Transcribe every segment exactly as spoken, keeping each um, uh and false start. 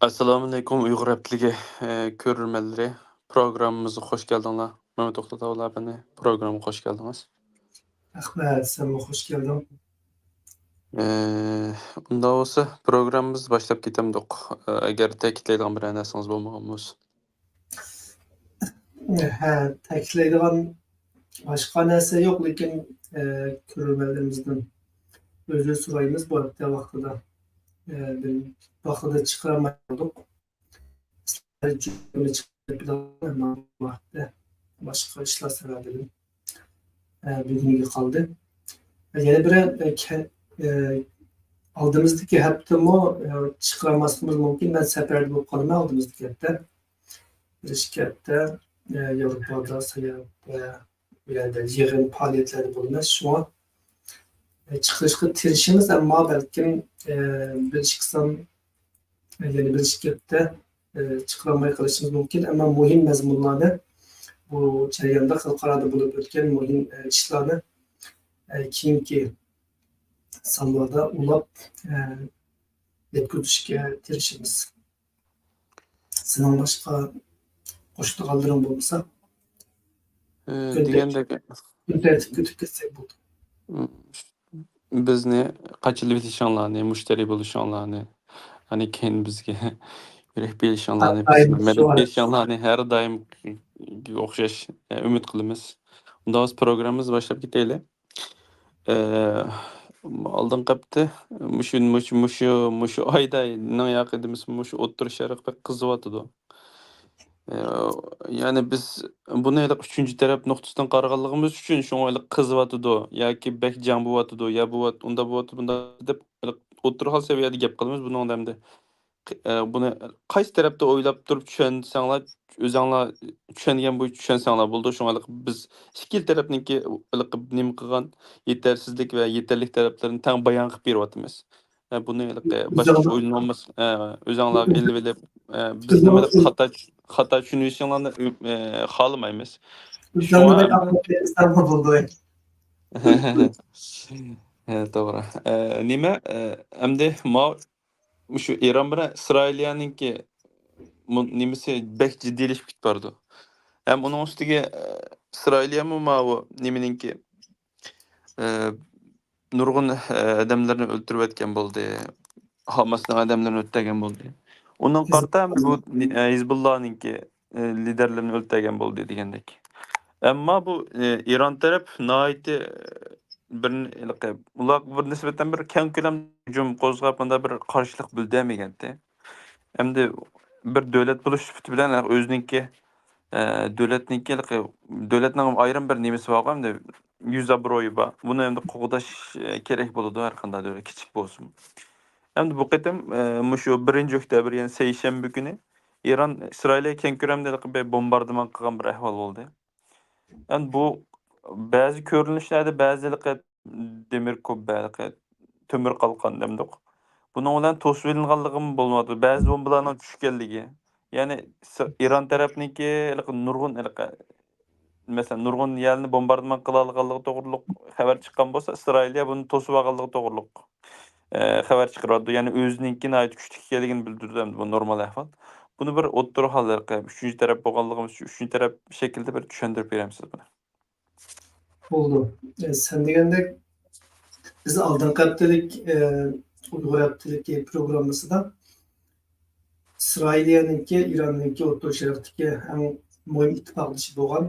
ئەسسالامۇئەلەيكۇم، ئۇيغۇر ھەپتىلىكى، ئە، كۆرۈرمەنلىرى. پروگراممىمىزغا خوش كەلدىڭلار. مەمەت توختى تاۋۇل ئەپەندى، پروگراممىغا خوش كەلدىڭىز. رەھمەت، سەنمۇ خوش كەلدىڭ. ئە، ئۇنداق بولسا، پروگراممىمىزنى باشلاپ كېتەمدۇق. ئە، ئەگەر تەكىتلەيدىغان بىرەر نەرسىڭىز بولمىغان بولسا. ھە، تەكىتلەيدىغان باشقا نەرسە يوق، لېكىن، ئە، كۆرۈرمەنلىرىمىزدىن ئۆزر سورايمىز بۇ ھەپتە ۋاقتىدا. ئە، بىر ۋاقتىدا چىقىرالماي قالدۇق. باشقا ئىشلار سەۋەبىدىن، ئە، بۈگۈنگە قالدى. يەنە بىرى، ئە، كە-، ئە، ئالدىمىزدىكى ھەپتىمۇ، ئە، چىقىرالماسلىقىمىز مۇمكىن. مەن سەپەردە بولۇپ قالىمەن ئالدىمىزدىكى ھەپتە. بىر ئىككى ھەپتە، ئە، ياۋروپادا ساياھەت ۋە بۇ يەردە يىغىن پائالىيەتلەردە بولىمەن. شۇڭا، ئە، چىقىرىشقا تىرىشىمىز، ئەمما بەلكىم، ئە، بىر ئىككى سان يەنە بىر ئىككى ھەپتە، ئە، چىقىرالماي قېلىشىمىز مۇمكىن، ئەمما مۇھىم مەزمۇنلارنى، بۇ جەرياندا خەلقئارادا بولۇپ ئۆتكەن مۇھىم، ئە، ئىشلارنى، ئە، كېيىنكى سانلاردا ئۇلاپ، ئە، يەتكۈزۈشكە تىرىشىمىز. سېنىڭ باشقا قوشىدىغانلىرىڭ بولمىسا، ئە، كۈن دېگەندەك، كۈن تەرتىپكە ئۆتۈپ كەتسەك بولدى. بىزنى قاچىلىۋېلىشىڭلارنى، مۇشتەرى بولۇشۇڭلارنى، ئاندىن كېيىن بىزگە يۈرەك بېرىشىڭلارنى، بىزگە مەدەت بېرىشىڭلارنى ھەر دائىمقىغا ئوخشاش، ئە، ئۈمىد قىلىمىز. ئۇنداق بولسا پروگراممىمىزنى باشلاپ كېتەيلى. ئە، ئالدىنقى ھەپتە، مۇشۇ، مۇشۇ، مۇشۇ، مۇشۇ ئايدا نىڭ ياقى دېمىسە، مۇشۇ ئوتتۇرا شەرق بەك قىزىۋاتىدۇ. ئە، يەنى بىز بۇنى ھېلىقى ئۈچىنچى تەرەپ نۇقتىسىدىن قارىغانلىقىمىز ئۈچۈن شۇڭا ھېلىقى قىزىۋاتىدۇ ياكى بەك جەڭ بولۇۋاتىدۇ، يا بولۇۋات-، ئۇنداق بولۇۋاتىدۇ، بۇنداق دەپ ھېلىقى ئوتتۇرا خىل سەۋىيەدە گەپ قىلىمىز. بۇنىڭدا ئەمدى، ئە، بۇنى قايسى تەرەپتە ئويلاپ تۇرۇپ چۈشەنسەڭلار، ئۆزەڭلار چۈشەنگەن بويىچە چۈشەنسەڭلار بولىدۇ. شۇڭا ھېلىقى بىز ئىككىلا تەرەپنىڭكى ھېلىقى نېمە قىلغان يېتەرسىزلىك ۋە يېتەرلىك تەرەپلىرىنى تەڭ بايان قىلىپ بېرىۋاتىمىز. ئە، بۇنى ھېلىقى باشقىچە ئويلىنىۋالماس-، ئە، ئۆزەڭلار ئېلىۋېلىپ، ئە، بىزنى ھېلىقى خاتا، خاتا چۈشىنىۋېلىشىڭلارنى، ئە، خالىمايمىز. شۇڭا بولدى. ھە، توغرا. ئە، نېمە، ئە، ئەمدى ماۋۇ، مۇشۇ ئىران بىلەن ئىسرائىلىيەنىڭكى مۇ-، نېمىسى بەك جىددىيلىشىپ كېتىپ بارىدۇ. ھەم ئۇنىڭ ئۈستىگە، ئە، ئىسرائىلىيەمۇ ماۋۇ نېمىنىڭكى، ئە، نۇرغۇن، ئە، ئادەملەرنى ئۆلتۈرۈۋەتكەن بولدى. ھاماسنىڭ ئادەملىرىنى ئۆلتۈرگەن بولدى. ئۇنىڭغا قارىتا بۇ، ئە، ھىزبۇللانىڭكى، ئە، لىدەرلىرىنى ئۆلتۈرگەن بولدى دېگەندەك. ئەمما بۇ، ئە، ئىران تەرەپ ناھايىتى، ئە، بىر، ھېلىقى، ئۇلار بىر نىسبەتەن بىر كەڭ كۆلەمدە ھۇجۇم قوزغاپ، مۇنداق بىر قارشىلىق بىلدۈرمىگەنتى. ئەمدى بىر دۆلەت بولۇش سۈپىتى بىلەن ئۆزىنىڭكى، ئە، دۆلەتنىڭكى، دۆلەتنىڭ ئايرىم بىر نېمىسى بارغۇ، ئەمدى يۈز ئابرۇيى بار. بۇنى ئەمدى قوغداش، ئە، كېرەك بولىدۇ، ھەر قانداق دۆلەت، كىچىك بولسىمۇ. ئەمدى بۇ قېتىم، ئە، مۇشۇ بىرىنچى ئۆكتەبىر، يەنى سەيشەنبە كۈنى ئىران ئىسرائىلىيە كەڭ كۆلەمدە بىر بومباردىمان قىلغان بىر ئەھۋال بولدى. ئەمدى بۇ بەزى كۆرۈنۈشلەردە بەزى ھېلىقى دېمىر كۇببە، ھېلىقى تۆمۈر قالقان دەمدۇق. بۇنىڭ بىلەن توسۇۋېلىنغانلىقىمۇ بولمايدۇ. بەزى بومبىلارنىڭ چۈشكەنلىكى. يەنى س-، ئىران تەرەپنىڭكى ھېلىقى نۇرغۇن، ھېلىقى، مەسىلەن، نۇرغۇن يەرنى بومباردىمان قىلالىغانلىقى توغرۇلۇق خەۋەر چىققان بولسا، ئىسرائىلىيە بۇنى توسۇۋالغانلىقى توغرۇلۇق، ئە، خەۋەر چىقىرىۋاتىدۇ. يەنى ئۆزىنىڭكى ناھايىتى كۈچلۈك ئىكەنلىكىنى بىلدۈرىدۇ. ئەمدى بۇ نورمال ئەھۋال. بۇنى بىر ئوتتۇرا ھال، ھېلىقى ئۈچىنچى تەرەپ بولغانلىقىمىز ئۈچۈن، ئۈچىنچى تەرەپ شەكلىدە بىر چۈشەندۈرۈپ بېرەمسىز بۇنى؟ بولدى. ئە، سەن دېگەندەك، بىز ئالدىنقى ھەپتىلىك، ئە، ئۇيغۇر ھەپتىلىكى پروگراممىسىدا ئىسرائىلىيەنىڭكى، ئىراننىڭكى ئوتتۇرا شەرقتىكى ئەڭ مۇھىم ئىتتىپاقدىشى بولغان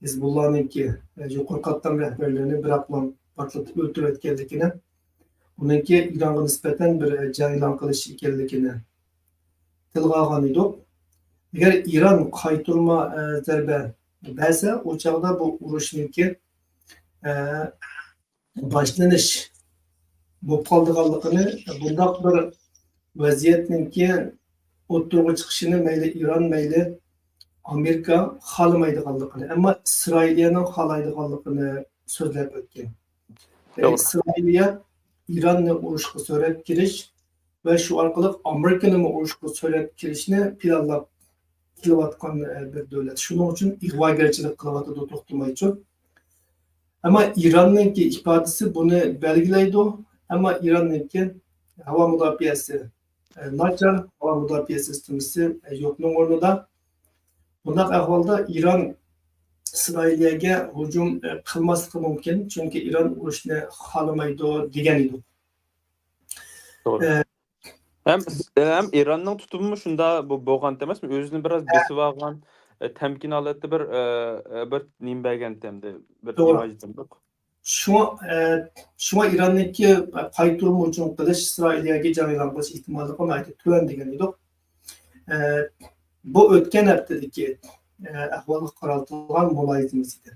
ھىزبۇللانىڭكى، ئە، يۇقىرى قاتلام رەھبەرلىرىنى بىراقلا پارتلىتىپ ئۆلتۈرۈۋەتكەنلىكىنى، ئۇنىڭكى ئىرانغا نىسبەتەن بىر، ئە، جەڭ ئېلان قىلىش ئىكەنلىكىنى تىلغا ئالغان ئىدۇق. ئەگەر ئىران قايتۇرما، ئە، زەربە بەرسە، ئۇ چاغدا بۇ ئۇرۇشنىڭكى، ئە، باشلىنىش بولۇپ قالىدىغانلىقىنى، بۇنداق بىر ۋەزىيەتنىڭكى ئوتتۇرىغا چىقىشىنى مەيلى ئىران، مەيلى ئامېرىكا خالىمايدىغانلىقىنى، ئەمما ئىسرائىلىيەنىڭ خالايدىغانلىقىنى سۆزلەپ ئۆتكەن. توغرا. ئىسرائىلىيە ئىراننى ئۇرۇشقا سۆرەپ كىرىش ۋە شۇ ئارقىلىق ئامېرىكىنىمۇ ئۇرۇشقا سۆرەپ كىرىشنى پىلانلاپ كېلىۋاتقان، ئە، بىر دۆلەت. شۇنىڭ ئۈچۈن ئىغۋاگەرچىلىك قىلىۋاتىدۇ توختىمايچۇ. ئەمما ئىراننىڭكى ئىپادىسى بۇنى بەلگىلەيدۇ. ئەمما ئىراننىڭكى ھاۋا مۇداپىئەسى ئە، ناچار، ھاۋا مۇداپىئە سىستېمىسى، ئە، يوقنىڭ ئورنىدا. بۇنداق ئەھۋالدا ئىران ئىسرائىلىيەگە ھۇجۇم، ئە، قىلماسلىقى مۇمكىن، چۈنكى ئىران ئۇرۇشنى خالىمايدۇ دېگەن ئىدۇق. توغرا. ئە، ھەم، ھەم ئىراننىڭ تۇتۇمىمۇ شۇنداق بو-، بولغانتى ئەمەسمۇ؟ ئۆزىنى بىراز بېسىۋالغان، ئە، تەمكىن ھالەتتە بىر، ئە، ئە، بىر نېمە بەرگەنتى ئەمدى، بىر توغرا. ئىماج. شۇڭا، ئە، شۇڭا ئىراننىڭكى قايتۇرما ھۇجۇم قىلىش، ئىسرائىلىيەگە جەڭ ئېلان قىلىش ئېھتىماللىقى ناھايىتى تۆۋەن دېگەن ئىدۇق. ئە، بۇ ئۆتكەن ھەپتىدىكى، ئە، ئەھۋالغا قارىتىلغان مۇلاھىزىمىز ئىدى.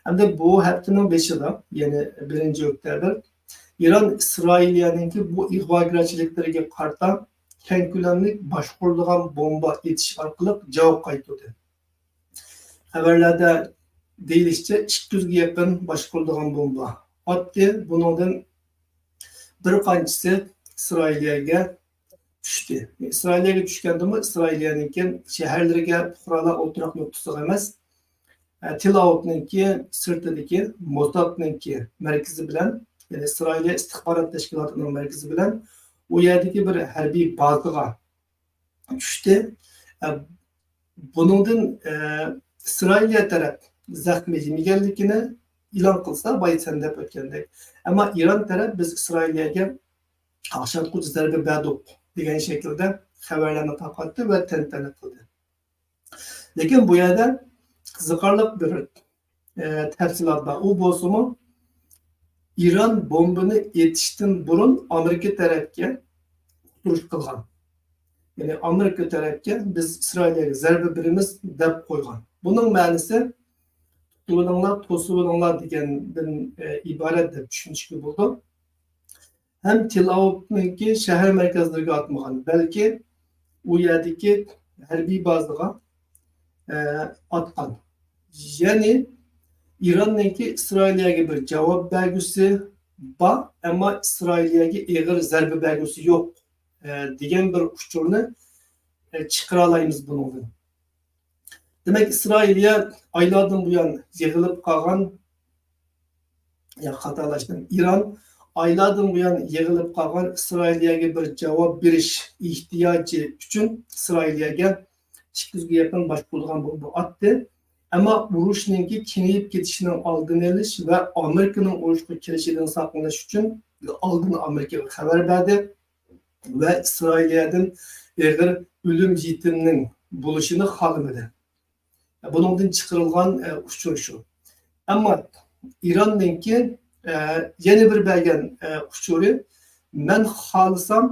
ئەمدى بۇ ھەپتىنىڭ بېشىدا، يەنى بىرىنچى ئۆكتەبىر، ئىران ئىسرائىلىيەنىڭكى بۇ ئىغۋاگەرچىلىكلىرىگە قارىتا كەڭ كۆلەملىك باشقۇرۇلىدىغان بومبا ئېتىش ئارقىلىق جاۋاب قايتۇردى. خەۋەرلەردە دېيىلىشىچە، ئىككى يۈزگە يېقىن باشقۇرۇلىدىغان بومبا ئاتتى. بۇنىڭدىن بىر قانچىسى ئىسرائىلىيەگە چۈشتى. ئىسرائىلىيەگە چۈشكەندىمۇ، ئىسرائىلىيەنىڭكى شەھەرلىرىگە، پۇقرالار ئولتۇراق نۇقتىسىغا ئەمەس، ئە، تېل ئاۋىۋنىڭكى سىرتىدىكى موسادنىڭكى مەركىزى بىلەن، يەنى ئىسرائىلىيە ئىستىخبارات تەشكىلاتىنىڭ مەركىزى بىلەن ئۇ يەردىكى بىر ھەربىي بازىغا چۈشتى. ئە، بۇنىڭدىن، ئە، ئىسرائىلىيە تەرەپ زەخمى يېمىگەنلىكىنى ئېلان قىلسا، بايا سەن دەپ ئۆتكەندەك. ئەمما ئىران تەرەپ، بىز ئىسرائىلىيەگە قاقشاتقۇچ زەربە بەردۇق دېگەن شەكىلدە خەۋەرلەرنى تارقاتتى ۋە تەنتەنە قىلدى. لېكىن بۇ يەردە قىزىقارلىق بىر، ئە، تەپسىلات بار. ئۇ بولسىمۇ، ئىران بومبىنى ئېتىشتىن بۇرۇن ئامېرىكا تەرەپكە ئۇقتۇرۇش قىلغان. يەنى ئامېرىكا تەرەپكە بىز ئىسرائىلىيەگە زەربە بېرىمىز دەپ قويغان. بۇنىڭ مەنىسى، تۇتۇۋېلىڭلار، توسۇۋېلىڭلار دېگەندىن، ئە، ئىبارەت دەپ چۈشىنىشكە بولىدۇ. ھەم تېل ئاۋىۋنىڭكى شەھەر مەركەزلىرىگە ئاتمىغان، بەلكى ئۇ يەردىكى ھەربىي بازىغا، ئە، ئاتقان. يەنى ئىراننىڭكى ئىسرائىلىيەگە بىر جاۋاب بەرگۈسى بار، ئەمما ئىسرائىلىيەگە ئېغىر زەربە بەرگۈسى يوق، ئە، دېگەن بىر ئۇچۇرنى، ئە، چىقىرالايمىز بۇنىڭدىن. دېمەك، ئىسرائىلىيە ئايلاردىن بۇيان يىغىلىپ قالغان، يا، خاتالاشتىم. ئىران ئايلاردىن بۇيان يىغىلىپ قالغان ئىسرائىلىيەگە بىر جاۋاب بېرىش ئېھتىياجى ئۈچۈن ئىسرائىلىيەگە ئىككى يۈزگە يېقىن باشقۇرۇلغان بومبا ئاتتى. ئەمما ئۇرۇشنىڭكى كېڭىيىپ كېتىشىنىڭ ئالدىنى ئېلىش ۋە ئامېرىكىنىڭ ئۇرۇشقا كىرىشىدىن ساقلىنىش ئۈچۈن ئالدىن ئامېرىكىغا خەۋەر بەردى ۋە ئىسرائىلىيەدىن ئېغىر ئۆلۈم يېتىمنىڭ بولۇشىنى خالىمىدى. بۇنىڭدىن چىقىرىلغان، ئە، ئۇچۇر شۇ. ئەمما ئىراننىڭكى، ئە، يەنە بىر بەرگەن، ئە، ئۇچۇرى، مەن خالىسام،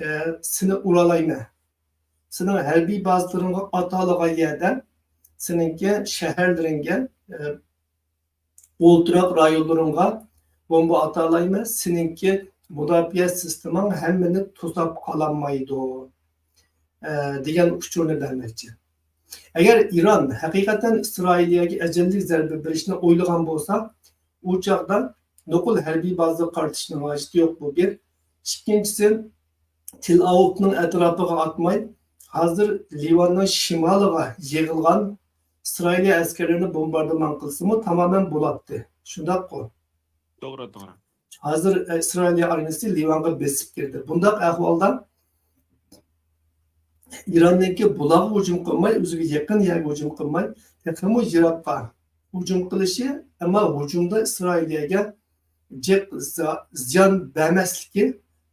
ئە، سېنى ئۇرالايمەن. سېنىڭ ھەربىي بازىلىرىڭغا ئاتالىغان يەردە، سېنىڭكى شەھەرلىرىڭگە، ئە، ئولتۇراق رايونلىرىڭغا بومبا ئاتالايمەن، سېنىڭكى مۇداپىئە سىستېماڭ ھەممىنى توساپ قالالمايدۇ، ئە، دېگەن ئۇچۇرنى بەرمەكچى. ئەگەر ئىران ھەقىقەتەن ئىسرائىلىيەگە ئەجەللىك زەربە بېرىشنى ئويلىغان بولسا، ئۇ چاغدا نوقۇل ھەربىي بازىغا قارىتىشنىڭ ھاجىتى يوق، بۇ بىر. ئىككىنچىسى، تېل ئاۋىۋنىڭ ئەتراپىغا ئاتماي، ھازىر لىۋاننىڭ شىمالىغا يىغىلغان ئىسرائىلىيە ئەسكەرلىرىنى بومباردىمان قىلسىمۇ تامامەن بولاتتى. شۇنداققۇ؟ توغرا، توغرا. ھازىر، ئە، ئىسرائىلىيە ئارمىيىسى لىۋانغا بېسىپ كىردى. بۇنداق ئەھۋالدا ئىراننىڭكى بۇلارغا ھۇجۇم قىلماي، ئۆزىگە يېقىن يەرگە ھۇجۇم قىلماي، تېخىمۇ يىراققا ھۇجۇم قىلىشى، ئەمما ھۇجۇمدا ئىسرائىلىيەگە جىق زا-، زىيان بەرمەسلىكى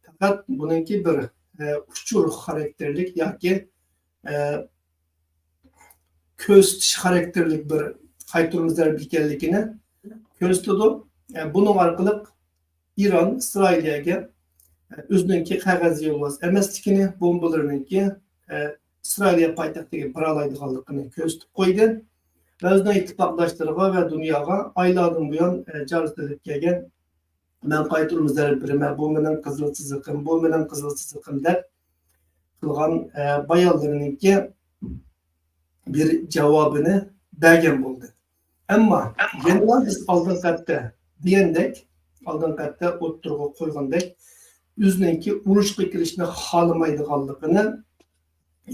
پەقەت بۇنىڭكى بىر، ئە، ئۇچۇر خاراكتېرلىك ياكى، ئە، كۆرسىتىش خاراكتېرلىك بىر قايتۇرما زەربە ئىكەنلىكىنى كۆرسىتىدۇ. ئە، بۇنىڭ ئارقىلىق ئىران ئىسرائىلىيەگە، ئە، ئۆزىنىڭكى قەغەز يولۋاس ئەمەسلىكىنى، بومبىلىرىنىڭكى، ئە، ئىسرائىلىيە پايتەختىگە بارالايدىغانلىقىنى كۆرسىتىپ قويدى ۋە ئۆزىنىڭ ئىتتىپاقداشلىرىغا ۋە دۇنياغا ئايلاردىن بۇيان، ئە، جار سېلىپ كەلگەن، مەن قايتۇرما زەربە بېرىمەن، بۇ مېنىڭ قىزىل چىزىقىم، بۇ مېنىڭ قىزىل چىزىقىم دەپ قىلغان، ئە، بايانلىرىنىڭكى بىر جاۋابىنى بەرگەن بولدى. ئەمما يەنىلا بىز ئالدىنقى ھەپتە دېگەندەك، ئالدىنقى ھەپتە ئوتتۇرىغا قويغاندەك، ئۆزىنىڭكى ئۇرۇشقا كىرىشنى خالىمايدىغانلىقىنى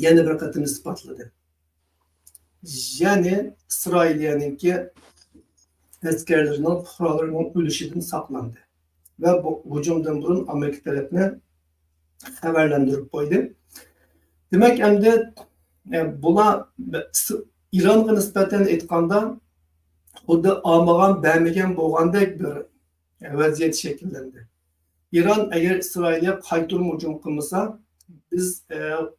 يەنە بىر قېتىم ئىسپاتلىدى. يەنى ئىسرائىلىيەنىڭكى ئەسكەرلىرىنىڭ، پۇقرالىرىنىڭ ئۆلۈشىدىن ساقلاندى ۋە بۇ ھۇجۇمدىن بۇرۇن ئامېرىكا تەرەپنى خەۋەرلەندۈرۈپ قويدى. دېمەك، ئەمدى، ئە، بۇلار ئىرانغا نىسبەتەن ئېيتقاندا، خۇددى ئالمىغان، بەرمىگەن بولغاندەك بىر، ئە، ۋەزىيەت شەكىللەندى. ئىران ئەگەر ئىسرائىلگە قايتۇرما ھۇجۇم قىلمىسا، بىز، ئە،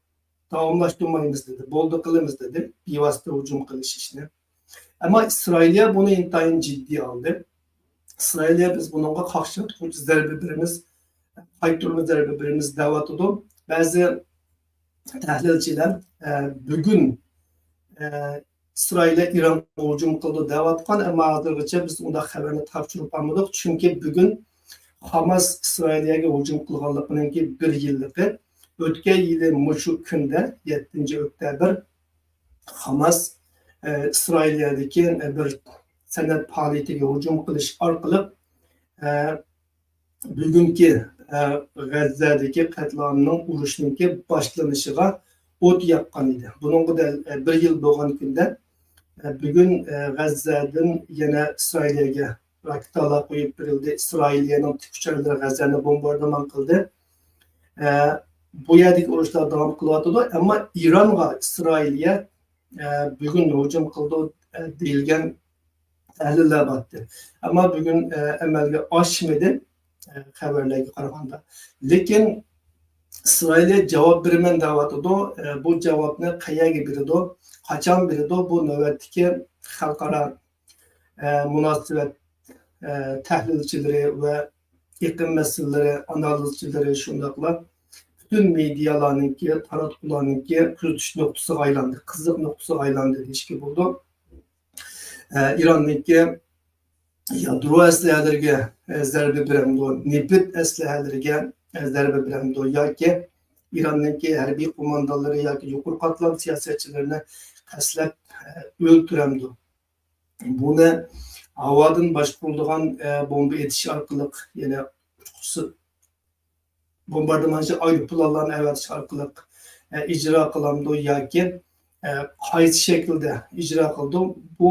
داۋاملاشتۇرمايمىز دېدى، بولدى قىلىمىز دېدى، بىۋاسىتە ھۇجۇم قىلىش ئىشىنى. ئەمما ئىسرائىلىيە بۇنى ئىنتايىن جىددىي ئالدى. ئىسرائىلىيە بىز بۇنىڭغا قاقشاتقۇچ زەربە بېرىمىز، قايتۇرما زەربە بېرىمىز دەۋاتىدۇ. بەزى تەھلىلچىلەر، ئە، بۈگۈن، ئە، ئىسرائىلىيە ئىرانغا ھۇجۇم قىلىدۇ دەۋاتقان، ئەمما ھازىرغىچە بىز ئۇنداق خەۋەرنى تاپشۇرۇپ ئالمىدۇق. چۈنكى بۈگۈن خاماس ئىسرائىلىيەگە ھۇجۇم قىلغانلىقىنىڭكى بىر يىللىقى. ئۆتكەن يىلى مۇشۇ كۈندە، يەتتىنچى ئۆكتەبىر، خاماس، ئە، ئىسرائىلىيەدىكى، ئە، بىر سەنئەت پائالىيىتىگە ھۇجۇم قىلىش ئارقىلىق، ئە، بۈگۈنكى، ئە، غەززەدىكى قەتلىئامنىڭ، ئۇرۇشنىڭكى باشلىنىشىغا ئوت ياققان ئىدى. بۇنىڭغا دەل، ئە، بىر يىل بولغان كۈندە، ئە، بۈگۈن، ئە، غەززەدىن يەنە ئىسرائىلىيەگە راكېتالار قويۇپ بېرىلدى. ئىسرائىلىيەنىڭ تىك ئۇچارلىرى غەززەنى بومباردىمان قىلدى. ئە، بۇ يەردىكى ئۇرۇشلار داۋام قىلىۋاتىدۇ. ئەمما ئىرانغا ئىسرائىلىيە، ئە، بۈگۈن ھۇجۇم قىلىدۇ، ئە، دېيىلگەن تەھلىللەر بارتتى. ئەمما بۈگۈن، ئە، ئەمەلگە ئاشمىدى، ئە، خەۋەرلەرگە قارىغاندا. لېكىن ئىسرائىلىيە جاۋاب بېرىمەن دەۋاتىدۇ. ئە، بۇ جاۋابنى قەيەرگە بېرىدۇ، قاچان بېرىدۇ، بۇ نۆۋەتتىكى خەلقئارا، ئە، مۇناسىۋەت، ئە، تەھلىلچىلىرى ۋە ئېقىم مەسىلىلىرى ئانالىزچىلىرى، شۇنداقلا پۈتۈن مېدىيالارنىڭكى، تاراتقۇلارنىڭكى كۆزىتىش نۇقتىسىغا ئايلاندى، قىزىق نۇقتىسىغا ئايلاندى دېيىشكە بولىدۇ. ئە، ئىراننىڭكى يادرو ئەسلىھەلىرىگە، ئە، زەربە بېرەمدۇ، نېفىت ئەسلىھەلىرىگە، ئە، زەربە بېرەمدۇ ياكى ئىراننىڭكى ھەربىي قوماندانلىرى ياكى يۇقىرى قاتلام سىياسەتچىلىرىنى قەستلەپ، ئە، ئۆلتۈرەمدۇ؟ بۇنى ھاۋادىن باشقۇرۇلىدىغان، ئە، بومبا ئېتىش ئارقىلىق، يەنى ئۇچقۇسى بومباردىمانچى ئايروپىلانلارنى ئەۋەتىش ئارقىلىق، ئە، ئىجرا قىلامدۇ ياكى، ئە، قايسى شەكىلدە ئىجرا قىلىدۇ؟ بۇ،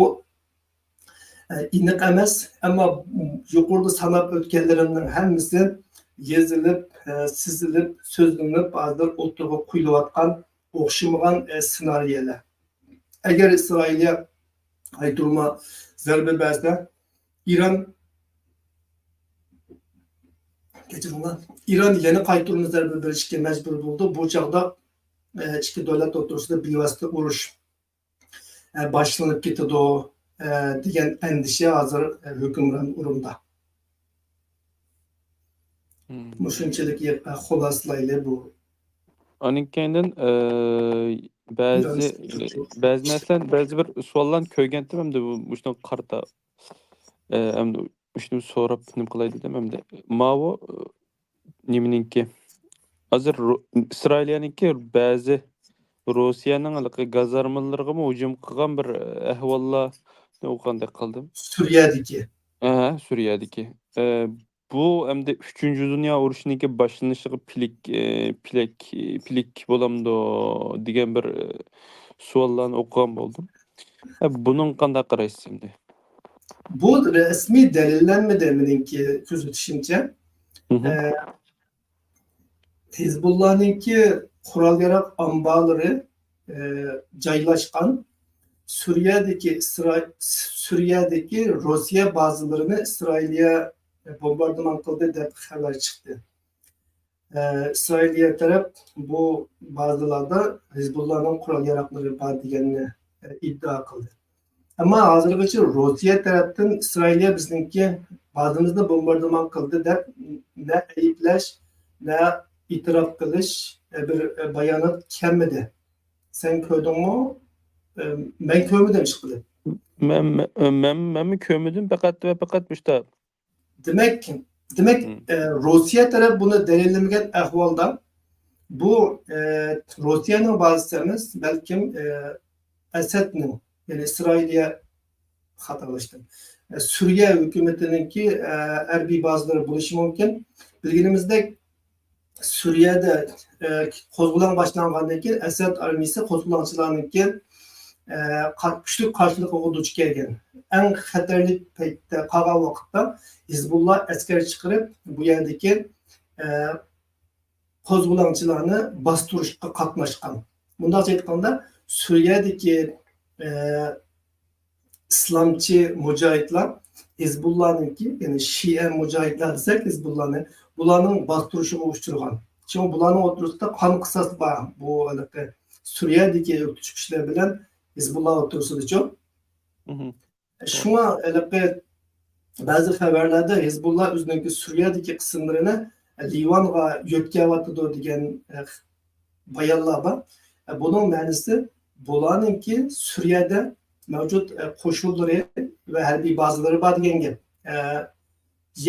ئە، ئېنىق ئەمەس. ئەمما يۇقىرىدا ساناپ ئۆتكەنلىرىمنىڭ ھەممىسى يېزىلىپ، ئە، سىزىلىپ، سۆزلىنىپ، ھازىر ئوتتۇرىغا قويۇلۇۋاتقان ئوخشىمىغان، ئە، سېنارىيەلەر. ئەگەر ئىسرائىلىيە قايتۇرما زەربە بەرسە، ئىران، كەچۈرۈڭلار، ئىران يەنە قايتۇرما زەربە بېرىشكە مەجبۇر بولىدۇ. بۇ چاغدا، ئە، ئىككى دۆلەت ئوتتۇرىسىدا بىۋاسىتە ئۇرۇش، ئە، باشلىنىپ كېتىدۇ، ئە، دېگەن ئەندىشە ھازىر، ئە، ھۆكۈمران ئورۇندا. مم. مۇشۇنچىلىك، ئە، خۇلاسىلايلى بۇ. ئاندىن كېيىندىن، ئە، بەزى، بەزى نەرسىلەرنى، بەزى بىر سوئاللارنى كۆرگەنتىم ئەمدى بۇ، مۇشۇنىڭغا قارىتا. ئە، ئەمدى مۇشۇنى سوراپ نېمە قىلاي دېدىم ئەمدى. ماۋۇ، ئە، نېمىنىڭكى؟ ھازىر رو-، ئىسرائىلىيەنىڭكى بەزى روسىيەنىڭ ھېلىقى گازارمىلىرىغىمۇ ھۇجۇم قىلغان بىر ئەھۋاللارنى ئوقۇغاندەك قىلدىم. سۈرىيەدىكى. ھە، سۈرىيەدىكى. ئە، بۇ ئەمدى ئۈچىنچى دۇنيا ئۇرۇشىنىڭكى باشلىنىشىغا پىلىك، ئە، پىلەك، پىلىك بولامدۇ دېگەن بىر، ئە، سوئاللارنى ئوقۇغان بولدۇم. ئە، بۇنىڭغا قانداق قارايسىز ئەمدى؟ بۇ رەسمىي دەلىللەنمىدى مېنىڭكى كۆزىتىشىمچە. مھم. ئە، ھىزبۇللانىڭكى قورال-ياراغ ئامبارلىرى، ئە، جايلاشقان سۈرىيەدىكى ئىسرا-، سۈرىيەدىكى روسىيە بازىلىرىنى ئىسرائىلىيە بومباردىمان قىلدى دەپ خەۋەر چىقتى. ئە، ئىسرائىلىيە تەرەپ بۇ بازىلاردا ھىزبۇللانىڭ قورال-ياراغلىرى بار دېگەننى، ئە، ئىددىئا قىلدى. ئەمما ھازىرغىچە روسىيە تەرەپتىن ئىسرائىلىيە بىزنىڭكى بازىمىزنى بومباردىمان قىلدى دەپ نە ئەيىبلەش، نە ئېتىراپ قىلىش، ئە، بىر، ئە، بايانات كەلمىدى. سەن كۆردۈڭمۇ؟ ئە، مەن كۆرمىدىم ئىشقىلىپ. مەن، مەن، مەن، مەنمۇ كۆرمىدىم، پەقەت ۋە پەقەت مۇشتا. دېمەك، دېمەك، مم. ئە، روسىيە تەرەپ بۇنى دەلىللىمىگەن ئەھۋالدا بۇ، ئە، روسىيەنىڭ بازىسى ئەمەس، بەلكىم، ئە، ئەسەدنىڭ، يەنى ئىسرائىلىيە، خاتالاشتىم. ئە، سۈرىيە ھۆكۈمىتىنىڭكى، ئە، ھەربىي بازىلىرى بولۇشى مۇمكىن. بىلگىنىمىزدەك، سۈرىيەدە، ئە، قوزغىلاڭ باشلانغاندىن كېيىن ئەسەد ئارمىيىسى قوزغىلاڭچىلارنىڭكى، ئە، قا-، كۈچلۈك قارشىلىقىغا دۇچ كەلگەن. ئەڭ خەتەرلىك پەيتتە قالغان ۋاقىتتا ھىزبۇللا ئەسكەر چىقىرىپ، بۇ يەردىكى، ئە، قوزغىلاڭچىلارنى باستۇرۇشقا قاتناشقان. مۇنداقچە ئېيتقاندا، سۈرىيەدىكى، ئە، ئىسلامچى مۇجاھىدلار، ھىزبۇللانىڭكى، يەنى شىئە مۇجاھىدلار دېسەك، ھىزبۇللانى، بۇلارنىڭ باستۇرۇشىغا ئۇچرىغان. شۇڭا بۇلارنىڭ ئوتتۇرىسىدا قان قىساس بار. بۇ ھېلىقى سۈرىيەدىكى ئۆكتىچى كۈچلەر بىلەن ھىزبۇللا ئوتتۇرىسىدىچۇ. مهم. شۇڭا ھېلىقى بەزى خەۋەرلەردە ھىزبۇللا ئۆزىنىڭكى سۈرىيەدىكى قىسىملىرىنى لىۋانغا يۆتكەۋاتىدۇ دېگەن، ئە، بايانلار بار. ئە، بۇنىڭ مەنىسى بۇلارنىڭكى سۈرىيەدە مەۋجۇت، ئە، قوشۇنلىرى ۋە ھەربىي بازىلىرى بار دېگەن گەپ. ئە،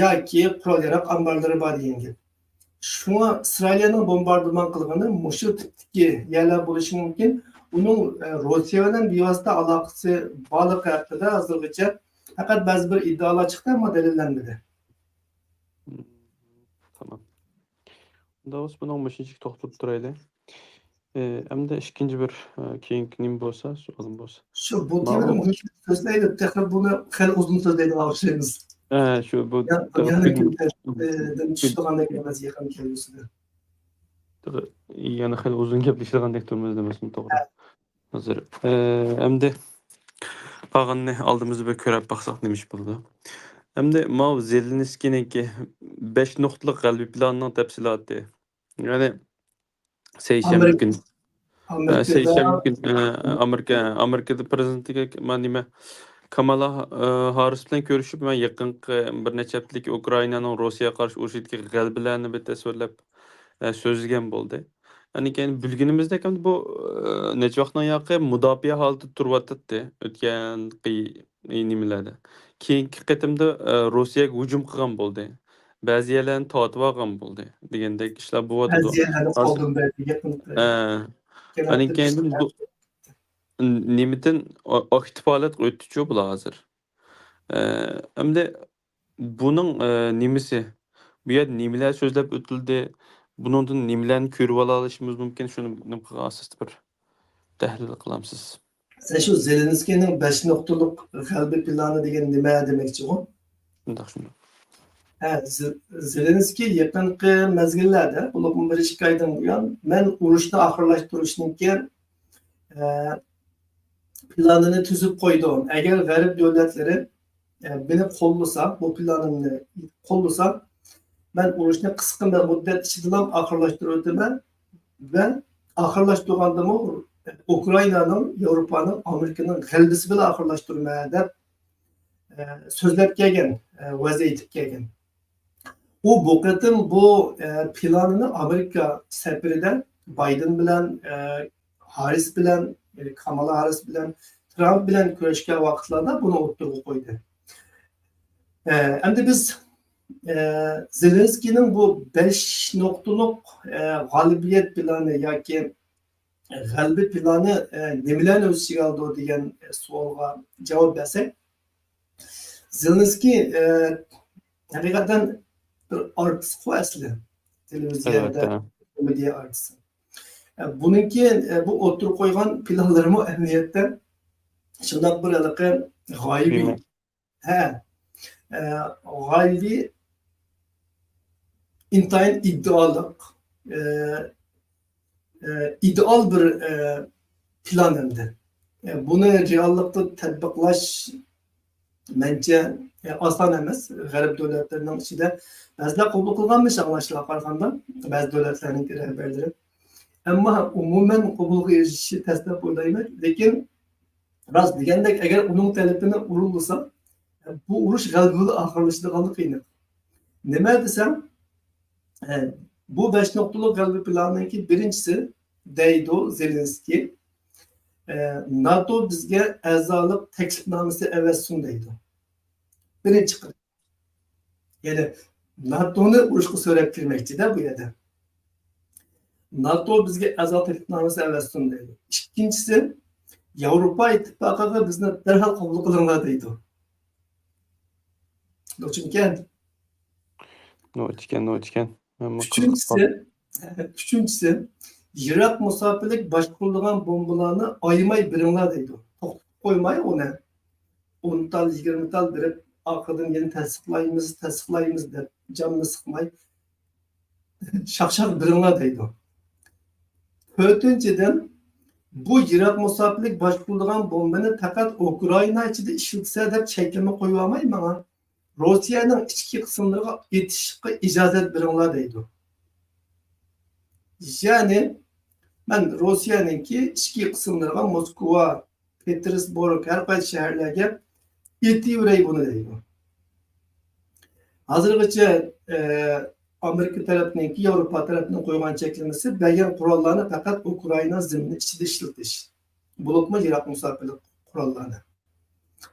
ياكى قورال-ياراغ ئامبارلىرى بار دېگەن گەپ. شۇڭا ئىسرائىلىيەنىڭ بومباردىمان قىلغىنى مۇشۇ تىپتىكى يەرلەر بولۇشى مۇمكىن. ئۇنىڭ، ئە، روسىيە بىلەن بىۋاسىتە ئالاقىسى بارلىقى ھەققىدە ھازىرغىچە پەقەت بەزى بىر ئىددىئالار چىقتى، ئەمما دەلىللەنمىدى. تامام. ئۇنداق بولسا بۇنىڭ مۇشۇنچىلىك توختىلىپ تۇرايلى. ئى، ئەمدى ئىككىنچى بىر، ئى، كېيىنكى نېمە بولسا، سوئالىم بولسا. شۇ، بۇ ماۋۇ تېمىنى مۇشۇنچىلىك سۆزلەيلى، تېخى بۇنى خېلى ئۇزۇن سۆزلەيدىغان ئوخشايمىز. ئە، شۇ، بۇ يا-، تېخى يەنە تۈگ-، كۈندىن چۈشىدىغاندەك ئەمەس يېقىن كەلگۈسىدە. تېخى يەنە خېلى ئۇزۇن گەپلىشىدىغاندەك تۇرىمىز دېمەسمۇ، توغرا. ھە. ھازىر، ئى، ئەمدى قالغىنىنى ئالدىمىزدا بىر كۆرۈپ باقساق نېمە ئىش بولىدۇ. ئەمدى ماۋۇ زېلېنسكىينىڭكى بەش نۇقتىلىق غەلىبە پىلانىنىڭ تەپسىلاتى. يەنى سەيشەنبە ئامېرىكا، كۈنى، ئە، ئامېرىكىدا سەيشەنبە كۈنى، ئە، ئامېرىكا، ئامېرىكىدا پىرېزىدېنتىگە، ما، نېمە، كامالا، ئە، ھاررىس بىلەن كۆرۈشۈپ، مەن يېقىنقى بىر نەچچە ھەپتىلىك ئۇكرائىنانىڭ روسىيەگە قارشى ئۇرۇشىدىكى غەلىبىلەرنى بىر تەسۋىرلەپ، ئە، سۆزلىگەن بولدى. ئاندىن كېيىن بىلگىنىمىزدەك، ئەمدى بۇ، ئە، نەچچە ۋاقىتنىڭ ياقى مۇداپىئە ھالىتىدە تۇرۇۋاتاتتى ئۆتكەنقى نېمىلەردە. كېيىنكى قېتىمدا، ئە، روسىيەگە ھۇجۇم قىلغان بولدى. بەزى يەرلەرنى تارتىۋالغان بولدى دېگەندەك ئىشلار بولۇۋاتىدۇ. بەزى يەرلەرنى ھازىر قالدۇرۇپ بەردى، يېقىنقى ئە، ئاندىن كېيىندىن بۇ نېمىدىن ئا-، ئاكتىپ ھالەتكە ئۆتتىچۇ بۇلار ھازىر. ئە، ئەمدى بۇنىڭ، ئە، نېمىسى؟ بۇ يەردە نېمىلەر سۆزلەپ ئۆتۈلدى؟ بۇنىڭدىن نېمىلەرنى كۆرۈۋالالىشىمىز مۇمكىن؟ شۇنى نېمە قىلغان ئاساستا بىر تەھلىل قىلامسىز؟ سەن شۇ زېلېنسكىينىڭ بەش نۇقتىلىق غەلىبە پىلانى دېگەن نېمە دېمەكچىغۇ؟ شۇنداق، شۇنداق. ھە، زې-، زېلېنسكىي يېقىنقى مەزگىللەردە، بولۇپمۇ بىر ئىككى ئايدىن بۇيان، مەن ئۇرۇشنى ئاخىرلاشتۇرۇشنىڭكى، ئە، پىلانىنى تۈزۈپ قويدۇم. ئەگەر غەرب دۆلەتلىرى، ئە، مېنى قوللىسا، بۇ پىلانىمنى قوللىسا، مەن ئۇرۇشنى قىسقا مۇددەت ئىچىدىلا ئاخىرلاشتۇرۇۋېتىمەن ۋە ئاخىرلاشتۇرغاندىمۇ ئۇكرائىنانىڭ ياۋروپانىڭ، ئامېرىكىنىڭ غەلىبىسى بىلەن ئاخىرلاشتۇرىمەن دەپ، ئە، سۆزلەپ كەلگەن، ئە، ۋەز ئېيتىپ كەلگەن. ئۇ بۇ قېتىم بۇ، ئە، پىلانىنى ئامېرىكا سەپىرىدە بايدېن بىلەن، ئە، ھاررىس بىلەن، يەنى كامالا ھاررىس بىلەن، ترامپ بىلەن كۆرۈشكەن ۋاقىتلاردا بۇنى ئوتتۇرىغا قويدى. ئە، ئەمدى بىز، ئە، زېلېنسكىينىڭ بۇ بەش نۇقتىلىق، ئە، غالىبىيەت پىلانى ياكى غەلىبە پىلانى، ئە، نېمىلەرنى ئۆز ئىچىگە ئالىدۇ دېگەن سوئالغا جاۋاب بەرسەك، زېلېنسكىي، ئە، ھەقىقەتەن بىر ئارتىسقۇ ئەسلى. تېلېۋىزىيەدە ئەلۋەتتە. كومېدىيە ئارتىسى. ئە، بۇنىڭكى، ئە، بۇ ئوتتۇرىغا قويغان پىلانلىرىمۇ ئەمەلىيەتتە شۇنداق بىر ھېلىقى غايىۋى. ھە. ئە، غايىۋى ئىنتايىن ئىدىئاللىق، ئە، ئە، ئىدېئال بىر، ئە، پىلان ئەمدى. ئە، بۇنى رېئاللىقتا تەتبىقلاش مەنچە، ئە، ئاسان ئەمەس. غەرب دۆلەتلىرىنىڭ ئىچىدە بەزىلەر قوبۇل قىلغانمىش، ئاڭلاشلارغا قارىغاندا، بەزى دۆلەتلەرنىڭ رەھبەرلىرى. ئەمما ئومۇمەن قوبۇلغا ئېرىشىشى تەس دەپ ئويلايمەن. لېكىن راست دېگەندەك، ئەگەر ئۇنىڭ تەلىپىنى ئورۇنلىسا، بۇ ئۇرۇش غەلىبە بىلەن ئاخىرلىشىدىغانلىقى ئېنىق. نېمە دېسەم، ئە، بۇ بەش نۇقتىلىق غەلىبە پىلانىنىڭكى بىرىنچىسى، دەيدۇ زېلېنسكىي، ئە، ناتو بىزگە ئەزالىق تەكلىپنامىسى ئەۋەتسۇن دەيدۇ. بىرىنچى قېتىم. يەنى ناتونى ئۇرۇشقا سۆرەپ كىرمەكچىدە بۇ يەردە. ناتو بىزگە ئەزا تەكلىپنامىسى ئەۋەتسۇن دەيدۇ. ئىككىنچىسى، ياۋروپا ئىتتىپاقىغا بىزنى دەرھال قوبۇل قىلىڭلار دەيدۇ. نوچىمىكەن؟ نوچىكەن، نوچىكەن. مەنمۇ ئۈچىنچىسى، قىزىقىپ قالدىم. ئۈچىنچىسى، يىراق مۇساپىلىك باشقۇرۇلىدىغان بومبىلارنى ئايىماي بېرىڭلار دەيدۇ. توختىتىپ قويماي ئۇنى. ئون تال، يىگىرمە تال بېرىپ، ئارقىدىن يەنە تەستىقلايمىز، تەستىقلايمىز دەپ جاننى سىقماي، شاخ-شاخ بېرىڭلار دەيدۇ. تۆتىنچىدىن، بۇ يىراق مۇساپىلىك باشقۇرۇلىدىغان بومبىنى پەقەت ئۇكرائىنا ئىچىدە ئىشلىتىسە دەپ چەكلىمە قويۇۋالماي ماڭا، روسىيەنىڭ ئىچكى قىسىملىرىغا ئېتىشقا ئىجازەت بېرىڭلار دەيدۇ. يەنى مەن روسىيەنىڭكى ئىچكى قىسىملىرىغا، موسكۋا، پېتېرسبۇرگ، ھەر قايسى شەھەرلەرگە ئېتىۋېرەي بۇنى دەيدۇ. ھازىرغىچە، ئە، ئامېرىكا تەرەپنىڭكى، ياۋروپا تەرەپنىڭ قويغان چەكلىمىسى بەرگەن قوراللارنى پەقەت ئۇكرائىنا زېمىنى ئىچىدە ئىشلىتىش، بولۇپمۇ يىراق مۇساپىلىك قوراللارنى.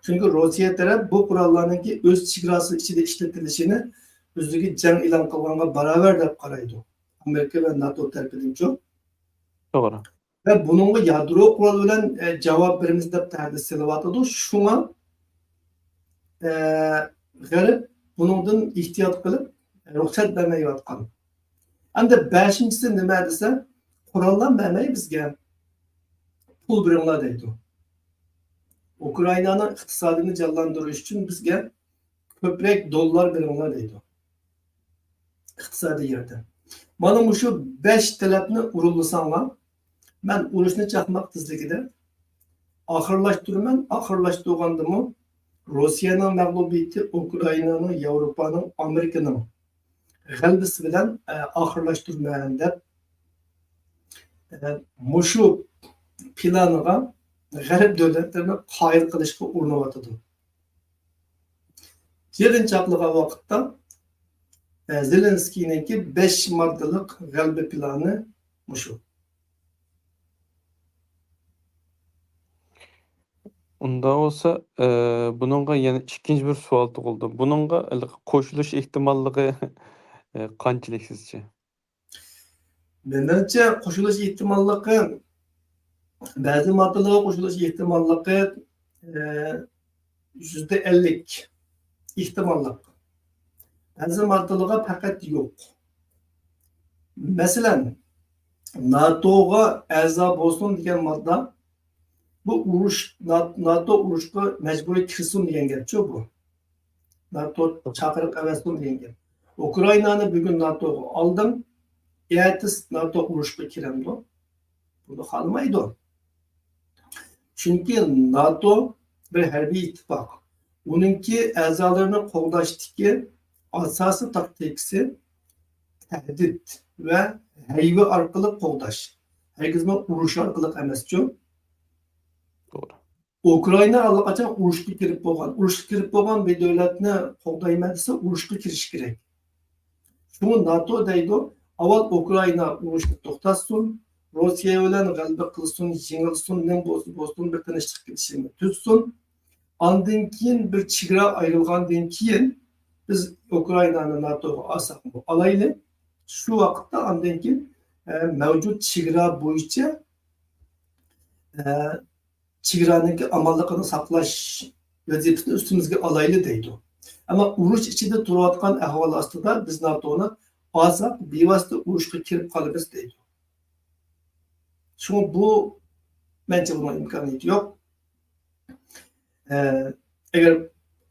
چۈنكى روسىيە تەرەپ بۇ قوراللارنىڭكى ئۆز چېگراسى ئىچىدە ئىشلىتىلىشىنى ئۆزىگە جەڭ ئېلان قىلغانغا باراۋەر دەپ قارايدۇ. ئامېرىكا ۋە ناتو تەرىپىدىنچۇ. توغرا. ۋە بۇنىڭغا يادرو قورال بىلەن، ئە، جاۋاب بېرىمىز دەپ تەھدىت سېلىۋاتىدۇ. شۇڭا، ئە، غەرب بۇنىڭدىن ئېھتىيات قىلىپ، رۇخسەت بەرمەيۋاتقان. ئەمدى بەشىنچىسى نېمە دېسە، قوراللار بەرمەي بىزگە، پۇل بېرىڭلار دەيدۇ. ئۇكرائىنانىڭ ئىقتىسادىنى جانلاندۇرۇش ئۈچۈن بىزگە كۆپرەك دوللار بېرىڭلار دەيدۇ. ئىقتىسادىي ياردەم. مانا مۇشۇ بەش تەلەپنى ئورۇنلىساڭلار، مەن ئۇرۇشنى چاقماق تېزلىكىدە ئاخىرلاشتۇرىمەن، ئاخىرلاشتۇرغاندىمۇ روسىيەنىڭ مەغلۇبىيىتى ئۇكرائىنانىڭ، ياۋروپانىڭ، ئامېرىكىنىڭ غەلىبىسى بىلەن، ئە، ئاخىرلاشتۇرىمەن دەپ، ئە، مۇشۇ پىلانىغا غەرب دۆلەتلىرىنى قايىل قىلىشقا ئۇرۇنۇۋاتىدۇ. يىغىن چاقلىغان ۋاقىتتا، ئە، زېلېنسكىينىڭكى بەش ماددىلىق غەلىبە پىلانى مۇشۇ. ئۇنداق بولسا، ئە، بۇنىڭغا يەنە ئىككىنچى بىر سوئال تۇغۇلىدۇ. بۇنىڭغا ھېلىقى قوشۇلۇش ئېھتىماللىقى، ئە، قانچىلىك سىزچە؟ مېنىڭچە، قوشۇلۇش ئېھتىماللىقى، بەزى ماددىلارغا قوشۇلۇش ئېھتىماللىقى، ئە، يۈزدە ئەللىك ئېھتىماللىق. بەزى ماددىلارغا پەقەت يوق. مەسىلەن، ناتوغا ئەزا بولسۇن دېگەن ماددا، بۇ ئۇرۇش، نا-، ناتو ئۇرۇشقا مەجبۇرىي كىرسۇن دېگەن گەپچۇ بۇ. ناتو چاقىرىق ئەۋەتسۇن دېگەن گەپ. ئۇكرائىنانى بۈگۈن ناتوغا ئالدىڭ، ئەتىسى ناتو ئۇرۇشقا كىرەمدۇ؟ بۇنى خالىمايدۇ. چۈنكى ناتو بىر ھەربىي ئىتتىپاق. ئۇنىڭكى ئەزالىرىنى قوغداشتىكى ئاساسىي تاكتىكىسى تەھدىت ۋە ھەيۋە ئارقىلىق قوغداش. ھەرگىزمۇ ئۇرۇش ئارقىلىق ئەمەسچۇ. توغرا. ئۇكرائىنا ئاللىقاچان ئۇرۇشقا كىرىپ بولغان. ئۇرۇشقا كىرىپ بولغان بىر دۆلەتنى قوغدايمەن دېسە، ئۇرۇشقا كىرىش كېرەك. شۇڭا ناتو دەيدۇ، ئاۋۋال ئۇكرائىنا ئۇرۇشنى توختاتسۇن، روسىيە بىلەن غەلىبە قىلسۇن، يېڭىلسۇن، نېمە بولسا بولسۇن، بىر تىنچلىق كېلىشىمى تۈزسۇن. ئاندىن كېيىن بىر چېگرا ئايرىلغاندىن كېيىن، بىز ئۇكرائىنانى ناتوغا ئالساقمۇ ئالايلى. شۇ ۋاقىتتا ئاندىن كېيىن، ئە، مەۋجۇت چېگرا بويىچە، ئە، چېگرانىڭكى ئامانلىقىنى ساقلاش ۋەزىپىسىنى ئۈستىمىزگە ئالايلى دەيدۇ. ئەمما ئۇرۇش ئىچىدە تۇرۇۋاتقان ئەھۋال ئاستىدا بىز ناتونى ئالساق، بىۋاسىتە ئۇرۇشقا كىرىپ قالىمىز دەيدۇ. شۇڭا بۇ، مەنچە، بۇنىڭ ئىمكانىيىتى يوق. ئە، ئەگەر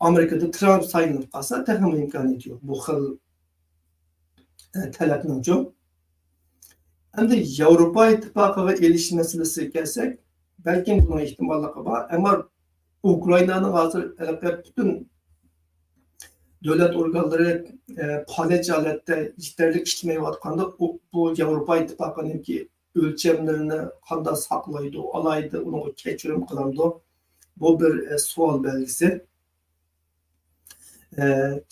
ئامېرىكىدا ترامپ سايلىنىپ قالسا، تېخىمۇ ئىمكانىيىتى يوق بۇ خىل، ئە، تەلەپنىڭچۇ. ئەمدى ياۋروپا ئىتتىپاقىغا ئېلىش مەسىلىسىگە كەلسەك، بەلكىم بۇنىڭ ئېھتىماللىقى بار. ئەمما ئۇكرائىنانىڭ ھازىر ھېلىقى پۈتۈن دۆلەت ئورگانلىرى، ئە، پالەچ ھالەتتە، يېتەرلىك ئىشلىمەيۋاتقاندا، ئۇ، بۇ ياۋروپا ئىتتىپاقىنىڭكى ئۆلچەملىرىنى قانداق ساقلايدۇ، ئالايدۇ، ئۇنىڭغا كەچۈرۈم قىلامدۇ؟ بۇ بىر، ئە، سوئال بەلگىسى. ئە،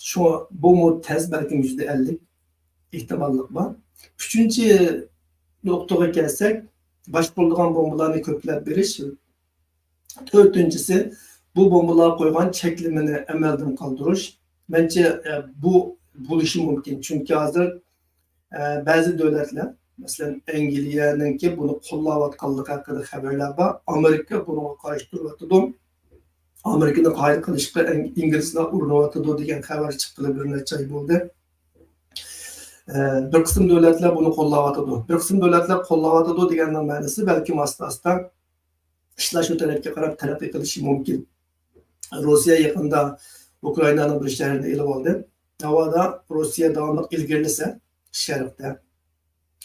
شۇڭا بۇمۇ تەس، بەلكىم يۈزدە ئەللىك ئېھتىماللىق بار. ئۈچىنچى نۇقتىغا كەلسەك، باشقۇرۇلىدىغان بومبىلارنى كۆپلەپ بېرىش. تۆتىنچىسى، بۇ بومبىلارغا قويغان چەكلىمىنى ئەمەلدىن قالدۇرۇش. مەنچە، ئە، بۇ بولۇشى مۇمكىن. چۈنكى ھازىر، ئە، بەزى دۆلەتلەر، مەسىلەن، ئەنگلىيەنىڭكى بۇنى قوللاۋاتقانلىقى ھەققىدە خەۋەرلەر بار. ئامېرىكا بۇنىڭغا قارشى تۇرۇۋاتىدۇ. ئامېرىكىنى قايىل قىلىشقا ئەڭ-، ئىنگلىزلار ئۇرۇنۇۋاتىدۇ دېگەن خەۋەر چىققىلى بىر نەچچە ئاي بولدى. ئە، بىر قىسىم دۆلەتلەر بۇنى قوللاۋاتىدۇ. بىر قىسىم دۆلەتلەر قوللاۋاتىدۇ دېگەننىڭ مەنىسى بەلكىم ئاستا-ئاستا ئىشلار شۇ تەرەپكە قاراپ تەرەققىي قىلىشى مۇمكىن. روسىيە يېقىندا ئۇكرائىنانىڭ بىر شەھىرىنى ئېلىۋالدى. ناۋادا روسىيە داۋاملىق ئىلگىرىلىسە، شەرقتە.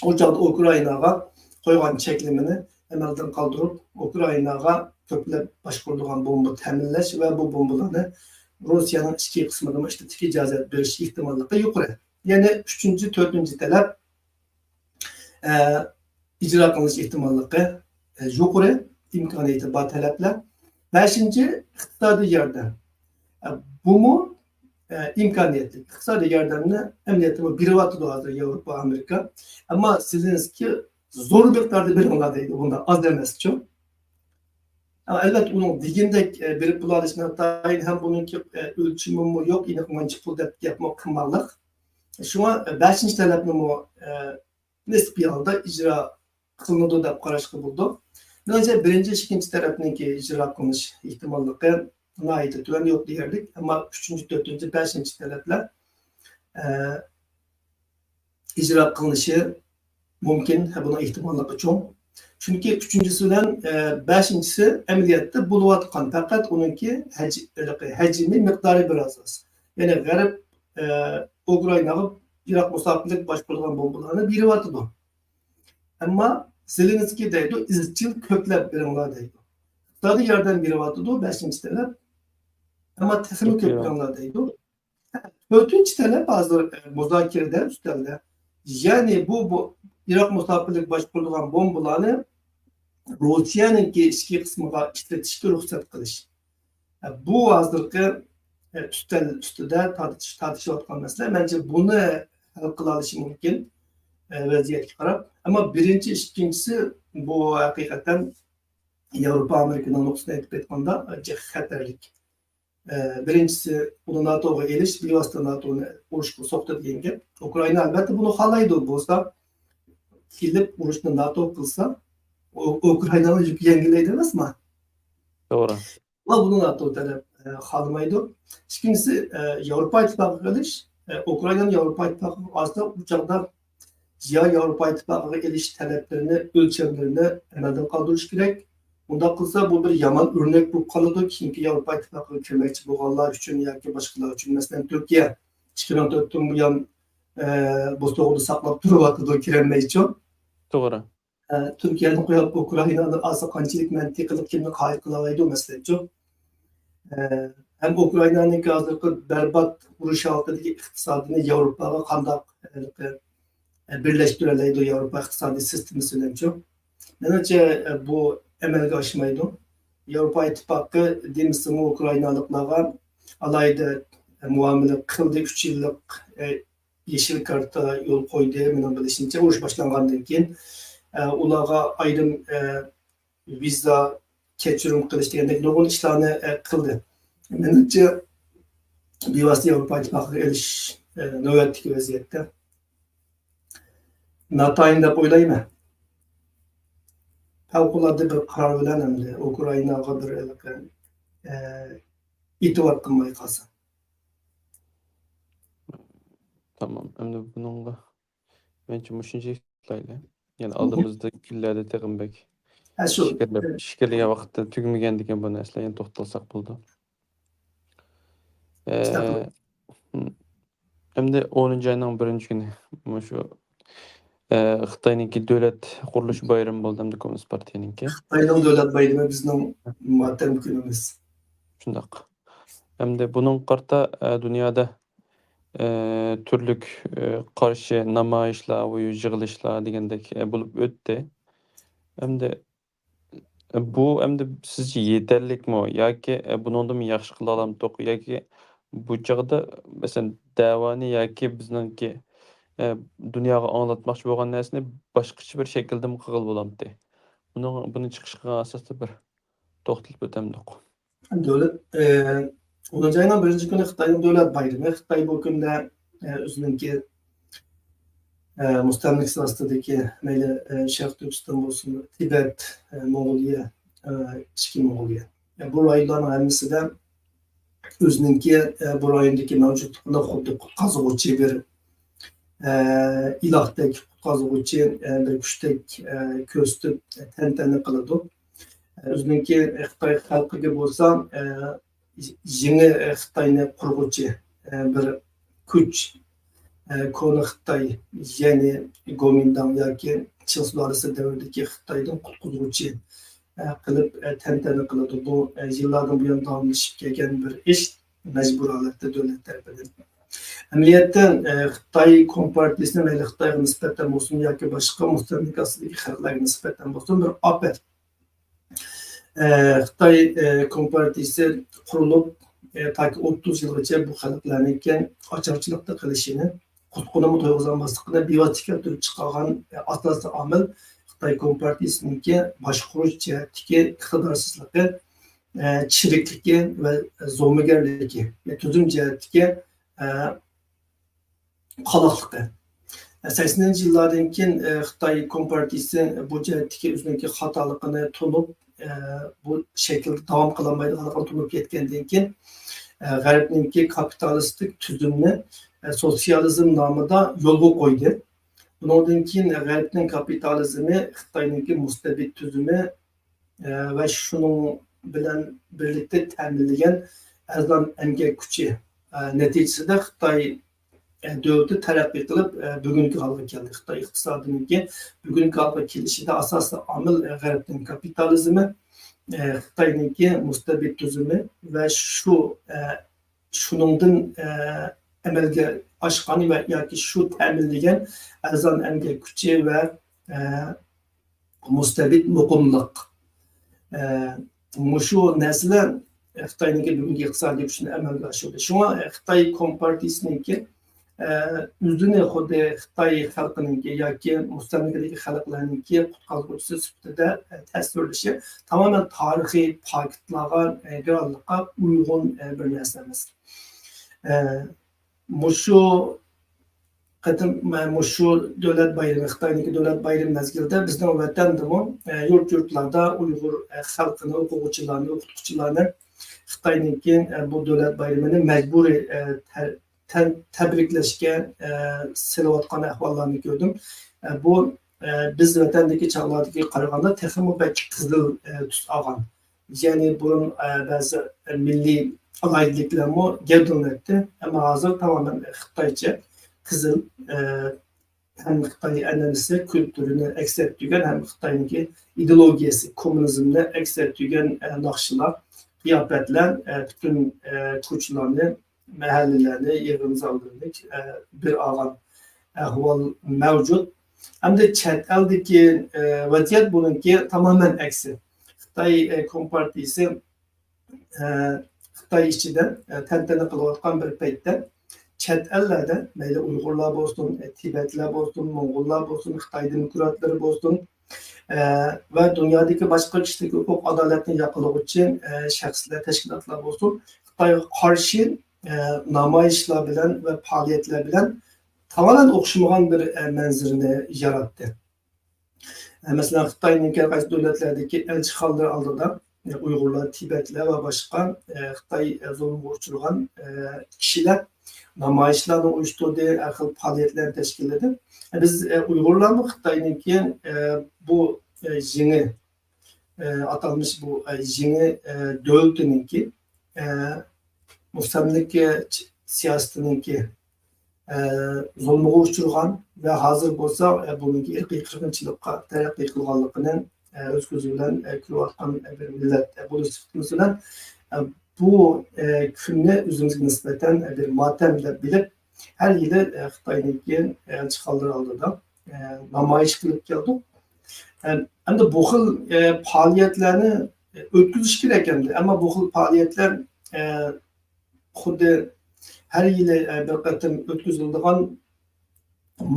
ئۇ چاغدا ئۇكرائىناغا قويغان چەكلىمىنى ئەمەلدىن قالدۇرۇپ، ئۇكرائىناغا كۆپلەپ باشقۇرۇلغان بومبا تەمىنلەش ۋە بۇ بومبىلارنى روسىيەنىڭ ئىچكى قىسمىدىمۇ ئىشلىتىشكە ئىجازەت بېرىش ئېھتىماللىقى يۇقىرى. يەنى ئۈچىنچى، تۆتىنچى تەلەپ، ئە، ئىجرا قىلىنىش ئېھتىماللىقى، ئە، يۇقىرى، ئىمكانىيىتى بار تەلەپلەر. بەشىنچى، ئىقتىسادىي ياردەم. ئە، بۇمۇ، ئە، ئىمكانىيەتلىك. ئىقتىسادىي ياردەمنى ئەمەلىيەتتە بۇ بېرىۋاتىدۇ ھازىر ياۋروپا، ئامېرىكا. ئەمما زېلېنسكىي زور مىقداردا بېرىڭلار دەيدۇ. بۇنداق ئاز ئەمەسچۇ. ئەلۋەتتە، ئۇنىڭ دېگىنىدەك، ئە، بېرىپ بولالىشى ناتايىن ھەم بۇنىڭكى، ئە، ئۆلچىمىمۇ يوق، ئېنىق مانچە پۇل دەپ گەپمۇ قىلماقلىق. شۇڭا، ئە، بەشىنچى تەلەپنىمۇ، ئە، نىسپىي ھالدا ئىجرا قىلىنىدۇ دەپ قاراشقا بولىدۇ. مېنىڭچە، بىرىنچى، ئىككىنچى تەرەپنىڭكى ئىجرا قىلىنىش ئېھتىماللىقى ناھايىتى تۆۋەن، يوق دېيەرلىك. ئەمما ئۈچىنچى، تۆتىنچى، بەشىنچى تەرەپلەر، ئە، ئىجرا قىلىنىشى مۇمكىن، ھە، بۇنىڭ ئېھتىماللىقى چوڭ. چۈنكى ئۈچىنچىسى بىلەن، ئە، بەشىنچىسى ئەمەلىيەتتە بولۇۋاتقان، پەقەت ئۇنىڭكى ھەج-، ھەجمى، مىقدارى بىراز ئاز. يەنى غەرب، ئە، ئۇكرائىناغا يىراق مۇساپىلىك باشقۇرۇلغان بومبىلارنى بېرىۋاتىدۇ. ئەمما زېلېنسكىي دەيدۇ، ئىزچىل كۆپلەپ بېرىڭلار دەيدۇ. ئىقتىسادىي ياردەم بېرىۋاتىدۇ، بەشىنچى تەرەپ. ئەمما تېخىمۇ كۆپ بېرىڭلار دەيدۇ. تۆتىنچى تەلەپ ھازىر، ئە، مۇزاكىرىدە، ئۈستەلدە. يەنى بۇ، بۇ يىراق مۇساپىلىك باشقۇرۇلغان بومبىلارنى روسىيەنىڭكى ئىچكى قىسمىغا ئىشلىتىشكە رۇخسەت قىلىش. ئە، بۇ ھازىرقى، ئە، ئۈستەل ئۈستىدە تارتىش-، تارتىشىۋاتقان مەسىلە. مەنچە بۇنى ھەل قىلالىشى مۇمكىن، ئە، ۋەزىيەتكە قاراپ. ئەمما بىرىنچى، ئىككىنچىسى بۇ ھەقىقەتەن ياۋروپا، ئامېرىكىنىڭ نۇقتىسىدىن ئېيتىپ ئېيتقاندا، ئە، جىق خەتەرلىك. ئە، بىرىنچىسى، ئۇنى ناتوغا ئېلىش، بىۋاسىتە ناتونى ئۇرۇشقا سوقتى دېگەن گەپ. ئۇكرائىنا ئەلۋەتتە بۇنى خالايدۇ. بولسا، كېلىپ ئۇرۇشنى ناتو قىلسا، ئۇ-، ئۇكرائىنانىڭ يۈكى يەڭگىللەيدۇ ئەمەسمۇ؟ توغرا. ئەمما بۇنى ناتو تەرەپ، ئە، خالىمايدۇ. ئىككىنچىسى، ئە، ياۋروپا ئىتتىپاقىغا ئېلىش، ئە، ئۇكرائىنانى ياۋروپا ئىتتىپاقىغا ئالسا، ئۇ چاغدا يا ياۋروپا ئىتتىپاقىغا ئېلىش تەلەپلىرىنى، ئۆلچەملىرىنى ئەمەلدىن قالدۇرۇش كېرەك. ئۇنداق قىلسا، بۇ بىر يامان ئۆرنەك بولۇپ قالىدۇ. كېيىنكى ياۋروپا ئىتتىپاقىغا كىرمەكچى بولغانلار ئۈچۈن ياكى باشقىلار ئۈچۈن. مەسىلەن، تۈركىيە ئىككى مىڭ تۆتتىن بۇيان، ئە، بوسۇغىدا ساقلاپ تۇرۇۋاتىدۇ، كىرەلمەيچۇ. توغرا. ئە، تۈركىيەنى قويۇپ، ئۇكرائىنانى ئالسا، قانچىلىك مەنتىقىلىق كىمنى قايىل قىلالايدۇ، مەسىلەنچۇ؟ ئە، ھەم ئۇكرائىنانىڭكى ھازىرقى بەربات ئۇرۇش ھالىتىدىكى ئىقتىسادىنى ياۋروپاغا قانداق، ئە، بىرلەشتۈرەلەيدۇ ياۋروپا ئىقتىسادىي سىستېمىسى بىلەنچۇ؟ مېنىڭچە، ئە، بۇ ئەمەلگە ئاشمايدۇ. ياۋروپا ئىتتىپاقى دېمىسىمۇ ئۇكرائىنالىقلارغا ئالاھىدە، ئە، مۇئامىلە قىلدى. ئۈچ يىللىق، ئە، يېشىل كارتا يول قويدى. مېنىڭ بىلىشىمچە، ئۇرۇش باشلانغاندىن كېيىن، ئە، ئۇلارغا ئايرىم، ئە، ۋىزا كەچۈرۈم قىلىش دېگەندەك نۇرغۇن ئىشلارنى، ئە، قىلدى. مېنىڭچە، بىۋاسىتە ياۋروپا ئىتتىپاقىغا ئېلىش، ئە، نۆۋەتتىكى ۋەزىيەتتە ناتايىن دەپ ئويلايمەن. پەۋقۇلئاددە بىر قارار بىلەن ئەمدى ئۇكرائىناغا بىر ھېلىقى، ئە، ئېتىبار قىلماي قالسا. تامام. ئەمدى بۇنىڭغا مەنچە مۇشۇنچىلىك قىلايلى. يەنى ئالدىمىزدىكى كۈنلەردە تېخىمۇ بەك ھە، شۇ. ئىچكىرىلەپ، ئىچكىرىلىگەن ۋاقىتتا تۈگىمىگەندىكىن بۇ نەرسىلەر يەنە توختالساق بولىدۇ. ئە، ئەستەغپۇرۇللا. ھىم. ئەمدى ئونىنچى ئاينىڭ بىرىنچى كۈنى مۇشۇ، ئە، خىتاينىڭكى دۆلەت قۇرۇلۇش بايرىمى بولدى ئەمدى كوممۇنىست پارتىيەنىڭكى. خىتاينىڭ دۆلەت بايرىمى بىزنىڭ ماتەم كۈنىمىز. شۇنداق. ئەمدى بۇنىڭغا قارىتا، ئە، دۇنيادا، ئە، تۈرلۈك، ئە، قارشى نامايىشلار، يىغىلىشلار دېگەندەك، ئە، بولۇپ ئۆتتى. ئەمدى، ئە، بۇ ئەمدى سىزچە يېتەرلىكمۇ ياكى، ئە، بۇنىڭدىنمۇ ياخشى قىلالامدۇق ياكى بۇ چاغدا، مەسىلەن، دەۋانى ياكى بىزنىڭكى، ئە، دۇنياغا ئاڭلاتماقچى بولغان نەرسىنى باشقىچە بىر شەكىلدىمۇ قىلغىلى بولامتى؟ بۇنىڭ، بۇنى چىقىش قىلغان ئاساستا بىر توختىلىپ ئۆتەمدۇق. دۆلەت، ئە، ئونىنچى ئاينىڭ بىرىنچى كۈنى خىتاينىڭ دۆلەت بايرىمى. خىتاي بۇ كۈندە، ئە، ئۆزىنىڭكى، ئە، مۇستەملىكىسى ئاستىدىكى مەيلى، ئە، شەرقىي تۈركىستان بولسۇن، تىبەت، ئە، موڭغۇلىيە، ئە، ئىچكى موڭغۇلىيە. ئە، بۇ رايونلارنىڭ ھەممىسىدە ئۆزىنىڭكى، ئە، بۇ رايوندىكى مەۋجۇتلۇقىنى خۇددى قۇتقازغۇچى بىر، ئە، ئىلاھتەك، قۇتقازغۇچى، ئە، بىر كۈچتەك، ئە، كۆرسىتىپ، تەنتەنە قىلىدۇ. ئۆزىنىڭكى خىتاي خەلقىگە بولسا، ئە، يېڭى خىتاينى قۇرغۇچى، ئە، بىر كۈچ، ئە، كونا خىتاي، يەنى گومىنداڭ ياكى چىڭ سۇلالىسى دەۋرىدىكى خىتايدىن قۇتقۇزغۇچى، ئە، قىلىپ، ئە، تەنتەنە قىلىدۇ. بۇ، ئە، يىللاردىن بۇيان داۋاملىشىپ كەلگەن بىر ئىش، مەجبۇر ھالەتتە دۆلەت تەرىپىدىن. ئەمەلىيەتتە، ئە، خىتاي كومپارتىيىسى مەيلى خىتايغا نىسبەتەن بولسۇن ياكى باشقا مۇستەملىكە ئاستىدىكى خەلقلەرگە نىسبەتەن بولسۇن بىر ئاپەت. ئە، خىتاي، ئە، كومپارتىيىسى قۇرۇلۇپ، ئە، تاكى ئوتتۇز يىلغىچە بۇ خەلقلەرنىڭكى ئاچارچىلىقتا قېلىشىنى، قۇتقۇنىمۇ تويغۇزالماسلىقىنى بىۋاسىتە كەلتۈرۈپ چىقارغان، ئە، ئاساسىي ئامىل خىتاي كومپارتىيىسىنىڭكى باشقۇرۇش جەھەتتىكى ئىقتىدارسىزلىقى، ئە، چىرىكلىكى ۋە زومىگەرلىكى، ئە، تۈزۈم جەھەتتىكى، ئە، قالاقلىقى. سەكسىنىنچى يىللاردىن كېيىن، ئە، خىتاي كومپارتىيىسى بۇ جەھەتتىكى ئۆزىنىڭكى خاتالىقىنى تونۇپ، ئە، بۇ شەكىلدە داۋام قىلالمايدىغانلىقىنى تونۇپ يەتكەندىن كېيىن، ئە، غەربنىڭكى كاپىتالىستىك تۈزۈمنى، ئە، سوتسىيالىزم نامىدا يولغا قويدى. بۇنىڭدىن كېيىن غەربنىڭ كاپىتالىزمى خىتاينىڭكى مۇستەبىت تۈزۈمى، ئە، ۋە شۇنىڭ بىلەن بىرلىكتە تەمىنلىگەن ئەرزان ئەمگەك كۈچى، ئە، نەتىجىسىدە خىتاي، ئە، دۆلىتى تەرەققىي قىلىپ، ئە، بۈگۈنكى ھالغا كەلدى. خىتاي ئىقتىسادىنىڭكى بۈگۈنكى ھالغا كېلىشىدە ئاساسىي ئامىل، ئە، غەربنىڭ كاپىتالىزمى، ئە، خىتاينىڭكى مۇستەبىت تۈزۈمى ۋە شۇ، ئە، شۇنىڭدىن، ئە، ئەمەلگە ئاشقان ۋە ياكى شۇ تەمىنلىگەن ئەرزان ئەمگەك كۈچى ۋە، ئە، مۇستەبىت مۇقىملىق. ئە، مۇشۇ نەرسىلەر خىتاينىڭكى بۈگۈنكى ئىقتىسادىي كۈچىنى ئەمەلگە ئاشۇردى. شۇڭا خىتاي كومپارتىيىسىنىڭكى، ئە، ئۆزىنى خۇددى خىتاي خەلقىنىڭكى ياكى مۇستەملىكىدىكى خەلقلەرنىڭكى قۇتقۇزغۇچىسى سۈپىتىدە، ئە، تەسۋىرلىشى تامامەن تارىخىي پاكىتلارغا، ئە، گىراللىققا ئۇيغۇن، ئە، بىر نەرسە ئەمەس. ئە، مۇشۇ قېتىم، مۇشۇ دۆلەت بايرىمى، خىتاينىڭكى دۆلەت بايرىمى مەزگىلىدە بىزنىڭ ۋەتەندىمۇ، ئە، يۇرت-يۇرتلاردا ئۇيغۇر، ئە، خەلقىنى، ئوقۇغۇچىلارنى، ئوقۇتقۇچىلارنى خىتاينىڭكى، ئە، بۇ دۆلەت بايرىمىنى مەجبۇرىي، ئە، تە-، تەن-، تەبرىكلەشكە، ئە، سېلىۋاتقان ئەھۋاللارنى كۆردۈم. ئە، بۇ، ئە، بىز ۋەتەندىكى چاغلاردىكىگە قارىغاندا تېخىمۇ بەك قىزىل، ئە، تۈس ئالغان. يەنى بۇرۇن، ئە، بەزى مىللىي ئالاھىدىلىكلەرمۇ گەۋدىلىنەتتى. ئەمما ھازىر تامامەن خىتايچە قىزىل، ئە، ھەم خىتاي ئەنئەنىسى، كۈلتۈرىنى ئەكس ئەتتۈرگەن، ھەم خىتاينىڭكى ئىدېئولوگىيەسى، كوممۇنىزمنى ئەكس ئەتتۈرگەن، ئە، ناخشىلار، قىياپەتلەر، ئە، پۈتۈن، ئە، كوچىلارنى، مەھەللىلەرنى، يىغىن زاللىرىنى، ئە، بىر ئالغان ئەھۋال مەۋجۇت. ئەمدى چەت ئەلدىكى، ئە، ۋەزىيەت بۇنىڭكى تامامەن ئەكسى. خىتاي، ئە، كومپارتىيىسى، ئە، خىتاي ئىچىدە، ئە، تەنتەنە قىلىۋاتقان بىر پەيتتە، چەت ئەللەردە مەيلى ئۇيغۇرلار بولسۇن، ئە، تىبەتلەر بولسۇن، موڭغۇللار بولسۇن، خىتاي دېموكراتلىرى بولسۇن، ئە، ۋە دۇنيادىكى باشقا كىشىلىك ھوقۇق ئادالەتنى ياقلىغۇچى، ئە، شەخسلەر، تەشكىلاتلار بولسۇن، خىتايغا قارشى، ئە، نامايىشلار بىلەن ۋە پائالىيەتلەر بىلەن تامامەن ئوخشىمىغان بىر، ئە، مەنزىرىنى ياراتتى. ئە، مەسىلەن، خىتاينىڭكى ھەر قايسى دۆلەتلەردىكى ئەلچىخانىلىرى ئالدىدا، ئە، ئۇيغۇرلار، تىبەتلەر ۋە باشقا، ئە، خىتاي، ئە، زۇلمىغا ئۇچرىغان، ئە، كىشىلەر نامايىشلارنى ئۇيۇشتۇردى، ھەر خىل پائالىيەتلەرنى تەشكىللىدى. ئە، بىز، ئە، ئۇيغۇرلارمۇ خىتاينىڭكى، ئە، بۇ، ئە، يېڭى، ئە، ئاتالمىش بۇ، ئە، يېڭى، ئە، دۆلىتىنىڭكى، ئە، مۇستەملىكە سىياسىتىنىڭكى، ئە، زۇلمىغا ئۇچرىغان ۋە ھازىر بولسا، ئە، بۇنىڭكى ئىرقىي قىرغىنچىلىققا تەرەققىي قىلغانلىقىنى، ئە، ئۆز كۆزى بىلەن، ئە، كۆرۈۋاتقان، ئە، بىر مىللەت، ئە، بولۇش سۈپىتىمىز بىلەن، ئە، بۇ، ئە، كۈننى ئۆزىمىزگە نىسبەتەن، ئە، بىر ماتەم دەپ بىلىپ، ھەر يىلى، ئە، خىتاينىڭكى، ئە، ئەلچىخانىلىرى ئالدىدا، ئە، نامايىش قىلىپ كەلدۇق. ئە، ئەمدى بۇ خىل، ئە، پائالىيەتلەرنى، ئە، ئۆتكۈزۈش كېرەك ئەمدى. ئەمما بۇ خىل پائالىيەتلەر، ئە، خۇددى ھەر يىلى، ئە، بىر قېتىم ئۆتكۈزۈلىدىغان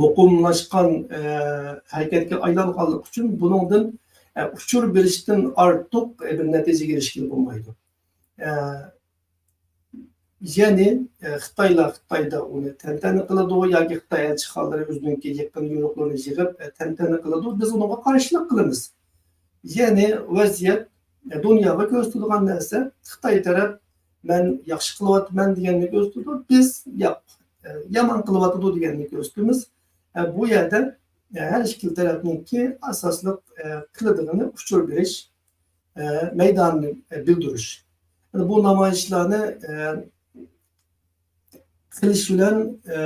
مۇقىملاشقان، ئە، ھەرىكەتكە ئايلانغانلىقى ئۈچۈن بۇنىڭدىن، ئە، ئۇچۇر بېرىشتىن ئارتۇق، ئە، بىر نەتىجىگە ئېرىشكىلى بولمايدۇ. ئە، يەنى، ئە، خىتايلار خىتايدا ئۇنى تەنتەنە قىلىدۇ ياكى خىتاي ئەلچىخانىلىرى ئۆزىنىڭكى يېقىن يورۇقلىرىنى يىغىپ، ئە، تەنتەنە قىلىدۇ. بىز ئۇنىڭغا قارشىلىق قىلىمىز. يەنى ۋەزىيەت، ئە، دۇنياغا كۆرسىتىدىغان نەرسە، خىتاي تەرەپ مەن ياخشى قىلىۋاتىمەن دېگەننى كۆرسىتىدۇ، بىز ياق، ئە، يامان قىلىۋاتىدۇ دېگەننى كۆرسىتىمىز. ئە، بۇ يەردە، ئە، ھەر ئىككىلا تەرەپنىڭكى ئاساسلىق، ئە، قىلىدىغىنى ئۇچۇر بېرىش، ئە، مەيدانىنى، ئە، بىلدۈرۈش. يەنى بۇ نامايىشلارنى، ئە، قىلىش بىلەن، ئە،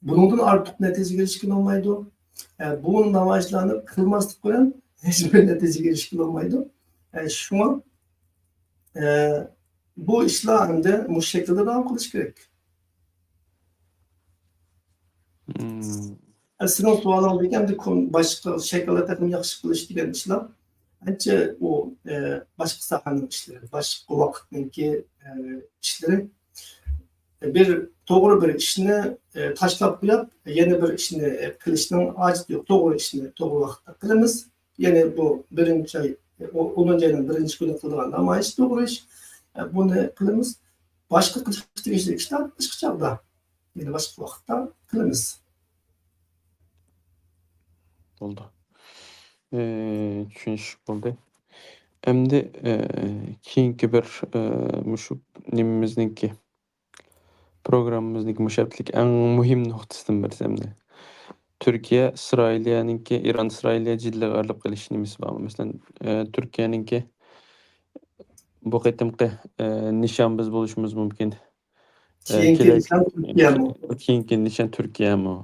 بۇنىڭدىن ئارتۇق نەتىجىگە ئېرىشكىلى بولمايدۇ. ئە، بۇ نامايىشلارنى قىلماسلىق بىلەن ھېچبىر نەتىجىگە ئېرىشكىلى بولمايدۇ. ئە، شۇڭا، ئە، بۇ ئىشلار ئەمدى مۇشۇ شەكىلدە داۋام قىلىشى كېرەك. مم. ئە، سېنىڭ سوئالىڭدىكى ئەمدى كون-، باشقا شەكىلدە تېخىمۇ ياخشى قىلىش دېگەن ئىشلار ئانچە ئۇ، ئە، باشقا ساھەنىڭ ئىشلىرى، باشقا ۋاقىتنىڭكى، ئە، ئىشلىرى. بىر توغرا بىر ئىشنى، ئە، تاشلاپ قويۇپ، يەنە بىر ئىشنى، ئە، قىلىشنىڭ ھاجىتى يوق. توغرا ئىشنى توغرا ۋاقىتتا قىلىمىز. يەنى بۇ بىرىنچى ئاي، ئە، ئو-، ئونىنچى ئاينىڭ بىرىنچى كۈنى قىلىدىغان نامايىش توغرا ئىش. ئە، بۇنى قىلىمىز. باشقا قىلىش تېگىشلىك ئىشلار باشقا چاغدا، يەنە باشقا ۋاقىتتا قىلىمىز. بولدى. ئى، چۈشىنىشلىك بولدى. ئەمدى، ئى، كېيىنكى بىر، ئى، مۇشۇ نېمىمىزنىڭكى، پروگراممىمىزنىڭكى مۇشۇ ھەپتىلىك ئەڭ مۇھىم نۇقتىسىدىن بىرسى ئەمدى. تۈركىيە، ئىسرائىلىيەنىڭكى، ئىران، ئىسرائىلىيە جىددىي ئايرىلىپ قېلىش نېمىسى بارمۇ؟ مەسىلەن، ئى، تۈركىيەنىڭكى بۇ قېتىمقى، ئى، نىشان بىز بولۇشىمىز مۇمكىن. ئى، كېيىنكى كېلەر-، نىشان تۈركىيەمۇ؟ كېيىنكى نىشان تۈركىيەمۇ؟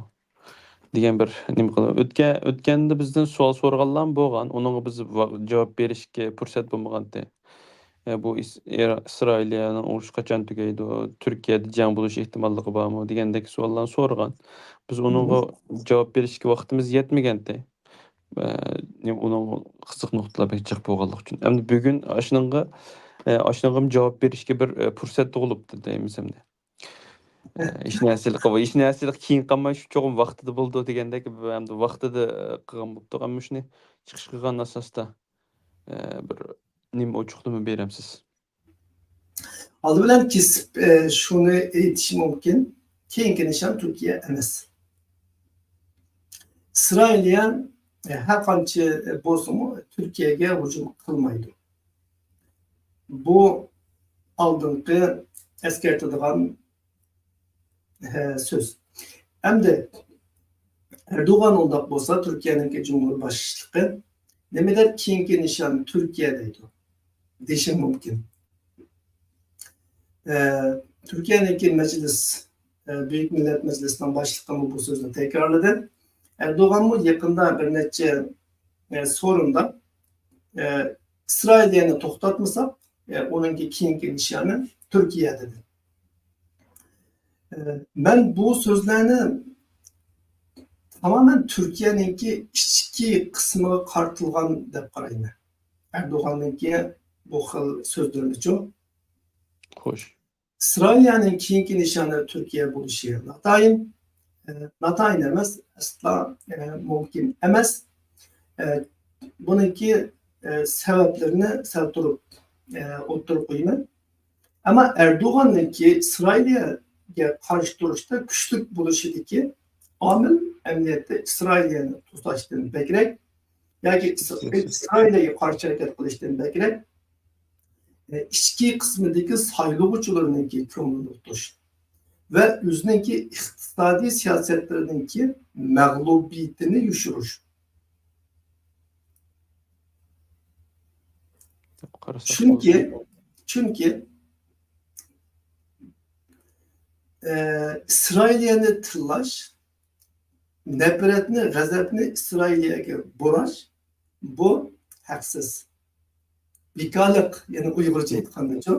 دېگەن بىر نېمە قىلىپ، ئۆتكە-، ئۆتكەندە بىزدىن سوئال سورىغانلارمۇ بولغان، ئۇنىڭغا بىز ۋا-، جاۋاب بېرىشكە پۇرسەت بولمىغانتى. ئە، بۇ ئىس-، ئىرا-، ئىسرائىلىيەنىڭ ئۇرۇشى قاچان تۈگەيدۇ؟ تۈركىيەدە جەڭ بولۇش ئېھتىماللىقى بارمۇ؟ دېگەندەك سوئاللارنى سورىغان. بىز ئۇنىڭغا جاۋاب بېرىشكە ۋاقتىمىز يەتمىگەنتى. ئە، ئۇنىڭ قىزىق نۇقتىلار بەك جىق بولغانلىقى ئۈچۈن. ئەمدى بۈگۈن ئاشۇنىڭغا، ئە، ئاشۇنىڭغىمۇ جاۋاب بېرىشكە بىر، ئە، پۇرسەت تۇغۇلۇپتۇ دەيمىز ئەمدى. ئە، ھېچ نەرسىلىك، ھېچ نەرسىلىك كېيىن قالماي، شۇ چوقۇم ۋاقتىدا بولىدۇ دېگەندەك، ئەمدى ۋاقتىدا، ئە، قىلغان بوپتۇق. ئەمما شۇنى چىقىش قىلغان ئاساستا، ئە، بىر نېمە ئوچۇقلىما بېرەمسىز؟ ئالدى بىلەن كېسىپ، ئە، شۇنى ئېيتىش مۇمكىن، كېيىنكى نىشان تۈركىيە ئەمەس. ئىسرائىلىيە، ئە، ھەر قانچە، ئە، بولسىمۇ تۈركىيەگە ھۇجۇم قىلمايدۇ. بۇ ئالدىنقى ئەسكەرتىدىغان، ئە، سۆز. ئەمدى ئەردوغان ئۇنداق بولسا، تۈركىيەنىڭكى جۇمھۇر باشلىقى نېمە دەپ كېيىنكى نىشان تۈركىيە دەيدۇ؟ دېيىشى مۇمكىن. ئە، تۈركىيەنىڭكى مەجلىس، ئە، بۈيۈك مىللەت مەجلىسىنىڭ باشلىقىمۇ بۇ سۆزنى تەكرارلىدى. ئەردوغانمۇ يېقىندا بىر نەچچە، ئە، سورۇندا، ئە، ئىسرائىلىيەنى توختاتمىساق، ئە، ئۇنىڭكى كېيىنكى نىشانى تۈركىيە دېدى. ئە، مەن بۇ سۆزلەرنى تامامەن تۈركىيەنىڭكى ئىچكى قىسمىغا قارىتىلغان دەپ قارايمەن. ئەردوغاننىڭكى بۇ خىل سۆزلىرىنىچۇ؟ خوش. ئىسرائىلىيەنىڭ كېيىنكى نىشانى تۈركىيە بولۇشى ناتايىن، ئە، ناتايىن ئەمەس، ئەسلا، ئە، مۇمكىن ئەمەس. ئە، بۇنىڭكى، ئە، سەۋەبلىرىنى سەل تۇرۇپ، ئە، ئوتتۇرىغا قويىمەن. ئەمما ئەردوغاننىڭكى ئىسرائىلىيەگە قارشى تۇرۇشتا كۈچلۈك بولۇشىدىكى ئامىل ئەمەلىيەتتە ئىسرائىلىيەنى توساشتىن بەكرەك ياكى ئىس-، ئىسرائىلىيەگە قارشى ھەرىكەت قىلىشتىن بەكرەك، ئە، ئىچكى قىسمىدىكى سايلىغۇچىلىرىنىڭكى كۆڭلىنى ئۇتۇش ۋە ئۆزىنىڭكى ئىقتىسادىي سىياسەتلىرىنىڭكى مەغلۇبىيىتىنى يوشۇرۇش. قارىساق چۈنكى، بولىدۇ. چۈنكى، ئە، ئىسرائىلىيەنى تىللاش، نەپرەتنى، غەزەپنى ئىسرائىلىيەگە بۇراش، بۇ ھەقسىز. بىكارلىق، يەنى ئۇيغۇرچە ئېيتقاندىچۇ،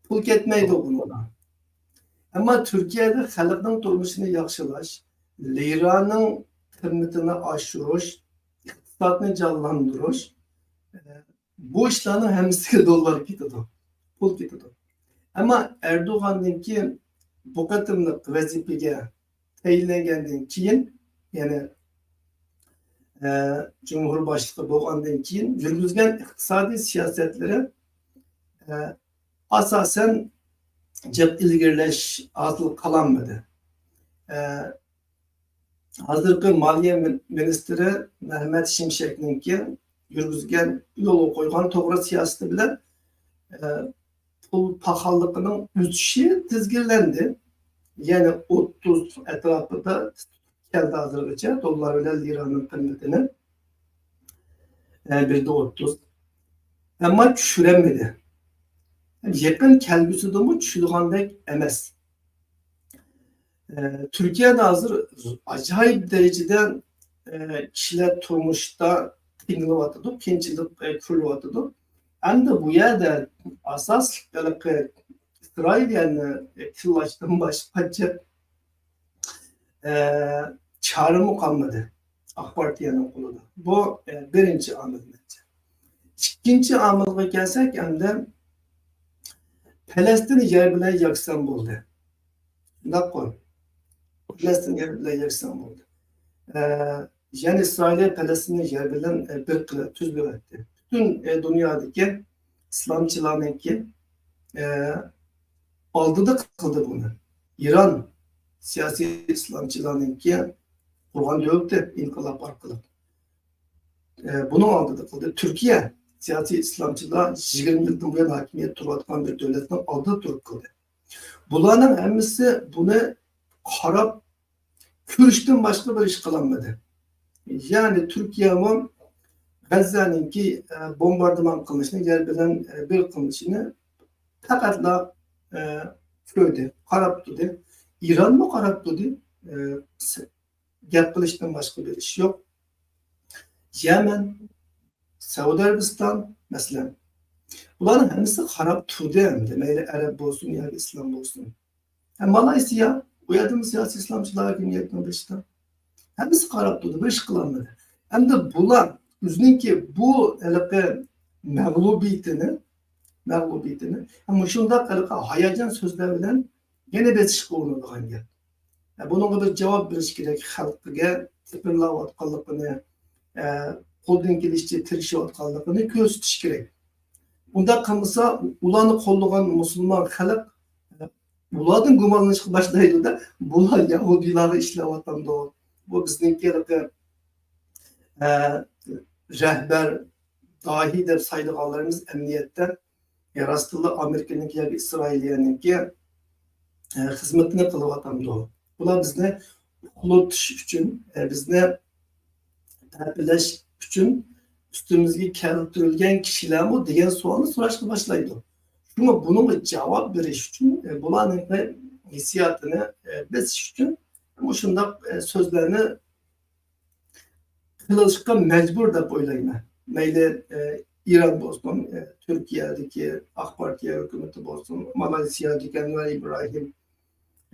پۇل كەتمەيدۇ بۇنىڭغا. ئەمما تۈركىيەدە خەلقنىڭ تۇرمۇشىنى ياخشىلاش، لىرانىڭ قىممىتىنى ئاشۇرۇش، ئىقتىسادنى جانلاندۇرۇش، ئە، بۇ ئىشلارنىڭ ھەممىسىگە دوللار كېتىدۇ، پۇل كېتىدۇ. ئەمما ئەردوغاندىن كېيىن بۇ قېتىملىق ۋەزىپىگە تەيىنلەنگەندىن كېيىن، يەنى، ئە، جۇمھۇر باشلىقى بولغاندىن كېيىن يۈرگۈزگەن ئىقتىسادىي سىياسەتلىرى، ئە، ئاساسەن جىق ئىلگىرىلەش ھاسىل قىلالمىدى. ئە، ھازىرقى مالىيە مىن-، مىنىستىرى مەھمەت شىمشەكنىڭكى يۈرگۈزگەن، يولغا قويغان توغرا سىياسىتى بىلەن، ئە، پۇل پاخاللىقىنىڭ ئۆسۈشى تىزگىنلەندى. يەنى ئوتتۇز ئەتراپىدا كەلدى ھازىرغىچە دوللار بىلەن لىرانىڭ قىممىتىنى، ئە، بىر دە ئوتتۇز. ئەمما چۈشۈرەلمىدى. يېقىن كەلگۈسىدىمۇ چۈشىدىغاندەك ئەمەس. ئە، تۈركىيەدە ھازىر ئاجايىپ دەرىجىدە، ئە، كىشىلەر تۇرمۇشتا قىينىلىۋاتىدۇ، قىيىنچىلىق، ئە، كۆرۈلۈۋاتىدۇ. ئەمدى بۇ يەردە ئاساسلىق ھېلىقى ئىسرائىلىيەنى تىللاشتىن باشقا، ئە، چارىمۇ قالمىدى ئاق پارتىيەنىڭ قولىدا. بۇ، ئە، بىرىنچى ئامىل مەنچە. ئىككىنچى ئامىلغا كەلسەك، ئەمدى پەلەستىن يەر بىلەن يەكسان بولدى. شۇنداققۇ؟ پەلەستىن يەر بىلەن يەكسان بولدى. ئە، يەنى ئىسرائىلىيە پەلەستىننى يەر بىلەن، ئە، بىر قىلىپ تۈزلىۋەتتى. پۈتۈن، ئە، دۇنيادىكى ئىسلامچىلارنىڭكى، ئە، ئالدىدا قىلدى بۇنى. ئىران سىياسىي ئىسلامچىلارنىڭكى قۇرغان دۆلىتى ئىنقىلاب ئارقىلىق. ئە، بۇنىڭ ئالدىدا قىلدى. تۈركىيە سىياسىي ئىسلامچىلار يىگىرمە يىلدىن بۇيان ھاكىمىيەت تۇرۇۋاتقان بىر دۆلەتنىڭ ئالدىدا تۇرۇپ قىلدى. بۇلارنىڭ ھەممىسى بۇنى قاراپ كۆرۈشتىن باشقا بىر ئىش قىلالمىدى. يەنى تۈركىيەمۇ غەززەنىڭكى، ئە، بومباردىمان قىلىنىشىنى، يەر بىلەن، ئە، بىر قىلىنىشىنى پەقەتلا، ئە، كۆردى، قاراپ تۇردى. ئىرانمۇ قاراپ تۇردى. ئە، س-، گەپ قىلىشتىن باشقا بىر ئىش يوق. يەمەن، سەئۇدى ئەرەبىستان، مەسىلەن، بۇلارنىڭ ھەممىسى قاراپ تۇردى ئەمدى، مەيلى ئەرەب بولسۇن ياكى ئىسلام بولسۇن. ھە، مالايسىيا، ئۇ يەردىمۇ سىياسىي ئىسلامچىلار ھاكىمىيەتنىڭ بېشىدا. ھەممىسى قاراپ تۇردى، بىر ئىش قىلالمىدى. ئەمدى بۇلار ئۆزىنىڭكى بۇ ھېلىقى مەغلۇبىيىتىنى، مەغلۇبىيىتىنى مۇشۇنداق ھېلىقى ھاياجان سۆزلەر بىلەن يەنە بېسىشقا ئۇرۇنىدىغان گەپ. ئە، بۇنىڭغا بىر جاۋاب بېرىش كېرەك، خەلققە تېپىرلاۋاتقانلىقىنى، ئە، قولدىن كېلىشىچە تىرىشىۋاتقانلىقىنى كۆرسىتىش كېرەك. ئۇنداق قىلمىسا، ئۇلارنى قوللىغان مۇسۇلمان خەلق، ئە، ئۇلاردىن گۇمانلىنىشقا باشلايدۇ-دە، بۇلار يەھۇدىيلارغا ئىشلەۋاتامدۇ؟ بۇ بىزنىڭكى ھېلىقى، ئە، رەھبەر، داھىي دەپ سايلىغانلىرىمىز ئەمەلىيەتتە ئە، راستتىنلا ئامېرىكىنىڭكى ياكى ئىسرائىلىيەنىڭكى، ئە، خىزمىتىنى قىلىۋاتامدۇ؟ بۇلار بىزنى ئۇخلىتىش ئۈچۈن، ئە، بىزنى تەربىيەلەش ئۈچۈن ئۈستىمىزگە كەلتۈرۈلگەن كىشىلەرمۇ دېگەن سوئالنى سوراشقا باشلايدۇ. شۇڭا بۇنىڭغا جاۋاب بېرىش ئۈچۈن، ئە، بۇلارنىڭ ھېسسىياتىنى، ئە، بېسىش ئۈچۈن مۇشۇنداق، ئە، سۆزلەرنى قىلىشقا مەجبۇر دەپ ئويلايمەن. مەيلى، ئە، ئىران بولسۇن، ئە، تۈركىيەدىكى ئاق پارتىيە ھۆكۈمىتى بولسۇن، مالايسىيادىكى ئەنۋەر ئىبراھىم،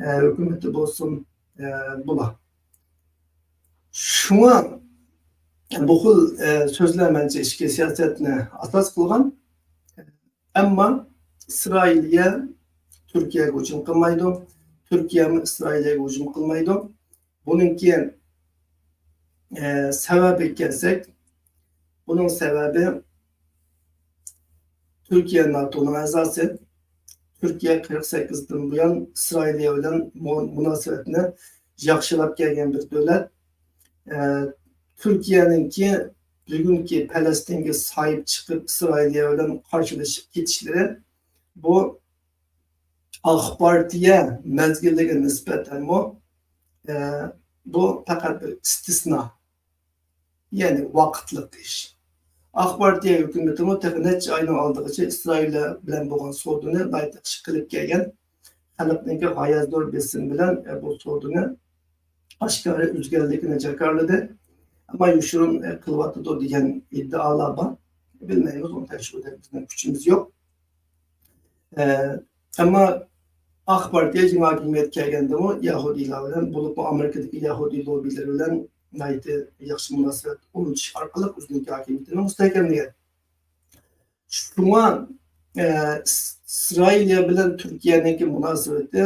ئە، ھۆكۈمىتى بولسۇن، ئە، بۇلار. شۇڭا بۇ خىل، ئە، سۆزلەر مەنچە ئىچكى سىياسەتنى ئاساس قىلغان. ئەمما ئىسرائىلىيە تۈركىيەگە ھۇجۇم قىلمايدۇ، تۈركىيەمۇ ئىسرائىلىيەگە ھۇجۇم قىلمايدۇ. بۇنىڭكى، ئە، سەۋەبىگە كەلسەك، بۇنىڭ سەۋەبى تۈركىيە ناتونىڭ ئەزاسى. تۈركىيە قىرىق سەككىزدىن بۇيان ئىسرائىلىيە بىلەن مۇ-، مۇناسىۋەتنى ياخشىلاپ كەلگەن بىر دۆلەت. ئە، تۈركىيەنىڭكى بۈگۈنكى پەلەستىنگە ساھىب چىقىپ، ئىسرائىلىيە بىلەن قارشىلىشىپ كېتىشلىرى، بۇ ئاق پارتىيە مەزگىلىگە نىسبەتەنمۇ، ئە، بۇ پەقەت بىر ئىستىسنا، يەنى ۋاقىتلىق ئىش. ئاق پارتىيە ھۆكۈمىتىمۇ تېخى نەچچە ئاينىڭ ئالدىغىچە ئىسرائىل بىلەن بولغان سودىنى ناھايىتى ياخشى قىلىپ كەلگەن. خەلقنىڭكى غايەت زور بېسىم بىلەن، ئە، بۇ سودىنى ئاشكارا ئۈزگەنلىكىنى جاكارلىدى. ئەمما يوشۇرۇن، ئە، قىلىۋاتىدۇ دېگەن ئىددىئالار بار. بىلمەيمىز، ئۇنى تەكشۈرۈۋاتقان بىزنىڭ كۈچىمىز يوق. ئە، ئەمما ئاق پارتىيە يېڭى ھاكىمىيەتكە كەلگەندىمۇ يەھۇدىيلار بىلەن، بولۇپمۇ ئامېرىكىدىكى يەھۇدىي لوببىلىرى بىلەن ناھايىتى ياخشى مۇناسىۋەت ئورنىتىش ئارقىلىق ئۆزىنىڭكى ھاكىمىيىتىنى مۇستەھكەملىگەن. شۇڭا، ئە، ئىسرائىلىيە بىلەن تۈركىيەنىڭكى مۇناسىۋىتى،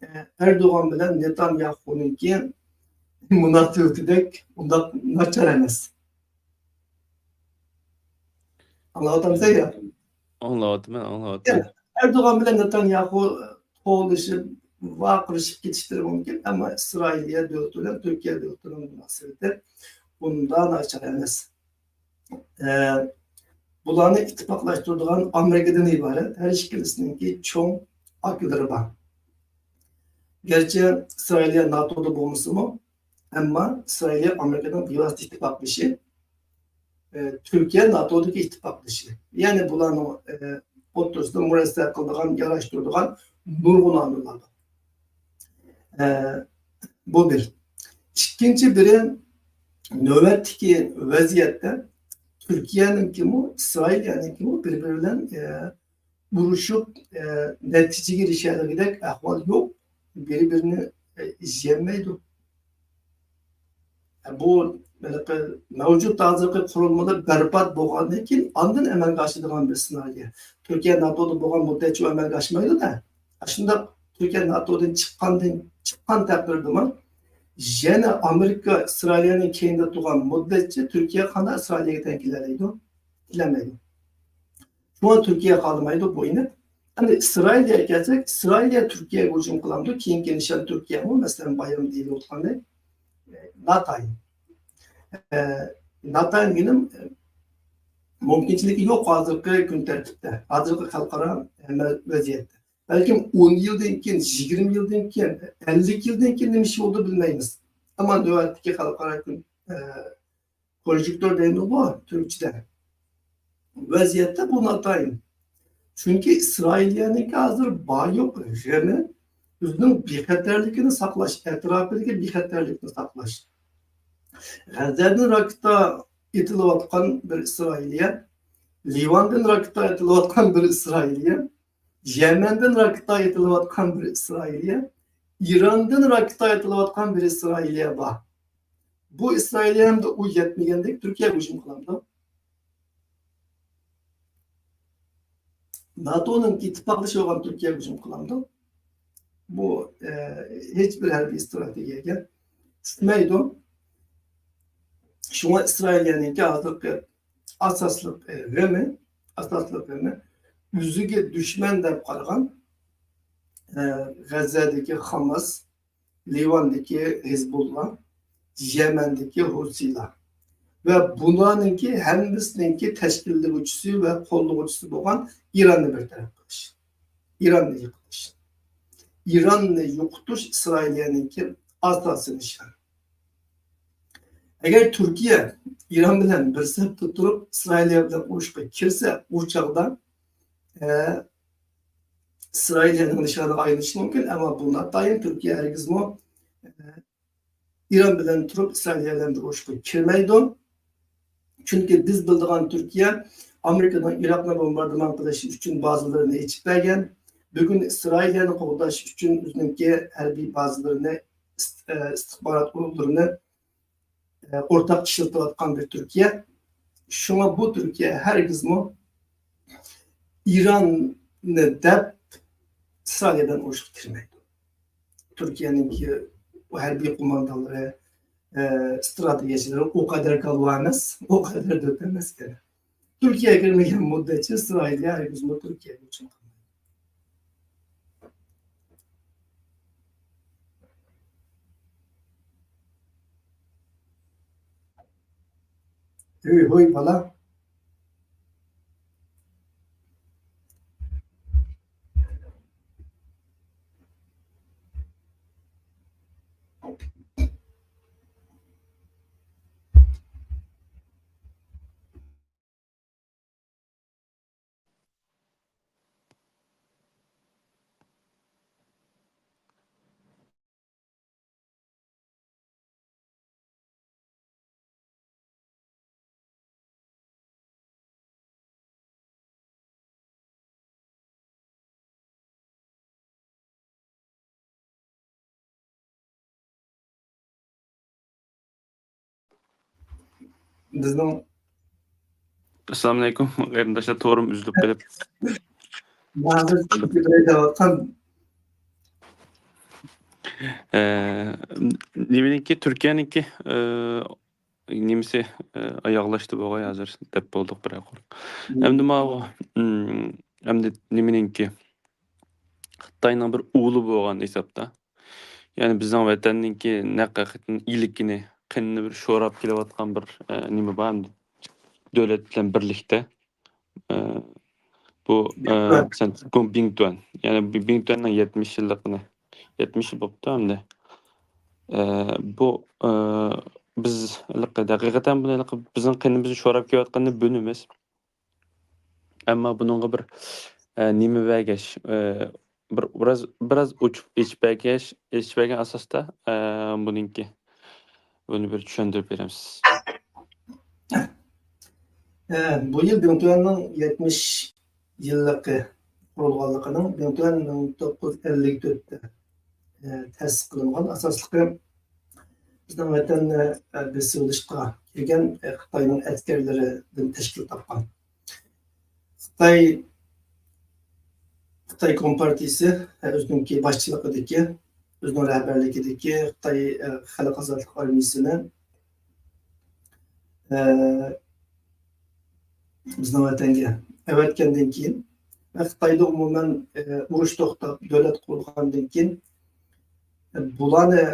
ئە، ئەردوغان بىلەن نېتانياخۇنىڭكى مۇناسىۋىتىدەك ئۇنداق ناچار ئەمەس. ئاڭلاۋاتامسەن يا؟ ئاڭلاۋاتىمەن، ئاڭلاۋاتىمەن. ئەردوغان بىلەن نېتانياخۇ توۋلىشىپ، ۋارقىرىشىپ كېتىشلىرى مۇمكىن، ئەمما ئىسرائىلىيە دۆلىتى بىلەن تۈركىيە دۆلىتىنىڭ مۇناسىۋىتى ئۇنداق ناچار ئەمەس. ئە، بۇلارنى ئىتتىپاقلاشتۇرىدىغان ئامېرىكىدىن ئىبارەت ھەر ئىككىلىسىنىڭكى چوڭ ئاكىلىرى بار. گەرچە ئىسرائىلىيە ناتودا بولمىسىمۇ، ئەمما ئىسرائىلىيە ئامېرىكىنىڭ بىۋاسىتە ئىتتىپاقدىشى، ئە، تۈركىيە ناتودىكى ئىتتىپاقدىشى. يەنى بۇلارنىڭ، ئە، ئوتتۇرىسىدا مۇرەسسە قىلىدىغان، ياراشتۇرىدىغان نۇرغۇن ئامىللار بار. ئە، بۇ بىر. ئىككىنچى بىرى، نۆۋەتتىكى ۋەزىيەتتە تۈركىيەنىڭكىمۇ، ئىسرائىلىيەنىڭكىمۇ بىر-بىرى بىلەن، ئە، ئۇرۇشۇپ، ئە، نەتىجىگە ئېرىشەلىگۈدەك ئەھۋال يوق. بىر-بىرىنى، ئە، يېمەيدۇ. بۇ ھېلىقى مەۋجۇت ھازىرقى قۇرۇلمىلار بەربات بولغاندىن كېيىن ئاندىن ئەمەلگە ئاشىدىغان بىر سېنارىيە. تۈركىيە ناتودا بولغان مۇددەتچە ئەمەلگە ئاشمايدۇ-دە. ئاشۇنداق تۈركىيە ناتودىن چىققاندىن، چىققان تەقدىردىمۇ يەنە ئامېرىكا ئىسرائىلىيەنىڭ كەينىدە تۇرغان مۇددەتچە تۈركىيە قانداق ئىسرائىلىيەگە تەڭ كېلەلەيدۇ؟ كېلەلمەيدۇ. شۇڭا تۈركىيە خالىمايدۇ بۇ ئىنى. ئەمدى ئىسرائىلىيەگە كەلسەك، ئىسرائىلىيە تۈركىيەگە ھۇجۇم قىلامدۇ؟ كېيىنكى نىشان تۈركىيەمۇ، مەسىلەن، بايام دېيىلىۋاتقاندەك، ئە، ناتايىن. ئە، ناتايىن دېگىنىم، ئە، مۇمكىنچىلىكى يوق ھازىرقى كۈن تەرتىپتە، ھازىرقى خەلقئارا، ئە، ۋەزىيەتتە. بەلكىم ئون يىلدىن كېيىن، يىگىرمە يىلدىن كېيىن، ئەللىك يىلدىن كېيىن نېمە ئىش بولىدۇ بىلمەيمىز. ئەمما نۆۋەتتىكى خەلقئارا كۈن، ئە، كونجۇكتور دەيمىزغۇ تۈركچىدە. ۋەزىيەتتە بۇ ناتايىن. چۈنكى ئىسرائىلىيەنىڭكى ھازىر بار يوق غېمى ئۆزىنىڭ بىخەتەرلىكىنى ساقلاش، ئەتراپىدىكى بىخەتەرلىكنى ساقلاش. غەززەدىن راكېتا ئېتىلىۋاتقان بىر ئىسرائىلىيە، لىۋاندىن راكېتا ئېتىلىۋاتقان بىر ئىسرائىلىيە، يەمەندىن راكېتا ئېتىلىۋاتقان بىر ئىسرائىلىيە، ئىراندىن راكېتا ئېتىلىۋاتقان بىر ئىسرائىلىيە بار. بۇ ئىسرائىلىيە ھەمدە ئۇ يەتمىگەندەك تۈركىيەگە ھۇجۇم قىلامدۇ؟ ناتونىڭ ئىتتىپاقدىشى بولغان تۈركىيەگە ھۇجۇم قىلامدۇ؟ بۇ، ئە، ھېچ بىر ھەربىي ئىستراتېگىيەگە چۈشمەيدۇ. شۇڭا ئىسرائىلىيەنىڭكى ھازىرقى ئاساسلىق، ئە، غېمى، ئاساسلىق غېمى ئۆزىگە دۈشمەن دەپ قارىغان، ئە، غەززەدىكى خاماس، لىۋاندىكى ھېزبۇللا، يەمەندىكى ھوسىلار ۋە بۇلارنىڭكى ھەممىسىنىڭكى تەشكىللىگۈچىسى ۋە قوللىغۇچىسى بولغان ئىراننى بىر تەرەپ قىلىش، ئىراننى يىقىتىش. ئىراننى يوقىتىش ئىسرائىلىيەنىڭكى ئاساسىي نىشانى. ئەگەر تۈركىيە ئىران بىلەن بىر سەپتە تۇرۇپ، ئىسرائىلىيە بىلەن ئۇرۇشقا كىرسە، ئۇ چاغدا، ئە، ئىسرائىلىيەنىڭ نىشانىغا ئايلىنىشى مۇمكىن، ئەمما بۇ ناتايىن. تۈركىيە ھەرگىزمۇ، ئە، ئىران بىلەن تۇرۇپ ئىسرائىلىيە بىلەن بىر ئۇرۇشقا كىرمەيدۇ. چۈنكى بىز بىلىدىغان تۈركىيە ئامېرىكىنىڭ ئىراقنى بومباردىمان قىلىش ئۈچۈن بازىلىرىنى ئېچىپ بەرگەن. بۈگۈن ئىسرائىلىيەنى قوغداش ئۈچۈن ئۆزىنىڭكى ھەربىي بازىلىرىنى، ئىست-، ئە، ئىستىخبارات ئورۇنلىرىنى، ئە، ئورتاق ئىشلىتىۋاتقان بىر تۈركىيە. شۇڭا بۇ تۈركىيە ھەرگىزمۇ ئىراننى دەپ ئىسرائىلىيە بىلەن ئۇرۇشقا كىرمەيدۇ. تۈركىيەنىڭكى ھەربىي قوماندانلىرى، ئە، ئىستراتېگىيەچىلىرى ئۇ قەدەر كالۋا ئەمەس، ئۇ قەدەر دۆت ئەمەس يەنە. تۈركىيە كىرمىگەن مۇددەتچە ئىسرائىلىيە ھەرگىزمۇ تۈركىيەگە ھۇجۇم قىلمايدۇ. ھۆي، ھۆي، بالا. بىزنىڭ ئەسسالامۇئەلەيكۇم، قېرىنداشلار، تورۇم ئۈزۈلۈپ قېلىپ. ھازىر كۆپرەك دەۋاتقان. ئە، نېمىنىڭكى، تۈركىيەنىڭكى، ئە، نېمىسى، ئە، ئاياغلاشتى بوغاي ھازىر دەپ بولدۇق بىرەر قۇر. مم. ئەمدى ماۋۇ، مم، ئەمدى نېمىنىڭكى، خىتاينىڭ بىر ئۇلى بولغان ھېسابتا. يەنى بىزنىڭ ۋەتەننىڭكى نەق ھەقىقەتەن ئىلكىنى، قېنىنى بىر شوراپ كېلىۋاتقان بىر، ئە، نېمە بار ئەمدى. دۆلەت بىلەن بىرلىكتە. ئە، بۇ، ئە، بىڭتۈەن. مەسىلەن، گوم-، بىڭتۈەن. يەنى بۇ بىڭتۈەننىڭ يەتمىش يىللىقىنى، يەتمىش يىل بوپتۇ ئەمدى. ئە، بۇ، ئە، بىز ھېلىقى، ھەقىقەتەن بۇنى ھېلىقى بىزنىڭ قېنىمىزنى شوراپ كېلىۋاتقىنىنى بىلىمىز. ئەمما بۇنىڭغا بىر، ئە، نېمە بەرگەچ، ئە، بىر، بىراز، بىراز ئوچۇق ئېچىپ بەرگەچ، ئېچىپ بەرگەن ئاساستا، ئە، بۇنىڭكى، بۇنى بىر چۈشەندۈرۈپ بېرەمسىز؟ ئە، بۇ يىل بىڭتۈەننىڭ يەتمىش يىللىقى، قۇرۇلغانلىقىنىڭ، بىڭتۈەن مىڭ توققۇز يۈز ئەللىك تۆتتە، ئە، تەسىس قىلىنغان. ئاساسلىقى بىزنىڭ ۋەتەننى، ئە، بېسىۋېلىشقا كىرگەن، ئە، خىتاينىڭ ئەسكەرلىرىدىن تەشكىل تاپقان. خىتاي، خىتاي كومپارتىيىسى، ئە، ئۆزىنىڭكى باشچىلىقىدىكى، ئۆزىنىڭ رەھبەرلىكىدىكى خىتاي، ئە، خەلق ئازادلىق ئارمىيىسىنى، ئە، بىزنىڭ ۋەتەنگە ئەۋەتكەندىن كېيىن ۋە خىتايدا ئومۇمەن، ئە، ئۇرۇش توختاپ، دۆلەت قۇرۇلغاندىن كېيىن، ئە، بۇلارنى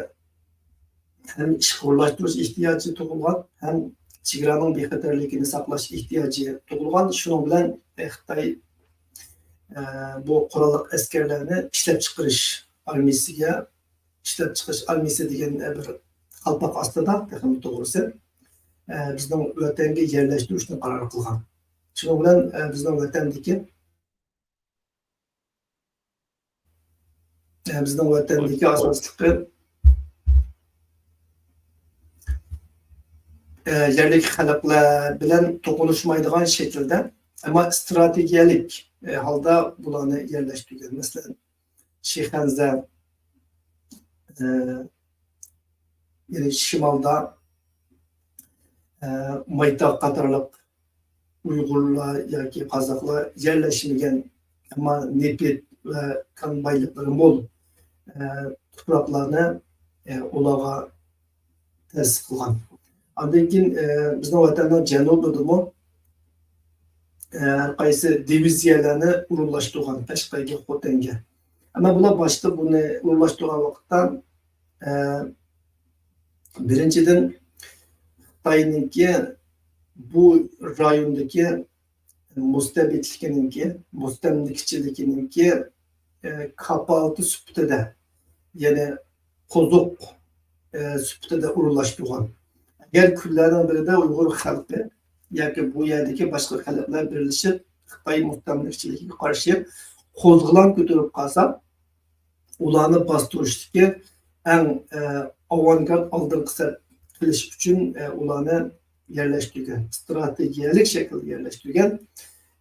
ھەم ئىشقا ئورۇنلاشتۇرۇش ئېھتىياجى تۇغۇلغان، ھەم چېگرانىڭ بىخەتەرلىكىنى ساقلاش ئېھتىياجى تۇغۇلغان. شۇنىڭ بىلەن، ئە، خىتاي، ئە، بۇ قوراللىق ئەسكەرلەرنى ئىشلەپچىقىرىش ئارمىيىسىگە، ئىشلەپچىقىرىش ئارمىيىسى دېگەن، ئە، بىر قالپاق ئاستىدا، تېخىمۇ توغرىسى، ئە، بىزنىڭ ۋەتەنگە يەرلەشتۈرۈشنى قارار قىلغان. شۇنىڭ بىلەن، ئە، بىزنىڭ ۋەتەندىكى، ئە، بىزنىڭ ۋەتەندىكى ئاساسلىقى، ئە، يەرلىك خەلقلەر بىلەن توقۇنۇشمايدىغان شەكىلدە، ئەمما ئىستراتېگىيەلىك، ئە، ھالدا بۇلارنى يەرلەشتۈرگەن. مەسىلەن، شىخەنزە، ئە، يەنى شىمالدا، ئە، مايتاغ قاتارلىق ئۇيغۇرلار ياكى قازاقلار يەرلەشمىگەن، ئەمما نېفىت ۋە كان بايلىقلىرى مول، ئە، تۇپراقلارنى، ئە، ئۇلارغا تەسىس قىلغان. ئاندىن كېيىن، ئە، بىزنىڭ ۋەتەننىڭ جەنۇبىدىمۇ، ئە، ھەر قايسى دىۋىزىيەلەرنى ئورۇنلاشتۇرغان قەشقەرگە، خوتەنگە. ئەمما بۇلار باشتا بۇنى ئورۇنلاشتۇرغان ۋاقىتتا، ئە، بىرىنچىدىن، خىتاينىڭكى بۇ رايوندىكى مۇستەبىتلىكىنىڭكى، مۇستەملىكىچىلىكىنىڭكى، ئە، كاپالىتى سۈپىتىدە، يەنى قوزۇق، ئە، سۈپىتىدە ئورۇنلاشتۇرغان. ئەگەر كۈنلەرنىڭ بىرىدە ئۇيغۇر خەلقى ياكى بۇ يەردىكى باشقا خەلقلەر بىرلىشىپ، خىتاي مۇستەملىكىچىلىكىگە قارشى قوزغىلاڭ كۆتۈرۈپ قالسا، ئۇلارنى باستۇرۇشتىكى ئەڭ، ئە، ئاۋانگارت، ئالدىنقى سەپ قىلىش ئۈچۈن، ئە، ئۇلارنى يەرلەشتۈرگەن، ئىستراتېگىيەلىك شەكىلدە يەرلەشتۈرگەن.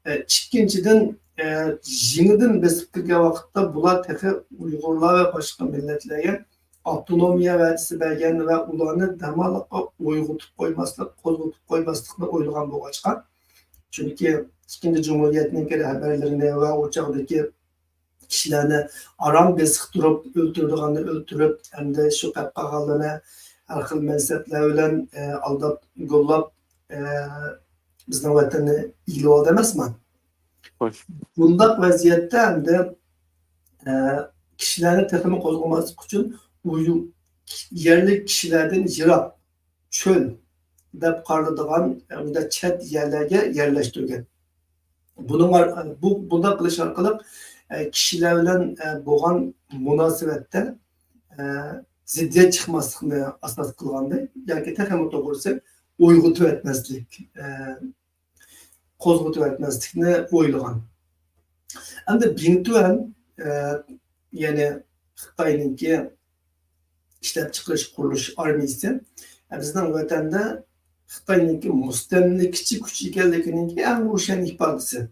ئە، ئىككىنچىدىن، ئە، يېڭىدىن بېسىپ كىرگەن ۋاقىتتا بۇلار تېخى ئۇيغۇرلار ۋە باشقا مىللەتلەرگە ئاپتونومىيە ۋەدىسى بەرگەن ۋە ئۇلارنى دەماللىققا ئويغىتىپ قويماسلىق، قوزغىتىپ قويماسلىقنى ئويلىغان بولغاچقا، چۈنكى ئىككىنچى جۇمھۇرىيەتنىڭكى رەھبەرلىرىنى ۋە ئۇ چاغدىكى كىشىلەرنى ئاران بېسىقتۇرۇپ، ئۆلتۈرىدىغاننى ئۆلتۈرۈپ، ئەمدى شۇ قېلىپ قالغانلىرىنى ھەر خىل مەنسەپلەر بىلەن، ئە، ئالداپ، گوللاپ، ئە، بىزنىڭ ۋەتەننى ئىگىلىۋالدى ئەمەسمۇ؟ خوش. بۇنداق ۋەزىيەتتە ئەمدى، ئە، كىشىلەرنى تېخىمۇ قوزغىماسلىق ئۈچۈن ئۇيۇ-، يەرلىك كىشىلەردىن يىراق، چۆل دەپ قارىلىدىغان، ئە، چەت يەرلەرگە يەرلەشتۈرگەن. بۇنىڭ ئار-، بۇ، بۇنداق قىلىش ئارقىلىق، ئە، كىشىلەر بىلەن، ئە، بولغان مۇناسىۋەتتە، ئە، زىددىيەت چىقماسلىقنى ئاساس قىلغانىدى ياكى تېخىمۇ توغرىسى ئويغىتىۋەتمەسلىك، ئە، قوزغىتىۋەتمەسلىكنى ئويلىغان. ئەمدى بىڭتۈەن، ئە، يەنى خىتاينىڭكى ئىشلەپچىقىرىش قۇرۇلۇش ئارمىيىسى، ئە، بىزنىڭ ۋەتەندە خىتاينىڭكى مۇستەملىكىچى كۈچ ئىكەنلىكىنىڭكى ئەڭ روشەن ئىپادىسى.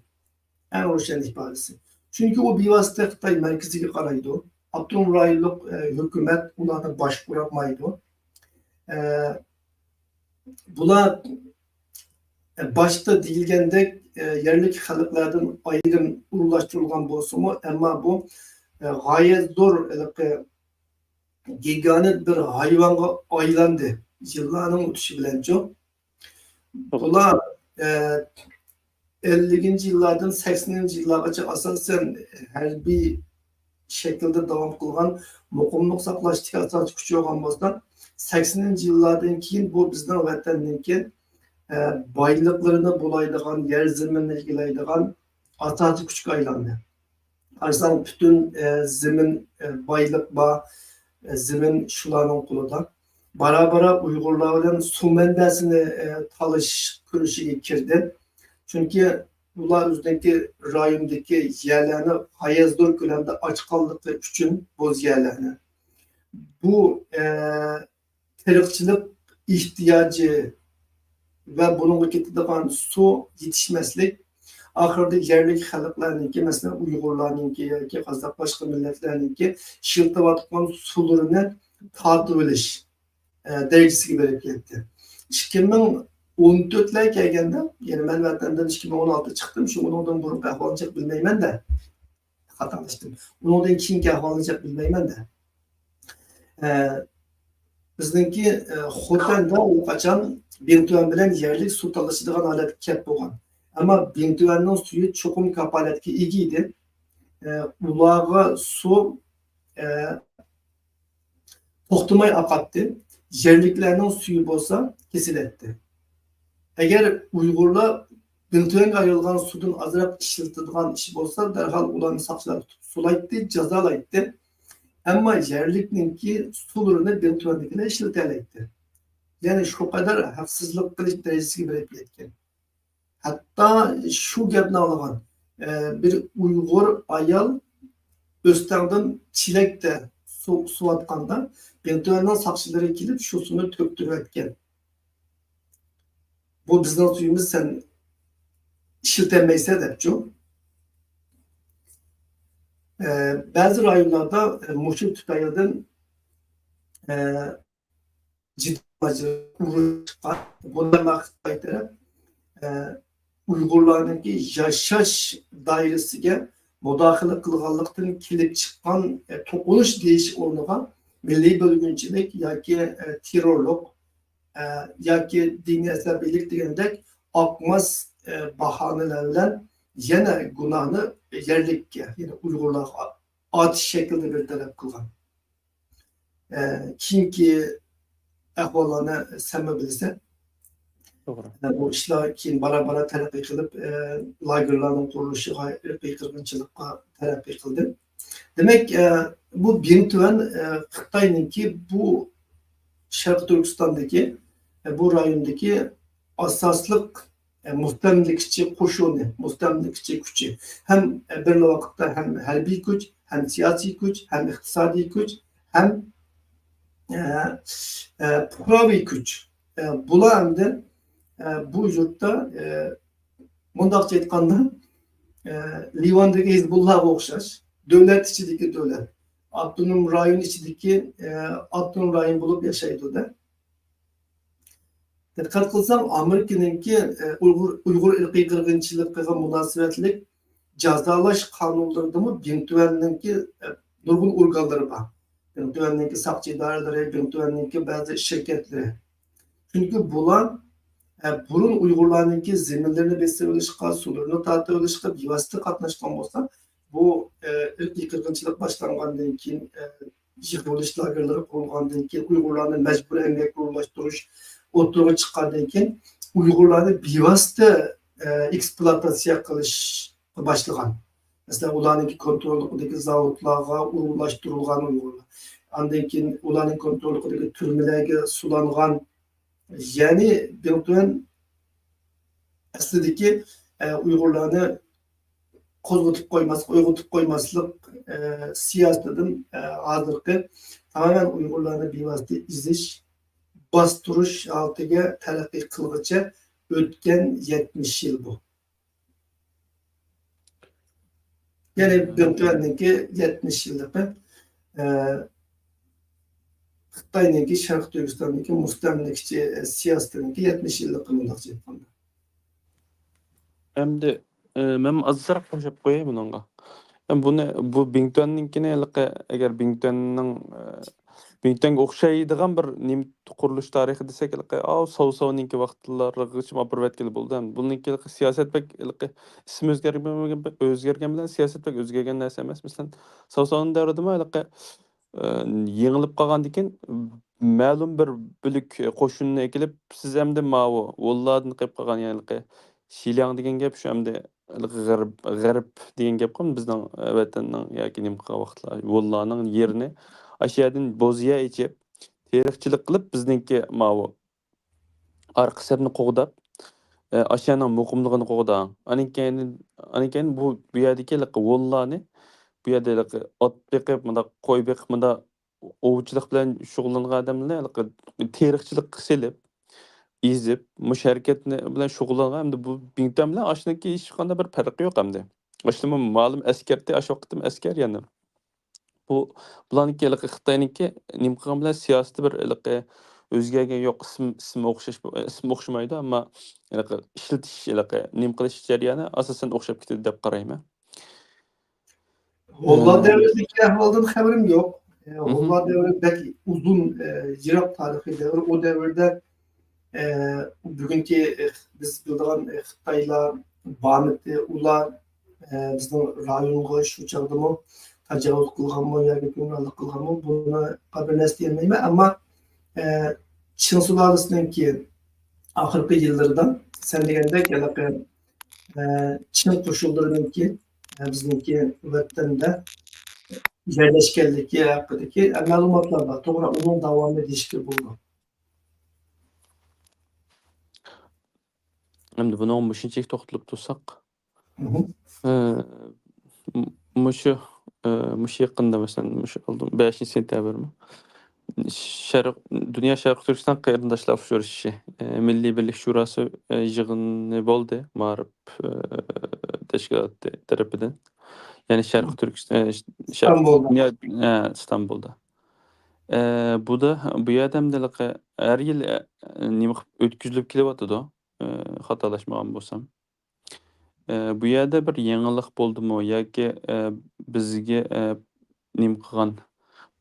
ئەڭ روشەن ئىپادىسى. چۈنكى ئۇ بىۋاسىتە خىتاي مەركىزىگە قارايدۇ. ئاپتونوم رايونلۇق، ئە، ھۆكۈمەت ئۇلارنى باشقۇرالمايدۇ. ئە، بۇلار، ئە، باشتا دېيىلگەندەك، ئە، يەرلىك خەلقلەردىن ئايرىم ئورۇنلاشتۇرۇلغان بولسىمۇ، ئەمما بۇ، ئە، غايەت زور ھېلىقى گىگانت بىر ھايۋانغا ئايلاندى. يىللارنىڭ ئۆتۈشى بىلەنچۇ. بۇلار، ئە، ئەللىكىنچى يىللاردىن سەكسىنىنچى يىللارغىچە ئاساسەن ھەربىي شەكىلدە داۋام قىلغان، مۇقىملىق ساقلاشتىكى ئاساسىي كۈچ بولغان بولسا، سەكسىنىنچى يىللاردىن كېيىن بۇ بىزنىڭ ۋەتەننىڭكى، ئە، بايلىقلىرىنى بۇلايدىغان، يەر زېمىننى ئىگىلەيدىغان ئاساسىي كۈچكە ئايلاندى. قارىساڭ، پۈتۈن، ئە، زېمىن، ئە، بايلىق بار، ئە، زېمىن شۇلارنىڭ قولىدا. بارا-بارا ئۇيغۇرلار بىلەن سۇ مەنبەسىنى، ئە، تالىشىش كۈرىشىگە كىردى. چۈنكى ئۇلار ئۆزىنىڭكى رايوندىكى يەرلەرنى غايەت زور كۆلەمدە ئاچقانلىقى ئۈچۈن بوز يەرلەرنى، بۇ، ئە، تېرىقچىلىق ئېھتىياجى ۋە بۇنىڭغا كېتىدىغان سۇ يېتىشمەسلىك ئاخىرىدا يەرلىك خەلقلەرنىڭكى، مەسىلەن، ئۇيغۇرلارنىڭكى ياكى قازاق باشقا مىللەتلەرنىڭكى ئىشلىتىۋاتقان سۇلىرىنى تارتىۋېلىش، ئە، دەرىجىسىگە بېرىپ يەتتى. ئىككى مىڭ ئون تۆتلەرگە كەلگەندە، يەنى مەن ۋەتەندىن ئىككى مىڭ ئون ئالتىدا چىقتىم، شۇڭا ئۇنىڭدىن بۇرۇنقى ئەھۋالنى جىق بىلمەيمەن-دە. خاتالاشتىم. ئۇنىڭدىن كېيىنكى ئەھۋالنى جىق بىلمەيمەن-دە. ئە، بىزنىڭكى، ئە، خوتەندە ئۇ قاچان بىڭتۈەن بىلەن يەرلىك سۇ تالىشىدىغان ھالەتكە كەپ بولغان. ئەمما بىڭتۈەننىڭ سۈيى چوقۇم كاپالەتكە ئىگە ئىدى. ئە، ئۇلارغا سۇ، ئە، توختىماي ئاقاتتى. يەرلىكلەرنىڭ سۈيى بولسا كېسىلەتتى. ئەگەر ئۇيغۇرلار بىڭتۈەنگە ئايرىلغان سۇدىن ئازراق ئىشلىتىدىغان ئىش بولسا، دەرھال ئۇلارنى ساقچىلار تۇتۇپ سولايتتى، جازالايتتى. ئەمما يەرلىكنىڭكى سۇلىرىنى بىڭتۈەندىكىلەر ئىشلىتەلەيتتى. يەنى شۇ قەدەر ھەقسىزلىق قىلىش دەرىجىسىگە بېرىپ يەتكەن. ھەتتا شۇ گەپنى ئاڭلىغان، ئە، بىر ئۇيغۇر ئايال ئۆستەڭدىن چېلەكتە سۇ سۇۋاتقاندا، بىڭتۈەننىڭ ساقچىلىرى كېلىپ، شۇ سۇنى تۆكتۈرۈۋەتكەن. بۇ بىزنىڭ سۈيىمىز، سەن ئىشلىتەلمەيسەن دەپچۇ. ئە، بەزى رايونلاردا، ئە، مۇشۇ تۈپەيلىدىن، ئە، جىددىي ماجىرا، ئۇرۇش چىققان. بۇنى خىتاي تەرەپ، ئە، ئۇيغۇرلارنىڭكى ياشاش دائىرىسىگە مۇداخىلە قىلغانلىقتىن كېلىپ چىققان، ئە، توقۇنۇش دېيىش ئورنىغا مىللىي بۆلگۈنچىلىك ياكى، ئە، تېررورلۇق، ئە، ياكى دىنىي ئەسەبىيلىك دېگەندەك ئاقماس، ئە، باھانىلەر بىلەن يەنە گۇناھنى يەرلىككە، يەنى ئۇيغۇرلارغا ئاتىش شەكلىدە بىر تەلەپ قىلغان. ئە، كېيىنكى ئەھۋاللارنى سەنمۇ بىلىسەن. توغرا. ئە، بۇ ئىشلار كېيىن بارا-بارا تەرەققىي قىلىپ، ئە، لاگېرلارنىڭ قۇرۇلۇشىغا، ئىرقىي قىرغىنچىلىققا تەرەققىي قىلدى. دېمەك، ئە، بۇ بىڭتۈەن، ئە، خىتاينىڭكى بۇ شەرقىي تۈركىستاندىكى، ئە، بۇ رايوندىكى ئاساسلىق، ئە، مۇستەملىكىچى قوشۇنى، مۇستەملىكىچى كۈچى. ھەم، ئە، بىرلا ۋاقىتتا ھەم ھەربىي كۈچ، ھەم سىياسىي كۈچ، ھەم ئىقتىسادىي كۈچ، ھەم، ئە، ئە، پۇقراۋى كۈچ. ئە، بۇلار ئەمدى، ئە، بۇ يۇرتتا، ئە، مۇنداقچە ئېيتقاندا، ئە، لىۋاندىكى ھېزبۇللاغا ئوخشاش، دۆلەت ئىچىدىكى دۆلەت، ئاپتونوم رايون ئىچىدىكى، ئە، ئاپتونوم رايون بولۇپ ياشايدۇ-دە. دىققەت قىلساڭ، ئامېرىكىنىڭكى، ئە، ئۇيغۇر، ئۇيغۇر ئىرقىي قىرغىنچىلىقىغا مۇناسىۋەتلىك جازالاش قانۇنلىرىدىمۇ بىڭتۈەننىڭكى، ئە، نۇرغۇن ئورگانلىرى بار. بىڭتۈەننىڭكى ساقچى ئىدارىلىرى، بىڭتۈەننىڭكى بەزى شىركەتلىرى. چۈنكى بۇلار، ئە، بۇرۇن ئۇيغۇرلارنىڭكى زېمىنلىرىنى بېسىۋېلىشقا، سۇلىرىنى تارتىۋېلىشقا بىۋاسىتە قاتناشقان بولسا، بۇ، ئە، ئىرقىي قىرغىنچىلىق باشلانغاندىن كېيىن، ئە، يىغىۋېلىش لاگېرلىرى قۇرۇلغاندىن كېيىن، ئۇيغۇرلارنى مەجبۇرىي ئەمگەككە ئورۇنلاشتۇرۇش ئوتتۇرىغا چىققاندىن كېيىن، ئۇيغۇرلارنى بىۋاسىتە، ئە، ئېكسپلۇئاتاتسىيە قىلىشقا باشلىغان. مەسىلەن، ئۇلارنىڭكى كونتروللۇقىدىكى زاۋۇتلارغا ئورۇنلاشتۇرۇلغان ئۇيغۇرلار. ئاندىن كېيىن ئۇلارنىڭ كونتروللۇقىدىكى تۈرمىلەرگە سولانغان. يەنى بىڭتۈەن ئەسلىدىكى، ئە، ئۇيغۇرلارنى قوزغىتىپ قويماسلىق، ئويغىتىپ قويماسلىق، ئە، سىياسىتىدىن، ئە، ھازىرقى تامامەن ئۇيغۇرلارنى بىۋاسىتە ئېزىش، باستۇرۇش ھالىتىگە تەرەققىي قىلغىچە ئۆتكەن يەتمىش يىل بۇ. يەنى بىڭتۈەننىڭكى يەتمىش يىللىقى، ئە، خىتاينىڭكى شەرقىي تۈركىستاندىكى مۇستەملىكىچى، ئە، سىياسىتىنىڭكى يەتمىش يىللىقى مۇنداقچە ئېيتقاندا. ئەمدى، ئە، مەن ئازراق قوشۇپ قوياي بۇنىڭغا. ئە، بۇنى، بۇ بىڭتۈەننىڭكىنى ھېلىقى، ئەگەر بىڭتۈەننىڭ، ئە، بىڭتۈەنگە ئوخشايدىغان بىر نېمە قۇرۇلۇش تارىخى دېسەك، ھېلىقى، ئاۋۇ ساۋساۋنىڭكى ۋاقىتلىرىغىچە ئاپىرىۋەتكىلى بولىدۇ. بۇنىڭكى ھېلىقى سىياسەت بەك ھېلىقى ئىسمى ئۆزگەرگەن، ئۆزگەرگەن بىلەن سىياسەت بەك ئۆزگەرگەن نەرسە ئەمەس. مەسىلەن، ساۋساۋنىڭ دەۋرىدىمۇ ھېلىقى، ئە، يېڭىلىپ قالغاندىن كېيىن مەلۇم بىر بۆلۈك قوشۇننى ئەكېلىپ، سىز ئەمدى ماۋۇ ھونلاردىن قېلىپ قالغان، يەنى ھېلىقى شىلياڭ دېگەن گەپ شۇ ئەمدى غەرب، غەرب دېگەن گەپقۇ بىزنىڭ ۋەتەننىڭ ياكى نېمە قىلغان ۋاقىتلار، ھونلارنىڭ يېرىنى ئاشۇ يەردىن بوزيە ئېچىپ، تېرىقچىلىق قىلىپ، بىزنىڭكى ماۋۇ ئارقا سەپنى قوغداپ، ئاشۇ يەرنىڭ مۇقىملىقىنى قوغداڭ. ئاندىن كېيىن، ئاندىن كېيىن بۇ، بۇ يەردىكى ھېلىقى ھونلارنى، بۇ يەردە ھېلىقى ئات بېقىپ، مۇنداق قوي بېقىپ، مۇنداق ئوۋچىلىق بىلەن شۇغۇللانغان ئادەملەرنى ھېلىقى تېرىقچىلىققا سېلىپ، ئېزىپ، مۇشۇ ھەرىكەتنى بىلەن شۇغۇللانغان، ئەمدى بۇ بىڭتۈەن بىلەن ئاشۇنىڭكى ھېچقانداق بىر پەرقى يوق ئەمدى. ئاشۇمۇ مەلۇم ئەسكەرتى، ئاشۇ ۋاقىتتىمۇ ئەسكەر يەنە. بۇ، بۇلارنىڭكى ھېلىقى خىتاينىڭكى نېمە قىلغان بىلەن سىياسىتى بىر ھېلىقى ئۆزگەرگەن يوق، ئىسىم، ئىسمى ئوخشاش، ئىسمى ئوخشىمايدۇ، ئەمما ھېلىقى ئىشلىتىش، ھېلىقى نېمە قىلىش جەريانى ئاساسەن ئوخشاپ كېتىدۇ دەپ قارايمەن. ھونلار ئە، دەۋرىدىكى ئەھۋالدىن خەۋىرىم يوق. ئە، مھم. ھونلار دەۋرى بەك ئۇزۇن، ئە، يىراق تارىخىي دەۋر. ئۇ دەۋردە، ئە، بۈگۈنكى، ئە، بىز بىلىدىغان، ئە، خىتايلار بارمىدى، ئۇلار، ئە، بىزنىڭ رايونغا شۇ چاغدىمۇ تاجاۋۇز قىلغانمۇ ياكى ھۆكۈمرانلىق قىلغانمۇ، بۇنىڭغا بىر نەرسە دېيەلمەيمەن. ئەمما، ئە، چىڭ سۇلالىسىنىڭكى ئاخىرقى يىللىرىدا، سەن دېگەندەك، ھېلىقى ئە، چىڭ قوشۇنلىرىنىڭكى، ئە، بىزنىڭكى ۋەتەندە يەرلەشكەنلىكى ھەققىدىكى، ئە، مەلۇماتلار بار. توغرا، ئۇنىڭ داۋامى دېيىشكە بولىدۇ. ئەمدى بۇنىڭغا مۇشۇنچىلىك توختىلىپ تۇرساق، مھم. ئە، م-، مۇشۇ، ئە، مۇشۇ يېقىندا، مەسىلەن، مۇشۇ ئالدىن بەشىنچى سېنتەبىرمۇ؟ شەرق، دۇنيا شەرقىي تۈركىستان قېرىنداشلار ئۇچرىشىشى، ئە، مىللىي بىرلىك شوراسى، ئە، يىغىنى بولدى، مائارىپ، ئە، تەشكىلاتى تەرىپىدىن. يەنى شەرقىي تۈركىستان، ئە، ش-، شەرق-، ئىستانبۇلدا. دۇنيا، ئە، ئىستانبۇلدا. ئە، بۇ دا، بۇ يەردە ھەمدە ھېلىقى ھەر يىل، ئە، نېمە قىلىپ ئۆتكۈزۈلۈپ كېلىۋاتىدۇ، ئە، خاتالاشمىغان بولسام. ئە، بۇ يەردە بىر يېڭىلىق بولدىمۇ ياكى، ئە، بىزگە، ئە، نېمە قىلغان،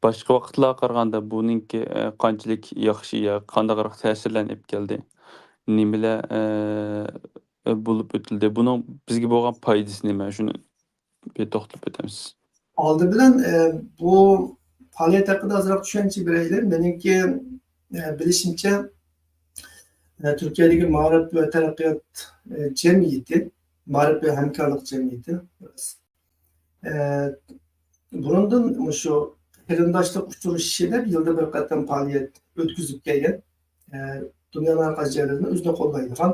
باشقا ۋاقىتلارغا قارىغاندا بۇنىڭكى، ئە، قانچىلىك ياخشى يا قانداقراق تەسىرلەرنى ئېلىپ كەلدى؟ نېمىلەر، ئە، ئە، بولۇپ ئۆتۈلدى؟ بۇنىڭ بىزگە بولغان پايدىسى نېمە؟ شۇنى بىر توختىلىپ ئۆتەمسىز؟ ئالدى بىلەن، ئە، بۇ پائالىيەت ھەققىدە ئازراق چۈشەنچە بېرەيلى. مېنىڭكى، ئە، بىلىشىمچە، ئە، تۈركىيەدىكى مائارىپ ۋە تەرەققىيات، ئە، جەمئىيىتى، مائارىپ ۋە ھەمكارلىق جەمئىيىتى، ئە، بۇرۇندىن مۇشۇ قېرىنداشلىق ئۇچرىشىشى دەپ يىلدا بىر قېتىم پائالىيەت ئۆتكۈزۈپ كەلگەن. ئە، دۇنيانىڭ ھەر قايسى جايلىرىدىن ئۆزىنى قوللايدىغان،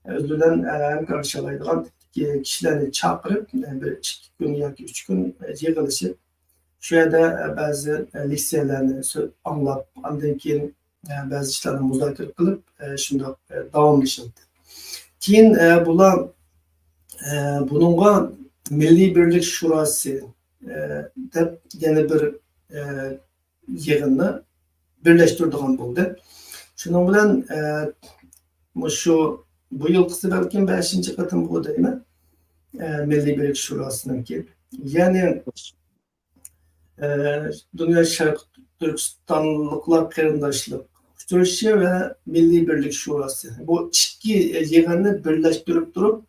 ئۆزى بىلەن، ئە، ھەمكارلىشالايدىغان تىپتىكى كىشىلەرنى چاقىرىپ، ئە، بىر ئىككى كۈن ياكى ئۈچ كۈن، ئە، يىغىلىشىپ، شۇ يەردە، ئە، بەزى، ئە، لېكسىيەلەرنى سۆ-، ئاڭلاپ، ئاندىن كېيىن، ئە، بەزى ئىشلارنى مۇزاكىرە قىلىپ، ئە، شۇنداق، ئە، داۋاملىشىلدى. كېيىن، ئە، بۇلار، ئە، بۇنىڭغا مىللىي بىرلىك شوراسى، ئە، دەپ يەنە بىر، ئە، يىغىننى بىرلەشتۈرىدىغان بولدى. شۇنىڭ بىلەن، ئە، مۇشۇ بۇ يىلقىسى بەلكىم بەشىنچى قېتىم بۇ دەيمەن، ئە، مىللىي بىرلىك شوراسىنىڭكى. يەنى، ئە، دۇنيا شەرقىي تۈركىستانلىقلار قېرىنداشلىق ئۇچرىشىشى ۋە مىللىي بىرلىك شوراسى. بۇ ئىككى يىغىننى بىرلەشتۈرۈپ تۇرۇپ،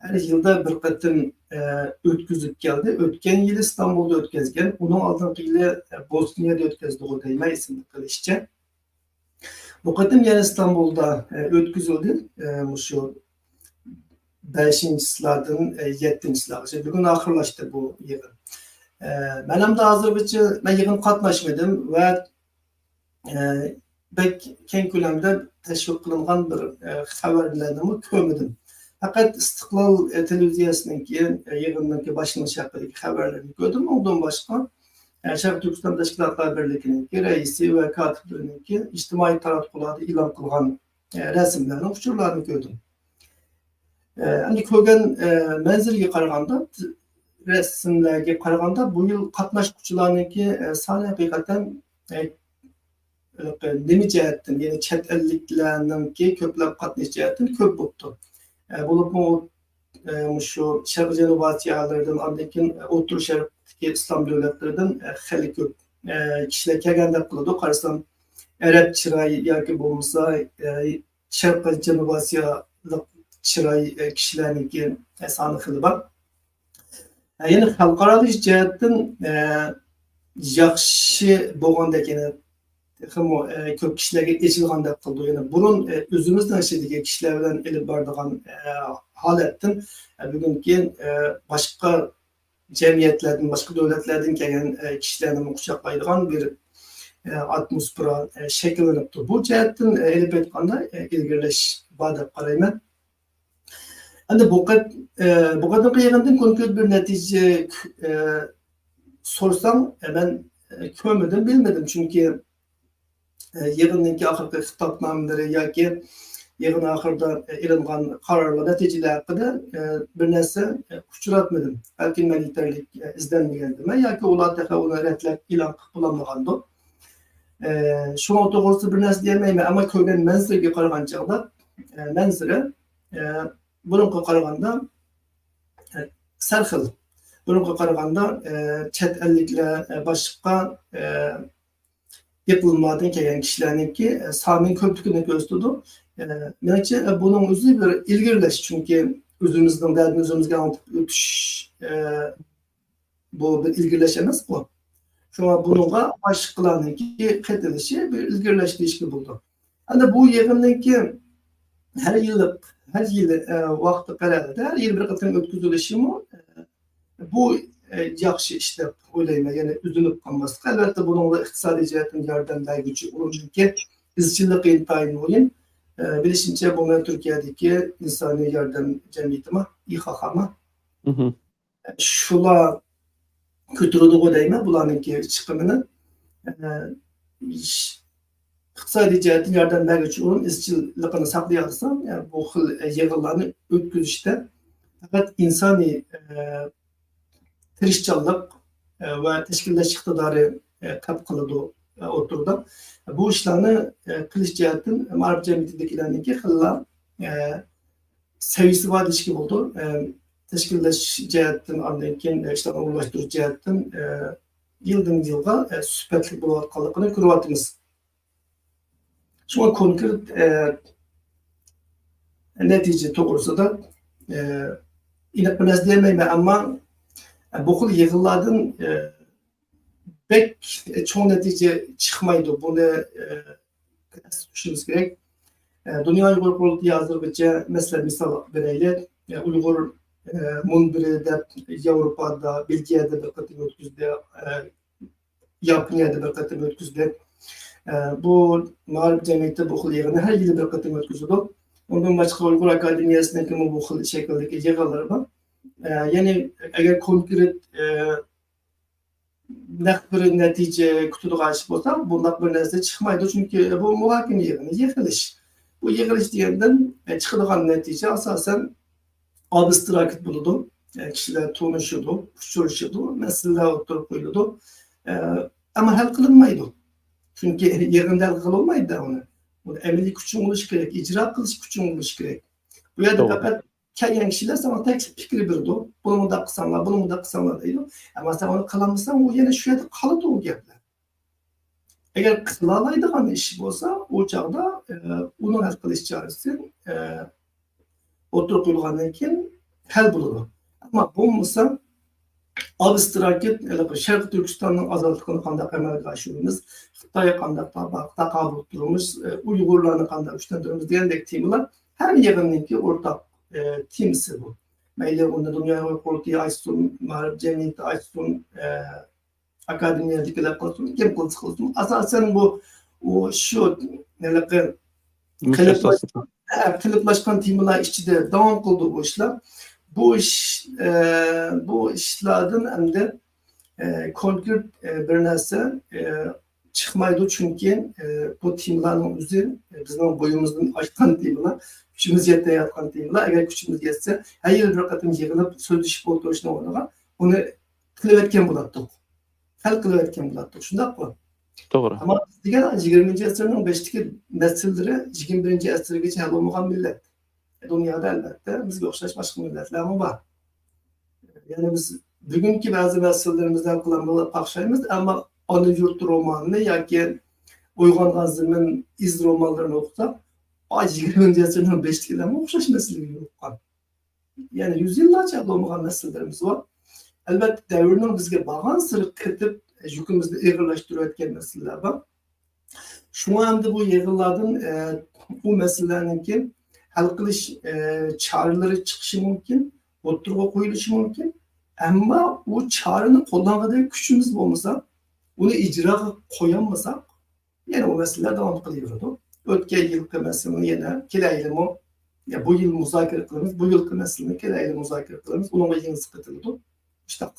ھەر يىلدا بىر قېتىم، ئە، ئۆتكۈزۈپ كەلدى. ئۆتكەن يىلى ئىستانبۇلدا ئۆتكۈزگەن. ئۇنىڭ ئالدىنقى يىلى، ئە، بوسنىيەدە ئۆتكۈزدىغۇ دەيمەن، ئېسىمدە قېلىشىچە. بۇ قېتىم يەنە ئىستانبۇلدا، ئە، ئۆتكۈزۈلدى. ئە، مۇشۇ بەشىنچىسىلاردىن، ئە، يەتتىنچىسىلەرگىچە. بۈگۈن ئاخىرلاشتى بۇ يىغىن. ئە، مەن ئەمدى ھازىرغىچە مەن يىغىنغا قاتناشمىدىم ۋە ئە، بەك كەڭ كۆلەمدە تەشۋىق قىلىنغان بىر، ئە، خەۋەرلەرنىمۇ كۆرمىدىم. پەقەت ئىستىقلال، ئە، تېلېۋىزىيەسىنىڭكى، ئە، يىغىننىڭكى باشلىنىشى ھەققىدىكى خەۋەرلەرنى كۆردۈم. ئۇندىن باشقا، ئە، شەرقىي تۈركىستان تەشكىلاتلار بىرلىكىنىڭكى رەئىسى ۋە كاتىپلىرىنىڭكى ئىجتىمائىي تاراتقۇلاردا ئېلان قىلغان، ئە، رەسىملەرنى، ئۇچۇرلارنى كۆردۈم. ئە، ئەمدى كۆرگەن، ئە، مەنزىرىگە قارىغاندا، رەسىملەرگە قارىغاندا، بۇ يىل قاتناشقۇچىلارنىڭكى، ئە، سانى ھەقىقەتەن، ئە، نېمە جەھەتتىن، يەنى چەت ئەللىكلەرنىڭكى كۆپلەپ قاتنىشىش جەھەتتىن كۆپ بوپتۇ. ئە، بولۇپمۇ، ئە، مۇشۇ شەرقىي جەنۇبىي ئاسىيالىرىدىن، ئاندىن كېيىن ئوتتۇرا شەرقتىكى ئىسلام دۆلەتلىرىدىن، ئە، خېلى كۆپ، ئە، كىشىلەر كەلگەندەك قىلىدۇ. قارىسام، ئەرەب چىرايى ياكى بولمىسا، ئە، شەرقىي جەنۇبىي ئاسىيالىق چىراي، ئە، كىشىلەرنىڭكى، ئە، سانى خېلى بار. ئە، يەنە خەلقئارالىشىش جەھەتتىن، ئە، ياخشى بولغاندەك، يەنە تېخىمۇ، ئە، كۆپ كىشىلەرگە ئېچىلغاندەك قىلىدۇ. يەنە بۇرۇن، ئە، ئۆزىمىزنىڭ ئىچىدىكى كىشىلەر بىلەن ئېلىپ بارىدىغان، ئە، ھالەتتىن، ئە، بۈگۈنكى، ئە، باشقا جەمئىيەتلەردىن، باشقا دۆلەتلەردىن كەلگەن، ئە، كىشىلەرنىمۇ قۇچاقلايدىغان بىر، ئە، ئاتموسفېرا، ئە، شەكىللىنىپتۇ. بۇ جەھەتتىن، ئە، ئېلىپ ئېيتقاندا، ئە، ئىلگىرىلەش بار دەپ قارايمەن. ئەمدى بۇ قېت-، ئە، بۇ قېتىمقى يىغىندىن كونكرېت بىر نەتىجە، ئە، سورىساڭ، ئە، مەن، ئە، كۆرمىدىم، بىلمىدىم. چۈنكى، ئە، يىغىننىڭكى ئاخىرقى خىتابنامىلىرى ياكى يىغىن ئاخىرىدا، ئە، ئېلىنغان قارارلار، نەتىجىلەر ھەققىدە، ئە، بىر نەرسە، ئە، ئۇچراتمىدىم. بەلكىم مەن يېتەرلىك، ئە، ئىزدەنمىگەندىمەن ياكى ئۇلار تېخى ئۇنى رەتلەپ ئېلان قىلىپ بولالمىغاندۇ. ئە، شۇنىڭ توغرىسىدا بىر نەرسە دېيەلمەيمەن، ئەمما كۆرگەن مەنزىرىگە قارىغان چاغدا، ئە، مەنزىرە، ئە، بۇرۇنقىغا قارىغاندا، ئە، سەل خىل. بۇرۇنقىغا قارىغاندا، ئە، چەت ئەللىكلەر، ئە، باشقا، ئە، ئىقلىملاردىن كەلگەن كىشىلەرنىڭكى، ئە، سانىنىڭ كۆپلۈكىنى كۆرسىتىدۇ. ئە، مېنىڭچە، ئە، بۇنىڭ ئۆزى بىر ئىلگىرىلەش، چۈنكى ئۆزىمىزنىڭ دەردىنى ئۆزىمىزگە ئاڭلىتىپ ئۆتۈش، ئە، بۇ بىر ئىلگىرىلەش ئەمەسقۇ. شۇڭا بۇنىڭغا باشقىلارنىڭكى قېتىلىشى بىر ئىلگىرىلەش دېيىشكە بولىدۇ. ئەمدى بۇ يىغىننىڭكى ھەر يىللىق، ھەر يىلى، ئە، ۋاقتى قەرەلدە ھەر يىلى بىر قېتىم ئۆتكۈزۈلۈشىمۇ، ئە، بۇ، ئە، ياخشى ئىش دەپ ئويلايمەن. يەنى ئۈزۈلۈپ قالماسلىق. ئەلۋەتتە، بۇنىڭدا ئىقتىسادىي جەھەتتىن ياردەم بەرگۈچى ئورۇن، چۈنكى ئىزچىللىقى ئىنتايىن مۇھىم. ئە، بىلىشىمچە، بۇنى تۈركىيەدىكى ئىنسانىي ياردەم جەمئىيىتىمۇ، ئىخخمۇ، مھم. شۇلار كۆتۈرىدىغۇ دەيمەن بۇلارنىڭكى چىقىمىنى. ئە، ئىش-، ئىقتىسادىي جەھەتتىن ياردەم بەرگۈچى ئورۇن ئىزچىللىقىنى ساقلىيالىسا، ئە، بۇ خىل، ئە، يىغىنلارنى ئۆتكۈزۈشتە پەقەت ئىنسانىي، ئە، تىرىشچانلىق، ئە، ۋە تەشكىللەش ئىقتىدارى، ئە، تەپ قىلىدۇ، ئە، ئوتتۇرىدا. بۇ ئىشلارنى، ئە، قىلىش جەھەتتىن مائارىپ جەمئىيىتىدىكىلەرنىڭكى خېلىلا، ئە، سەۋىيىسى بار دېيىشكە بولىدۇ. ئە، تەشكىللەش جەھەتتىن، ئاندىن كېيىن، ئە، ئىشلارنى ئورۇنلاشتۇرۇش جەھەتتىن، ئە، يىلدىن يىلغا، ئە، سۈپەتلىك بولۇۋاتقانلىقىنى كۆرۈۋاتىمىز. شۇڭا كونكرېت، ئە، نەتىجە توغرىسىدا، ئە، ئېنىق بىر نەرسە دېيەلمەيمەن، ئەمما، ئە، بۇ خىل يىغىنلاردىن، ئە، بەك، ئە، چوڭ نەتىجە چىقمايدۇ. بۇنى، ئە، ئەستە تۇتۇشىمىز كېرەك. ئە، دۇنيا ئۇيغۇر قۇرۇلتىيى ھازىرغىچە، مەسىلەن، مىسال بېرەيلى، ئە، ئۇيغۇر، ئە، مۇنبىرى دەپ ياۋروپادا، بېلگىيەدە بىر قېتىم ئۆتكۈزدى، ئە، ياپونىيەدە بىر قېتىم ئۆتكۈزدى. ئە، بۇ مائارىپ جەمئىيىتى بۇ خىل يىغىننى ھەر يىلى بىر قېتىم ئۆتكۈزىدۇ. ئۇندىن باشقا ئۇيغۇر ئاكادېمىيەسىنىڭكىمۇ بۇ خىل شەكىلدىكى يىغىنلىرى بار. ئە، يەنى ئەگەر كونكرېت، ئە، نەق بىر نەتىجە كۈتىدىغان ئىش بولسا، بۇنداق بىر نەرسە چىقمايدۇ، چۈنكى بۇ مۇھاكىمە يىغىنى، يىغىلىش. بۇ يىغىلىش دېگەندىن، ئە، چىقىدىغان نەتىجە ئاساسەن ئابستراكت بولىدۇ. ئە، كىشىلەر تونۇشىدۇ، ئۇچرىشىدۇ، مەسىلىلەر ئوتتۇرىغا قويۇلىدۇ. ئە، ئەمما ھەل قىلىنمايدۇ. چۈنكى يىغىندا ھەل قىلىنمايدۇ ئۇنى. ئۇنى ئەمەلىي كۈچىڭ بولۇشى كېرەك، ئىجرا قىلىش كۈچىڭ بولۇشى كېرەك. بۇ يەردە توغرا. پەقەت كەلگەن كىشىلەر ساڭا تەكلىپ پىكرى بېرىدۇ. بۇنى مۇنداق قىلساڭلار، بۇنى مۇنداق قىلساڭلار دەيدۇ. ئەمما سەن ئۇنى قىلالمىساڭ، ئۇ يەنە شۇ يەردە قالىدۇ ئۇ گەپلەر. ئەگەر قىلالايدىغان ئىش بولسا، ئۇ چاغدا، ئە، ئۇنىڭ ھەل قىلىش چارىسى، ئە، ئوتتۇرىغا قويۇلغاندىن كېيىن ھەل بولىدۇ. ئەمما بولمىسا، ئابستراكت، ھېلىقى شەرقىي تۈركىستاننىڭ ئازادلىقىنى قانداق ئەمەلگە ئاشۇرىمىز، خىتايغا قانداق تا-، تاقابىل تۇرىمىز، ئۇيغۇرلارنى قانداق كۈچلەندۈرىمىز دېگەندەك تېمىلار ھەممە يىغىننىڭكى ئورتاق، ئى، تېمىسى بۇ. مەيلى ئۇنى دۇنيا ئۇيغۇر قۇرۇلتىيى ئاچسۇن، مائارىپ جەمئىيىتى ئاچسۇن، ئى، ئاكادېمىيەدىكىلەر قىلسۇن، كىم قىلسا قىلسۇن. ئاساسەن بۇ، ئۇ شۇ، ھېلىقى مۇشۇ قېلىپلاشقان، ئاساسلىق. ھە، قېلىپلاشقان تېمىلار ئىچىدە داۋام قىلىدۇ بۇ ئىشلار. بۇ ئىش، ئە، بۇ ئىشلاردىن ئەمدى، ئە، كونكرېت، ئە، بىر نەرسە، ئە، چىقمايدۇ، چۈنكى، ئە، بۇ تېمىلارنىڭ ئۆزى، ئە، بىزنىڭ بويىمىزدىن ئاشقان تېمىلار، كۈچىمىز يەتمەيۋاتقان تېمىلار. ئەگەر كۈچىمىز يەتسە، ھەر يىلى بىر قېتىم يىغىلىپ سۆزلىشىپ ئولتۇرۇشنىڭ ئورنىغا ئۇنى قىلىۋەتكەن بولاتتۇق. ھەل قىلىۋەتكەن بولاتتۇق، شۇنداققۇ؟ توغرا. ئەمما بىز دېگەن يىگىرمىنچى ئەسىرنىڭ بېشىدىكى مەسىلىلىرى يىگىرمە بىرىنچى ئەسىرگىچە ھەل بولمىغان مىللەت. دۇنيادا، ئەلۋەتتە، بىزگە ئوخشاش باشقا مىللەتلەرمۇ بار. يەنى بىز بۈگۈنكى بەزى مەسىلىلىرىمىزنى ھەل قىلالمىغىلى قاقشايمىز، ئەمما ئانا يۇرت رومانىنى ياكى ئويغانغان زېمىن ئىز رومانلىرىنى ئوقۇساق، ئا، يىگىرمىنچى ئەسىرنىڭ بېشىدىكىلەرمۇ ئوخشاش مەسىلىگە يولۇققان. يەنى يۈز يىللارچە ھەل بولمىغان مەسىلىلىرىمىز بار. ئەلۋەتتە، دەۋرنىڭ بىزگە بارغانسېرى قېتىپ، يۈكىمىزنى ئېغىرلاشتۇرۇۋەتكەن مەسىلىلەر بار. شۇڭا ئەمدى بۇ يىغىنلاردىن، ئە، ئۇ مەسىلىلەرنىڭكى ھەل قىلىش، ئە، چارىلىرى چىقىشى مۇمكىن، ئوتتۇرىغا قويۇلۇشى مۇمكىن. ئەمما ئۇ چارىنى قوللانغۇدەك كۈچىمىز بولمىسا، ئۇنى ئىجراغا قويالمىساق، يەنە ئۇ مەسىلىلەر داۋام قىلىۋېرىدۇ. ئۆتكەن يىلقى مەسىلىنى يەنە كېلەر يىلىمۇ يا بۇ يىل مۇزاكىرە قىلىمىز، بۇ يىلقى مەسىلىنى كېلەر يىلى مۇزاكىرە قىلىمىز، ئۇنىڭغا يېڭىسى قېتىلىدۇ. مۇشۇنداق.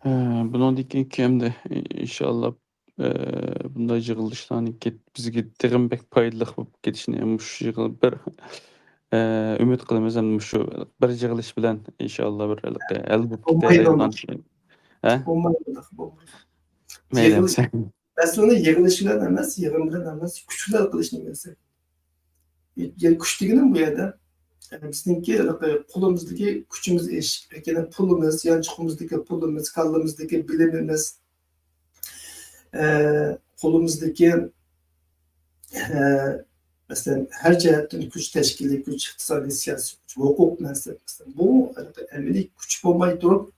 ھە، بۇنىڭدىن كېيىنكى ئەمدى ئىنشاللا، ئە، بۇنداق يىغىلىشلارنىڭكى بىزگە تېخىمۇ بەك پايدىلىق بولۇپ كېتىشىنى مۇشۇ يىغىل بىر، ئە، ئۈمىد قىلىمىز. ھەم مۇشۇ بىر يىغىلىش بىلەن ئىنشاللا بىر ھەل بولۇپ بولمايدۇ كېتەلەيدىغان. ئۇنداق. ھە؟ بولمايدۇ، ئۇنداق بولمايدۇ. مەيلى، يىغىلىش، مەسىلىنى يىغىلىش بىلەن ئەمەس، يىغىن بىلەن ئەمەس، كۈچ بىلەن قىلىشنى بىلسەك. يەنى كۈچ دېگىنىم بۇ يەردە، ئە، بىزنىڭكى ھېلىقى قولىمىزدىكى كۈچىمىز ئېشىپ، يەنى پۇلىمىز، يانچۇقىمىزدىكى پۇلىمىز، كاللىمىزدىكى بىلىمىمىز، ئە، قولىمىزدىكى، ئە، مەسىلەن، ھەر جەھەتتىن كۈچ، تەشكىلىي كۈچ، ئىقتىسادىي، سىياسىي كۈچ، ھوقۇق، مەنسەپ، مەسىلەن، بۇ ھېلىقى ئەمەلىي كۈچ بولماي تۇرۇپ،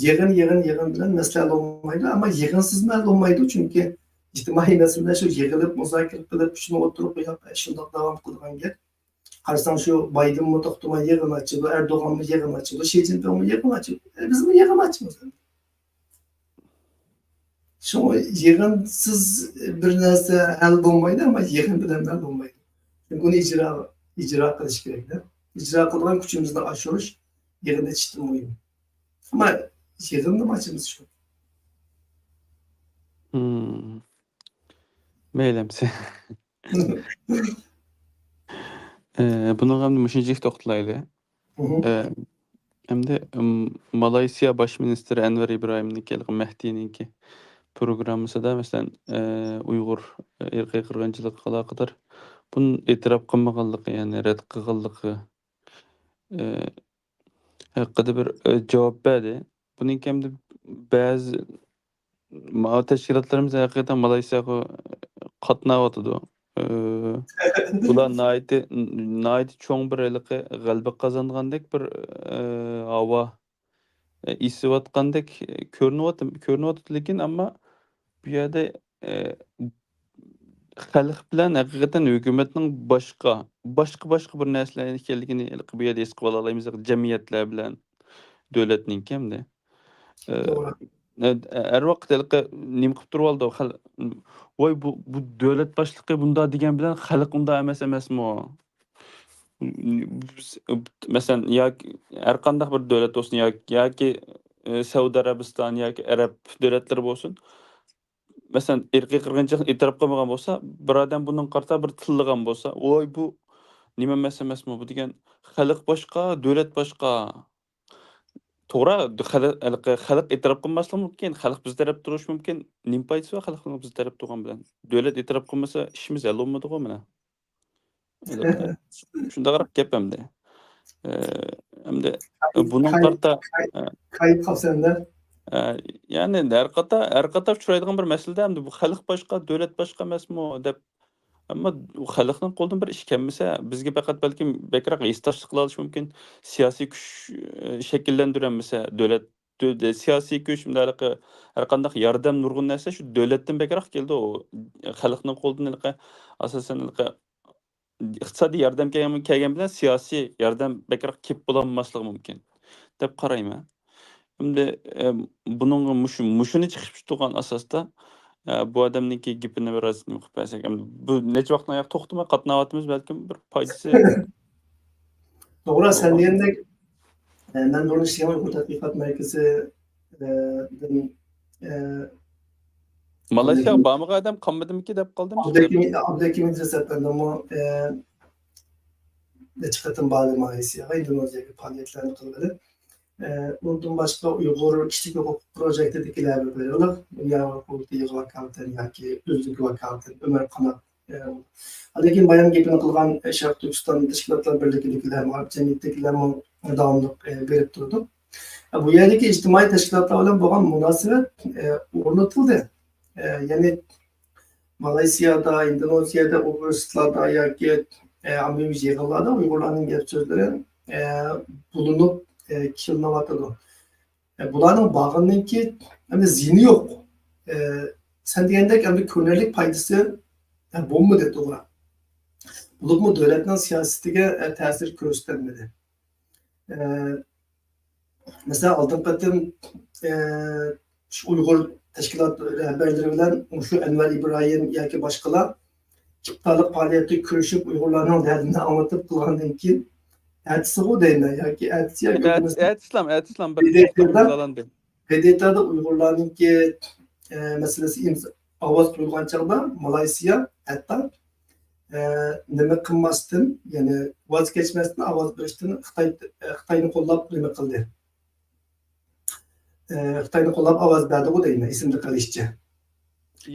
يىغىن، يىغىن، يىغىن بىلەن مەسىلە ھەل بولمايدۇ، ئەمما يىغىنسىزمۇ ھەل بولمايدۇ، چۈنكى ئىجتىمائىي مەسىلىلەر شۇ يىغىلىپ مۇزاكىرە قىلىپ، كۈچنى ئوتتۇرىغا قويۇپ، شۇنداق داۋام قىلىدىغان گەپ. قارىساڭ، شۇ بايدېنمۇ توختىماي يىغىن ئاچىدۇ، ئەردوغانمۇ يىغىن ئاچىدۇ، شى جىنپىڭمۇ يىغىن ئاچىدۇ. ئە، بىزمۇ يىغىن ئاچىمىز. شۇڭا يىغىنسىز بىر نەرسە ھەل بولمايدۇ، ئەمما يىغىن بىلەن ھەل بولمايدۇ. چۈنكى ئۇنى ئىجرا، ئىجرا قىلىش كېرەك-دە. ئىجرا قىلىدىغان كۈچىمىزنى ئاشۇرۇش يىغىن ئېچىشتىن مۇھىم. ئەمما يىغىننىمۇ ئاچىمىز شۇ. مم. مەيلى ئەمسە. ئە، بۇنىڭغا ئەمدى مۇشۇنچىلىك توختىلايلى. مھم. ئە، ئەمدى، ئىم، مالايسىيا باش مىنىستىرى ئەنۋەر ئىبراھىمنىڭكى ھېلىقى مەھدىنىڭكى پروگراممىسىدا، مەسىلەن، ئە، ئۇيغۇر ئىرقىي قىرغىنچىلىقىغا ئالاقىدار بۇنى ئېتىراپ قىلمىغانلىقى، يەنى رەت قىلغانلىقى، ئە، ھەققىدە بىر، ئە، جاۋاب بەردى. بۇنىڭكى ئەمدى بەزى ما-، تەشكىلاتلىرىمىز ھەقىقەتەن مالايسىياغا قاتناۋاتىدۇ. ئە، بۇلار ناھايىتى، ناھايىتى چوڭ بىر ھېلىقى غەلىبە قازانغاندەك بىر، ئە، ھاۋا، ئە، ئېسىۋاتقاندەك كۆرۈنۈۋاتىدۇ، كۆرۈنۈۋاتىدۇ. لېكىن ئەمما بۇ يەردە، ئە، خەلق بىلەن ھەقىقەتەن ھۆكۈمەتنىڭ باشقا، باشقا، باشقا بىر نەرسىلەر ئىكەنلىكىنى ھېلىقى بۇ يەردە ھېس قىلىۋالالايمىز، جەمئىيەتلەر بىلەن دۆلەتنىڭكى ئەمدى. ئە، توغرا. ئە، ھەر ۋاقىت ھېلىقى نېمە قىلىپ تۇرۇۋالىدۇ، خەل-، ۋاي، بۇ، بۇ دۆلەت باشلىقى بۇنداق دېگەن بىلەن خەلق ئۇنداق ئەمەس ئەمەسمۇ؟ بىز، مەسىلەن، ياكى ھەر قانداق بىر دۆلەت بولسۇن، ياكى، ياكى، ئە، سەئۇدى ئەرەبىستان ياكى ئەرەب دۆلەتلىرى بولسۇن، مەسىلەن، ئىرقىي قىرغىنچىلىقنى ئېتىراپ قىلمىغان بولسا، بىر ئادەم بۇنىڭغا قارىتا بىر تىللىغان بولسا، ۋاي، بۇ نېمە ئەمەس ئەمەسمۇ بۇ دېگەن، خەلق باشقا، دۆلەت باشقا. توغرا، خەلق، خەلق ئېتىراپ قىلماسلىقى مۇمكىن، خەلق بىز تەرەپتە تۇرۇشى مۇمكىن. نېمە پايدىسى بار خەلقنىڭ بىز تەرەپتە تۇرغان بىلەن؟ دۆلەت ئېتىراپ قىلمىسا، ئىشىمىز ھەل بولمىدىغۇ مانا. شۇنداقراق گەپ ئەمدى. ئە، ئەمدى كاي-، بۇنىڭ كاي-، قارىتا، كاي-، ئە، كايىپ قالسا ئەمدى. ئە، يەنى ھەر قاتا-، ھەر قاتا ئۇچرايدىغان بىر مەسىلىدە ئەمدى بۇ خەلق باشقا، دۆلەت باشقا ئەمەسمۇ دەپ، ئەمما خەلقنىڭ قولىدىن بىر ئىش كەلمىسە، بىزگە پەقەت بەلكىم بەكرەك ھېسداشلىق قىلالىشى مۇمكىن. سىياسىي كۈچ، ئە، شەكىللەندۈرەلمىسە، دۆلەت، دۆ-، سىياسىي كۈچ، مۇنداق ھېلىقى ھەر قانداق ياردەم، نۇرغۇن نەرسە شۇ دۆلەتتىن بەكرەك كېلىدۇ. خەلقنىڭ قولىدىن ھېلىقى، ئاساسەن، ھېلىقى ئىقتىسادىي ياردەم كەلگەن، كەلگەن بىلەن سىياسىي ياردەم بەكرەك كېلىپ بولالماسلىقى مۇمكىن، دەپ قارايمەن. ئەمدى، ئە، بۇنىڭغا مۇشۇ، مۇشۇنى چىقىپ تۇرغان ئاساستا، ئە، بۇ ئادەمنىڭكى گېپىنى بىر ئاز نېمە قىلىپ بەرسەك، ئەمدى بۇ نەچچە ۋاقىتتىن ئاياق توختىماي قاتناۋاتىمىز، بەلكىم بىر پايدىسى. توغرا، سەن دېگەندەك، ئە، مەن بۇرۇن ئىشلىگەن ئۇيغۇر تەتقىقات مەركىزى، ئە، دىن، ئە، مالايسىياغا بارمىغان ئادەم قالمىدىمىكى دەپ قالدىم. ئابدۇكىم، ئابدۇكىم ئىدرىس ئەپەندىمۇ، ئە، نەچچە قېتىم باردى مالايسىياغا، ئىندونېزىيەگە پائالىيەتلەرنى قىلغىلى. ئە، ئۇنىڭدىن باشقا ئۇيغۇر كىشىلىك ھوقۇق پروژېكتىدىكىلەر بىر ئىغلىق، دۇنيا ھوقۇق قۇرۇلتىيىغا ۋاكالىتەن ياكى ئۆزلۈكى ۋاكالىتەن ئۆمەر قانات، ئە، لېكىن بايام گېپىنى قىلغان شەرقىي تۈركىستان تەشكىلاتلار بىرلىكىدىكىلەر، مائارىپ جەمئىيىتىدىكىلەرمۇ داۋاملىق، ئە، بېرىپ تۇرىدۇ. ئە، بۇ يەردىكى ئىجتىمائىي تەشكىلاتلار بىلەن بولغان مۇناسىۋەت، ئە، ئورنىتىلدى. ئە، يەنى مالايسىيادا، ئىندونېزىيەدە، ئۇنىۋېرسىتېتلاردا ياكى، ئە، ئاممىۋى يىغىنلاردا ئۇيغۇرلارنىڭ گەپ سۆزلىرى، ئە، بولۇنۇپ، ئە، كېلىنىۋاتىدۇ. ئە، بۇلارنىڭ بارغىنىدىن كېيىن ئەمدى زىيىنى يوق. ئە، سەن دېگەندەك ئەمدى كۆرۈنەرلىك پايدىسى، ئە، بولمىدى، توغرا. بولۇپمۇ دۆلەتنىڭ سىياسىتىگە، ئە، تەسىر كۆرسىتەلمىدى. ئە، مەسىلەن، ئالدىنقى قېتىم، ئە، شۇ ئۇيغۇر تەشكىلات رەھبەرلىرى بىلەن مۇشۇ ئەنۋەر ئىبراھىم ياكى باشقىلار، ئىپتارلىق پائالىيەتتە كۆرۈشۈپ، ئۇيغۇرلارنىڭ دەردىنى ئاڭلىتىپ قىلغاندىن كېيىن، ئەتىسىغۇ دەيمەن ياكى ئەتىسى ياكى ئەت-، ئەتىسىلام، ئەتىسىلام بىر بىدېتىدا، ئىمزالاندى. بىدېتىدا ئۇيغۇرلارنىڭكى، ئە، مەسىلىسى ئىمز-، ئاۋاز قويۇلغان چاغدا مالايسىيا ھەتتا، ئە، نېمە قىلماستىن، يەنى ۋاز كەچمەستىن ئاۋاز بېرىشتىن خىتاي، خىتاينى قوللاپ نېمە قىلدى. ئە، خىتاينى قوللاپ ئاۋاز بەردىغۇ دەيمەن، ئېسىمدە قېلىشىچە.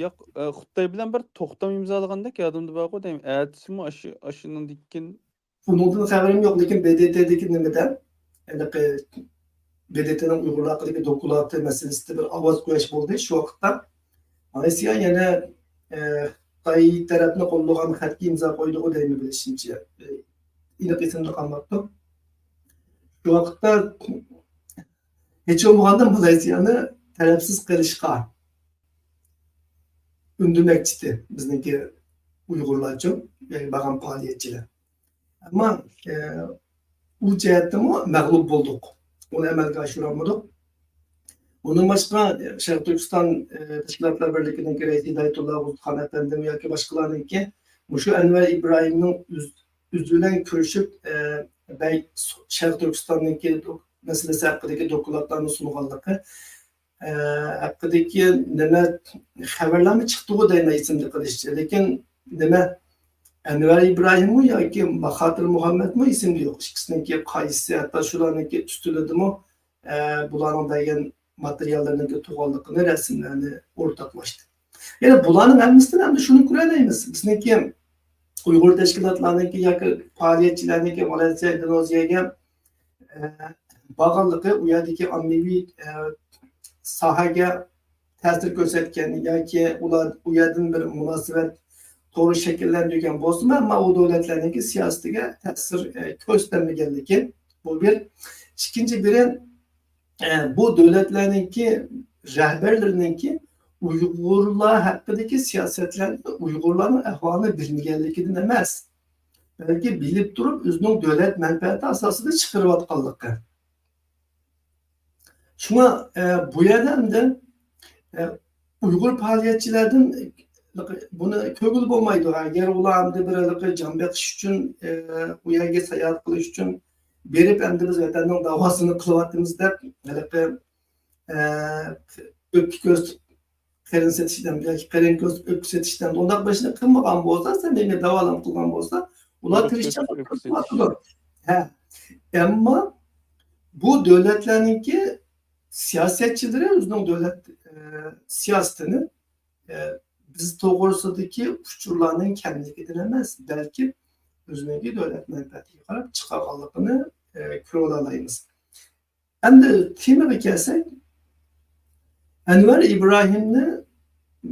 ياق، ئە، خىتاي بىلەن بىر توختام ئىمزالىغاندەك يادىمدا بارغۇ دەيمەن. ئەتىسىمۇ ئاشۇ، ئاشۇنىڭدىن كېيىن. ئۇنىڭدىن خەۋىرىم يوق، لېكىن بىدېتىدىكى نېمىدە، ھېلىقى بىدېتىنىڭ ئۇيغۇرلار ھەققىدىكى دوكلاتى مەسىلىسىدە بىر ئاۋاز قويۇش بولدى. شۇ ۋاقىتتا مالايسىيا يەنە، ئە، خىتاي تەرەپنى قوللىغان خەتكە ئىمزا قويدىغۇ دەيمەن، بىلىشىمچە. ئە، ئېنىق ئېسىمدە قالماپتۇ. شۇ ۋاقىتتا ھېچ بولمىغاندا مالايسىيانى تەرەپسىز قىلىشقا ئۈندىمەكچىدى بىزنىڭكى ئۇيغۇرلارچۇ، يەنى بارغان پائالىيەتچىلەر. ئەمما، ئە، ئۇ جەھەتتىمۇ مەغلۇپ بولدۇق. ئۇنى ئەمەلگە ئاشۇرالمىدۇق. ئۇندىن باشقا، شەرقىي تۈركىستان، ئە، تەشكىلاتلار بىرلىكىنىڭكى رەئىسى ھىدايەتۇللا ئوغۇزخان ئەپەندىم ياكى باشقىلارنىڭكى مۇشۇ ئەنۋەر ئىبراھىمنىڭ ئۆز-، ئۆزى بىلەن كۆرۈشۈپ، ئە، بەي-، شەرقىي تۈركىستاننىڭكى مەسىلىسى ھەققىدىكى دوكلاتلارنى سۇنغانلىقى، ئە، ھەققىدىكى نېمە خەۋەرلەرمۇ چىقتىغۇ دەيمەن ئېسىمدە قېلىشىچە. لېكىن نېمە ئەنۋەر ئىبراھىممۇ ياكى ماخاتىر مۇھەممەدمۇ ئېسىمدە يوق. ئىككىسىنىڭكى قايسىسى، ھەتتا شۇلارنىڭكى ئۈستىلىدىمۇ، ئە، بۇلارنىڭ بەرگەن ماتېرىياللىرىنىڭكى تۇغانلىقىنى، رەسىملەرنى ئورتاقلاشتى. يەنە بۇلارنىڭ ھەممىسىدىن ئەمدى شۇنى كۆرەلەيمىز. بىزنىڭكى ئۇيغۇر تەشكىلاتلارنىڭكى ياكى پائالىيەتچىلەرنىڭكى مالايسىيا، ئىندونېزىيەگە، ئە، بارغانلىقى، ئۇ يەردىكى ئاممىۋى، ئە، ساھەگە تەسىر كۆرسەتكەن ياكى ئۇلار ئۇ يەردىن بىر مۇناسىۋەت تورى شەكىللەندۈرگەن بولسىمۇ، ئەمما ئۇ دۆلەتلەرنىڭكى سىياسىتىگە تەسىر، ئە، كۆرسىتەلمىگەنلىكى بۇ بىر. ئىككىنچى بىرى، ئە، بۇ دۆلەتلەرنىڭكى رەھبەرلىرىنىڭكى ئۇيغۇرلار ھەققىدىكى سىياسەتلەرنى، ئۇيغۇرلارنىڭ ئەھۋالىنى بىلمىگەنلىكىدىن ئەمەس، بەلكى بىلىپ تۇرۇپ ئۆزىنىڭ دۆلەت مەنپەئەتى ئاساسىدا چىقىرىۋاتقانلىقى. شۇڭا، ئە، بۇ يەردە ئەمدى، ئە، ئۇيغۇر پائالىيەتچىلەردىن بۇنى كۆرگىلى بولمايدۇ. ئەگەر ئۇلار ئەمدى بىر ھېلىقى جان بېقىش ئۈچۈن، ئە، ئۇ يەرگە ساياھەت قىلىش ئۈچۈن بېرىپ، ئەمدى بىز ۋەتەننىڭ داۋاسىنى قىلىۋاتىمىز دەپ، ھېلىقى، ئە، ئۆپكە كۆرسىتىپ قېرىن سېتىشتىن ياكى قېرىن كۆرسىتىپ ئۆپكە سېتىشتىن ئۇنداق بىر ئىشنى قىلمىغان بولسا، سەمىمىي داۋالام قىلغان بولسا، ئۇلار تىرىشچانلىق كۆرسىتىۋاتىدۇ. ھە. ئەمما بۇ دۆلەتلەرنىڭكى سىياسەتچىلىرى ئۆزىنىڭ دۆلەت، ئە، سىياسىتىنى، ئە، بىز توغرىسىدىكى ئۇچۇرلارنىڭ كەملىكىدىن ئەمەس، بەلكى ئۆزىنىڭكى دۆلەت مەنپەئەتىگە قاراپ چىقارغانلىقىنى، ئە، كۆرۈۋالالايمىز. ئەمدى تېمىغا كەلسەك، ئەنۋەر ئىبراھىمنى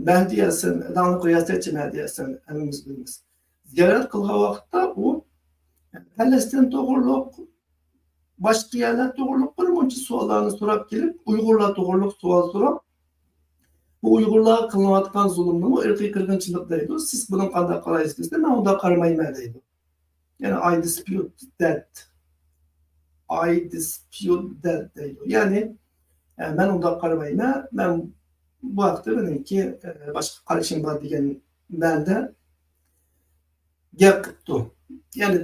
مەھدى ھەسەن، داڭلىق رىياسەتچى مەھدى ھەسەن ھەممىمىز بىلىمىز. زىيارەت قىلغان ۋاقىتتا ئۇ پەلەستىن توغرۇلۇق، باشقا يەرلەر توغرۇلۇق بىر مۇنچە سوئاللارنى سوراپ كېلىپ، ئۇيغۇرلار توغرۇلۇق سوئال سوراپ، بۇ ئۇيغۇرلارغا قىلىنىۋاتقان زۇلۇمنىمۇ ئىرقىي قىرغىنچىلىق دەيدۇ. سىز بۇنى قانداق قارايسىز دېسە، مەن ئۇنداق قارىمايمەن دەيدۇ. يەنى I dispute that. I dispute that دەيدۇ. يەنى، ئە، مەن ئۇنداق قارىمايمەن. مەن بۇ ھەقتە مېنىڭكى، ئە، باشقا قارىشىم بار دېگەن مەنىدە گەپ قىپتۇ. يەنى،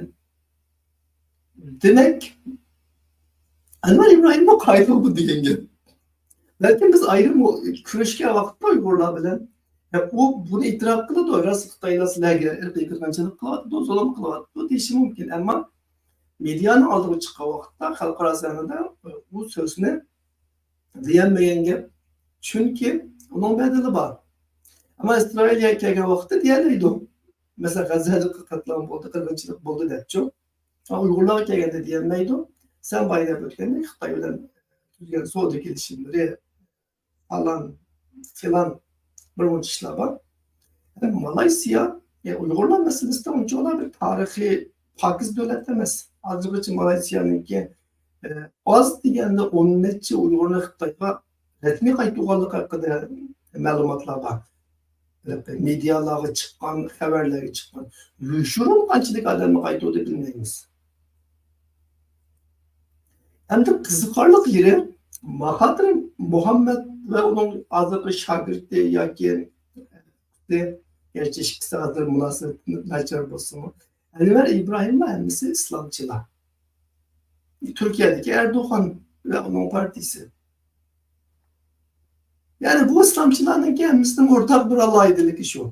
دېمەك، ئەنۋەر ئىبراھىممۇ قايىل بولدى دېگەن گەپ. بەلكىم بىز ئايرىم كۆرۈشكەن ۋاقىتتا ئۇيغۇرلار بىلەن، يا، ئۇ بۇنى ئېتىراپ قىلىدۇ، راست خىتايلار سىلەرگە ئىرقىي قىرغىنچىلىق قىلىۋاتىدۇ، زۇلۇم قىلىۋاتىدۇ دېيىشى مۇمكىن. ئەمما مېدىيانىڭ ئالدىغا چىققان ۋاقىتتا خەلقئارا سەھنىدە ئۇ سۆزنى دېيەلمىگەن گەپ. چۈنكى ئۇنىڭ بەدىلى بار. ئەمما ئىسرائىلىيەگە كەلگەن ۋاقىتتا دېيەلەيدۇ. مەسىلەن، غەززەدە قەتلىئام بولدى، قىرغىنچىلىق بولدى دەپچۇ. ئۇيغۇرلارغا كەلگەندە دېيەلمەيدۇ. سەن بايا دەپ ئۆتكەندەك خىتاي بىلەن تۈزگەن سودا كېلىشىملىرى، پالان، فىلان، بىر مۇنچە ئىشلار بار. مالايسىيا، ئە، ئۇيغۇرلار مەسىلىسىدە ئۇنچىۋالا بىر تارىخىي پاكىز دۆلەت ئەمەس. ھازىرغىچە مالايسىيانىڭكى، ئە، ئاز دېگەندە ئون نەچچە ئۇيغۇرنى خىتايغا رەسمىي قايتۇرغانلىقى ھەققىدە مەلۇماتلار بار. مېدىيالارغا چىققان، خەۋەرلەرگە چىققان. يوشۇرۇن قانچىلىك ئادەمنى قايتۇردى بىلمەيمىز. ئەمدى قىزىقارلىق يېرى، ماخاتىر مۇھەممەد ۋە ئۇنىڭ ھازىرقى شاگىرتى ياكى گەرچە ئىككىسى ھازىر مۇناسىۋىتى ناچار بولسىمۇ، ئەنۋەر ئىبراھىممۇ ھەممىسى ئىسلامچىلار. تۈركىيەدىكى ئەردوغان ۋە ئۇنىڭ پارتىيىسى. يەنى بۇ ئىسلامچىلارنىڭكى ھەممىسىنىڭ ئورتاق بىر ئالاھىدىلىكى شۇ.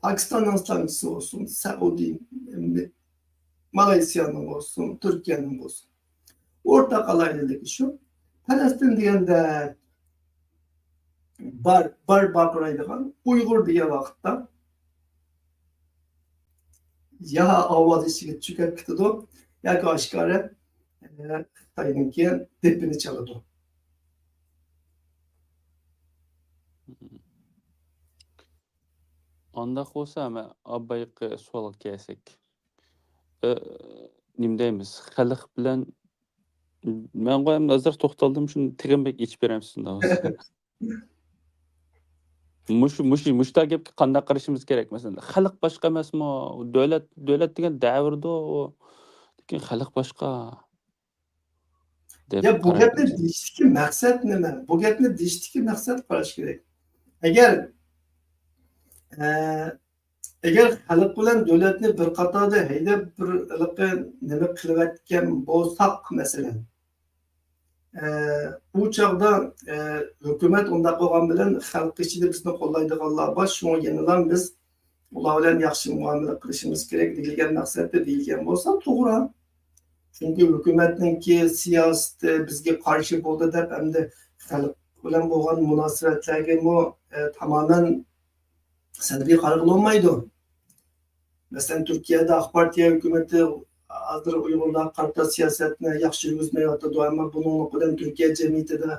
پاكىستاننىڭ ئىسلامچىسى بولسۇن، سەئۇدى، مالايسىيانىڭ بولسۇن، تۈركىيەنىڭ بولسۇن. ئورتاق ئالاھىدىلىكى شۇ. پەلەستىن دېگەندە بار، بار باقىرايدىغان، ئۇيغۇر دېگەن ۋاقىتتا يا ئاۋازى ئىچىگە چۆكۈپ كېتىدۇ، ياكى ئاشكارا، ئە، خىتاينىڭكى دېپىنى چالىدۇ. ئانداق بولسا، مەن ئاۋۋالقى سوئالغا كەلسەك. ئە، نېمە دەيمىز؟ خەلق بىلەن، مەن غۇ ئەمدى ئازراق توختالدىم، شۇنى تېخىمۇ بەك ئېچىپ بېرەمسىز، ئۇنداق بولسا. مۇشۇ، مۇشۇ، مۇشۇنداق گەپكە قانداق قارىشىمىز كېرەك؟ مەسىلەن، خەلق باشقا ئەمەسمۇ؟ دۆلەت، دۆلەت دېگەن دەۋردۇ، لېكىن خەلق باشقا دەپ يا بۇ قاراپ گەپنى دېيىشتىكى مەقسەت نېمە؟ بۇ گەپنى دېيىشتىكى مەقسەت قاراش كېرەك. ئەگەر، ئە، ئەگەر خەلق بىلەن دۆلەتنى بىر قاتاردا ھەيدەپ، بىر ھېلىقى نېمە قىلىۋەتكەن بولساق، مەسىلەن، ئە، ئۇ چاغدا، ئە، ھۆكۈمەت ئۇنداق بولغان بىلەن خەلق ئىچىدە بىزنى قوللايدىغانلار بار، شۇڭا يەنىلا بىز ئۇلار بىلەن ياخشى مۇئامىلە قىلىشىمىز كېرەك دېيىلگەن مەقسەتتە دېيىلگەن بولسا توغرا. چۈنكى ھۆكۈمەتنىڭكى سىياسىتى بىزگە قارشى بولدى دەپ ئەمدى خەلق بىلەن بولغان مۇناسىۋەتلەرگىمۇ، ئە، تامامەن سەلبىي قارىغىلى بولمايدۇ. مەسىلەن، تۈركىيەدە ئاق پارتىيە ھۆكۈمىتى ھازىر ئۇيغۇرلارغا قارىتا سىياسەتنى ياخشى يۈرگۈزمەيۋاتىدۇ، ئەمما بۇنىڭلىق بىلەن تۈركىيە جەمئىيىتىدە،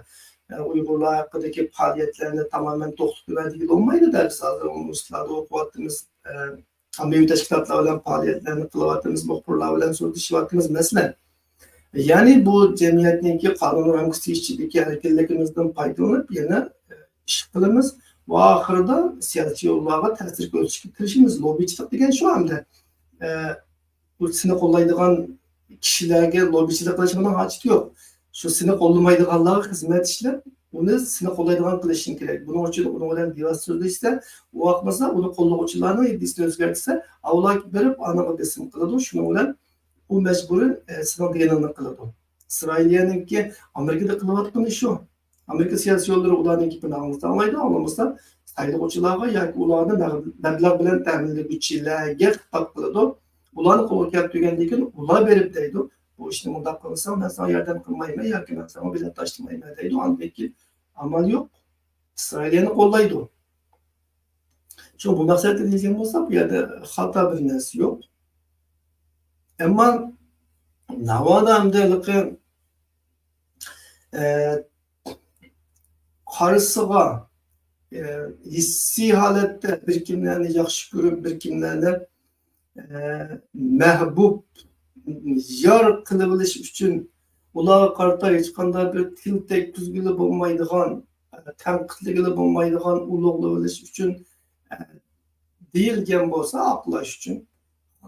ئە، ئۇيغۇرلار ھەققىدىكى پائالىيەتلەرنى تامامەن توختىتىۋەر دېگىلى بولمايدۇ-دە، بىز ھازىر ئۇنىۋېرسىتېتلاردا ئوقۇۋاتىمىز، ئە، ئاممىۋى تەشكىلاتلار بىلەن پائالىيەتلەرنى قىلىۋاتىمىز، مۇخبىرلار بىلەن سۆزلىشىۋاتىمىز. مەسىلەن، يەنى بۇ جەمئىيەتنىڭكى قانۇن رامكىسى ئىچىدىكى ئەركىنلىكىمىزدىن پايدىلىنىپ يەنە ئىش قىلىمىز ۋە ئاخىرىدا سىياسىي يوللارغا تەسىر كۆرسىتىشكە تىرىشىمىز. لوببىچىلىق دېگەن شۇ ئەمدى. ئە، بۇ سېنى قوللايدىغان كىشىلەرگە لوببىچىلىق قىلىشنىڭ ھاجىتى يوق. شۇ سېنى قوللىمايدىغانلارغا خىزمەت ئىشلەپ، ئۇنى سېنى قوللايدىغان قىلىشىڭ كېرەك. بۇنىڭ ئۈچۈن ئۇنىڭ بىلەن بىۋاسىتە سۆزلەشسە، ئۇ ئاقمىسا، ئۇنى قوللىغۇچىلارنىڭ ھىددىسىنى ئۆزگەرتسە، ئاۋۇلار بېرىپ ئانىڭغا بېسىم قىلىدۇ. شۇنىڭ بىلەن ئۇ مەجبۇرەن، ئە، سېنىڭ دېگىنىڭنى قىلىدۇ. ئىسرائىلىيەنىڭكى ئامېرىكىدا قىلىۋاتقىنى شۇ. ئامېرىكا سىياسىي يوللىرى ئۇلارنىڭ گېپىنى ئاڭلىسا ئاڭلايدۇ، ئاڭلىمىسا سايلىغۇچىلارغا ياكى ئۇلارنى مەغ-، مەبلەغ بىلەن تەمىنلىگۈچىلەرگە خىتاب قىلىدۇ. ئۇلارنى قولغا كەلتۈرگەندىن كېيىن ئۇلار بېرىپ دەيدۇ، بۇ ئىشنى مۇنداق قىلساڭ، مەن ساڭا ياردەم قىلمايمەن ياكى مەن ساڭا بېلەت تاشلىمايمەن دەيدۇ. ئاندىن كېيىن ئامال يوق. ئىسرائىلىيەنى قوللايدۇ. شۇ بۇ مەقسەتتە دېيىلگەن بولسا، بۇ يەردە خاتا بىر نەرسە يوق. ئەمما ناۋادا ئەمدى ھېلىقى، ئە، قارىسىغا، ئە، ھېسسىي ھالەتتە بىر كىملەرنى ياخشى كۆرۈپ، بىر كىملەرنى، ئە، مەھبۇب، يار قىلىۋېلىش ئۈچۈن ئۇلارغا قارىتا ھېچقانداق بىر تىل تەگكۈزگىلى بولمايدىغان، تەنقىدلىگىلى بولمايدىغان، ئۇلۇغلىۋېلىش ئۈچۈن، ئە، دېيىلگەن بولسا، ئاقلاش ئۈچۈن،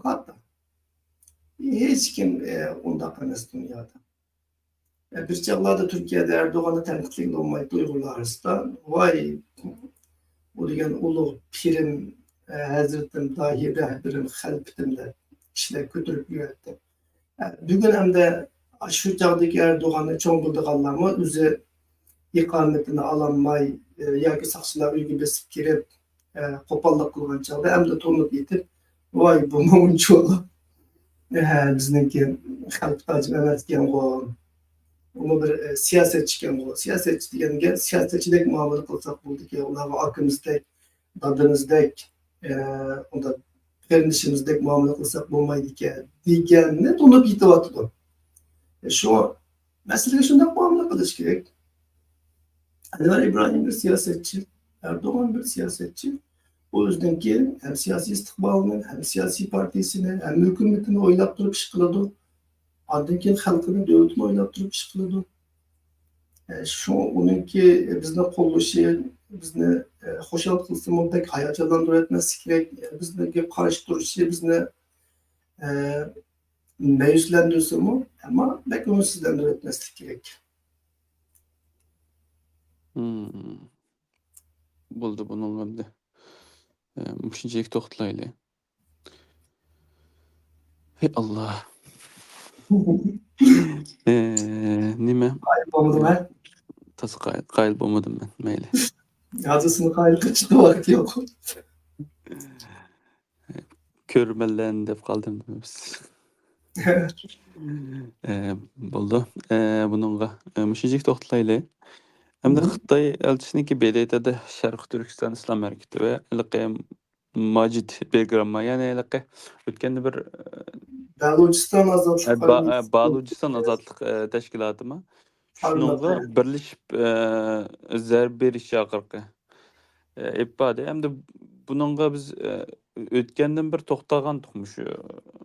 خاتا. ھېچكىم، ئە، ئۇنداق ئەمەس دۇنيادا. ئە، بىر چاغلاردا تۈركىيەدە ئەردوغاننى تەنقىدلىگىلى بولمايتتى ئۇيغۇرلار ئارىسىدا. ۋاي، ئۇ دېگەن ئۇلۇغ پىرىم، ئە، ھەزرىتىم، داھىي رەھبىرىم، خەلپىتىم دەپ كىشىلەر كۆتۈرۈپ يۈرەتتى. بۈگۈن ئەمدى شۇ چاغدىكى ئەردوغاننى چوڭ بىلىدىغانلارمۇ ئۆزى ئىقامىتىنى ئالالماي، ياكى ساقچىلار ئۆيىگە بېسىپ كىرىپ، قوپاللىق قىلغان چاغدا ئەمدى تونۇپ يېتىپ، ۋاي، بۇمۇ ئۇنچىۋالا بىزنىڭكى خەلق تاجى ئەمەسكەنغۇ، ئۇمۇ بىر سىياسەتچىكەنغۇ. سىياسەتچى دېگەنگە سىياسەتچىدەك مۇئامىلە قىلساق بولىدىكەن، ئۇلارغا ئاكىمىزدەك، دادىمىزدەك، ئە، ئۇنداق قېرىندىشىمىزدەك مۇئامىلە قىلساق بولمايدىكەن دېگەننى تونۇپ يېتىۋاتىدۇ. شۇ مەسىلىگە شۇنداق مۇئامىلە قىلىش كېرەك. ئەنۋەر ئىبراھىم بىر سىياسەتچى، ئەردوغان بىر سىياسەتچى. ئۇ ئۆزىنىڭكى ھەم سىياسىي ئىستىقبالىنى، ھەم سىياسىي پارتىيىسىنى، ھەم ھۆكۈمىتىنى ئويلاپ تۇرۇپ ئىش قىلىدۇ. ئاندىن كېيىن خەلقىنى، دۆلىتىنى ئويلاپ تۇرۇپ ئىش قىلىدۇ. ئە، شۇڭا ئۇنىڭكى بىزنى قوللىشى، بىزنى، ئە، خۇشال قىلسىمۇ بەك ھاياجانلاندۇرۇۋەتمەسلىكى كېرەك. بىزگە قارشى تۇرۇشى بىزنى، ئە، مەيۈسلەندۈرسىمۇ، ئەمما بەك ئۈمىدسىزلەندۈرۈۋەتمەسلىكى كېرەك. مم. بولدى، بۇنىڭ ئەمدى. ئە، مۇشۇنچىلىك توختىلايلى. ھەي ئاللا. ئە، نېمە؟ قايىل بولمىدىم مەن. تازا قايىل، قايىل بولمىدىم مەن. مەيلى. ھازىرسىنى قايىل قىلىشقا ۋاقىت يوق. كۆرۈرمەنلەرنى دەپ قالدىم دېمەيمىز. ئە، بولدى. ئە، بۇنىڭغا، ئە، مۇشۇنچىلىك توختىلايلى. ئەمدى خىتاي ئەلچىسىنىڭكى ب د ت دا شەرقىي تۈركىستان ئىسلام ھەرىكىتى ۋە ھېلىقى ماجىد بىرگرامما، يەنى ھېلىقى ئۆتكەندە بىر، ئە، بەلۇچىستان ئازادلىق ئە، با-، ئە، بالۇچىستان ئازادلىق، ئە، تەشكىلاتىمۇ شۇنىڭغا بىرلىشىپ، ئە، زەربە بېرىش چاقىرىقى، ئە، ئېلىپ باردى. ئەمدى بۇنىڭغا بىز، ئە، ئۆتكەندىن بىر توختالغانتۇق مۇشۇ،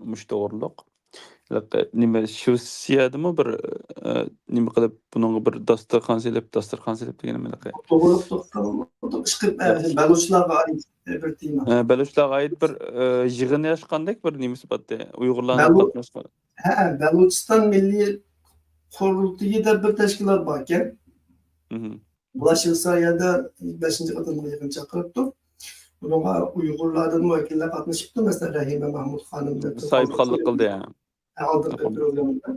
مۇشۇ توغرىلىق. ھېلىقى نېمە، شىۋېتسىيەدىمۇ بىر، ئە، نېمە قىلىپ، بۇنىڭغا بىر داستىخان سېلىپ، داستىخان سېلىپ دېگىنىم ھېلىقى. توغرىلىق توختالغانتۇق، ئىشقىلىپ، ئە، بەلۇچلارغا ئائىت، ئە، بىر تېما. ئە، بەلۇچلارغا ئائىت بىر، ئە، يىغىن ئاچقاندەك بىر نېمىسى بارتى. ئۇيغۇرلارنى بەلۇ-، قاتناشقان. ھە، بەلۇچىستان مىللىي قۇرۇلتىيى دەپ بىر تەشكىلات باركەن. بۇلار شىۋېتسىيەدە بەشىنچى قېتىملىق يىغىن چاقىرىپتۇ. بۇنىڭغا ئۇيغۇرلاردىنمۇ ۋەكىللەر قاتنىشىپتۇ. مەسىلەن، رەھىمە مەھمۇد خانىم دەپ بىر ساھىبخانلىق قىلدى، ھە. ھە، ئالدىنقى پروگراممىدا.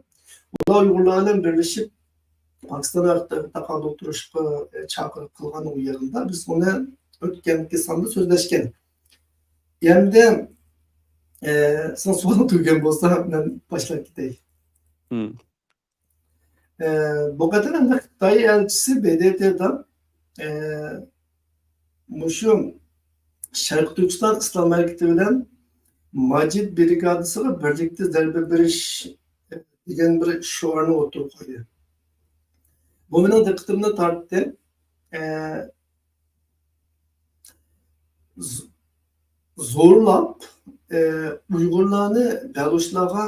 بۇلار ئۇيغۇرلار بىلەن بىرلىشىپ، پاكىستان ھەققىدە تاقابىل تۇرۇشقا، ئە، چاقىرىق قىلغان ئۇ يىغىندا. بىز ئۇنى ئۆتكەنكى ساندا سۆزلەشكەن. ئەمدى، ئە، سېنىڭ سوئالىڭ تۈگىگەن بولسا، مەن باشلاپ كېتەي. ئە، بۇ قېتىم ئەمدى خىتاي ئەلچىسى ب د ت دا، ئە، مۇشۇ شەرقىي تۈركىستان ئىسلام ھەرىكىتى بىلەن ماجىد برىگادىسىغا بىرلىكتە زەربە بېرىش دېگەن بىر شوئارنى ئوتتۇرىغا قويدى. بۇ مېنىڭ دىققىتىمنى تارتتى. ئە، ز-، زورلاپ، ئە، ئۇيغۇرلارنى بەلۇچلارغا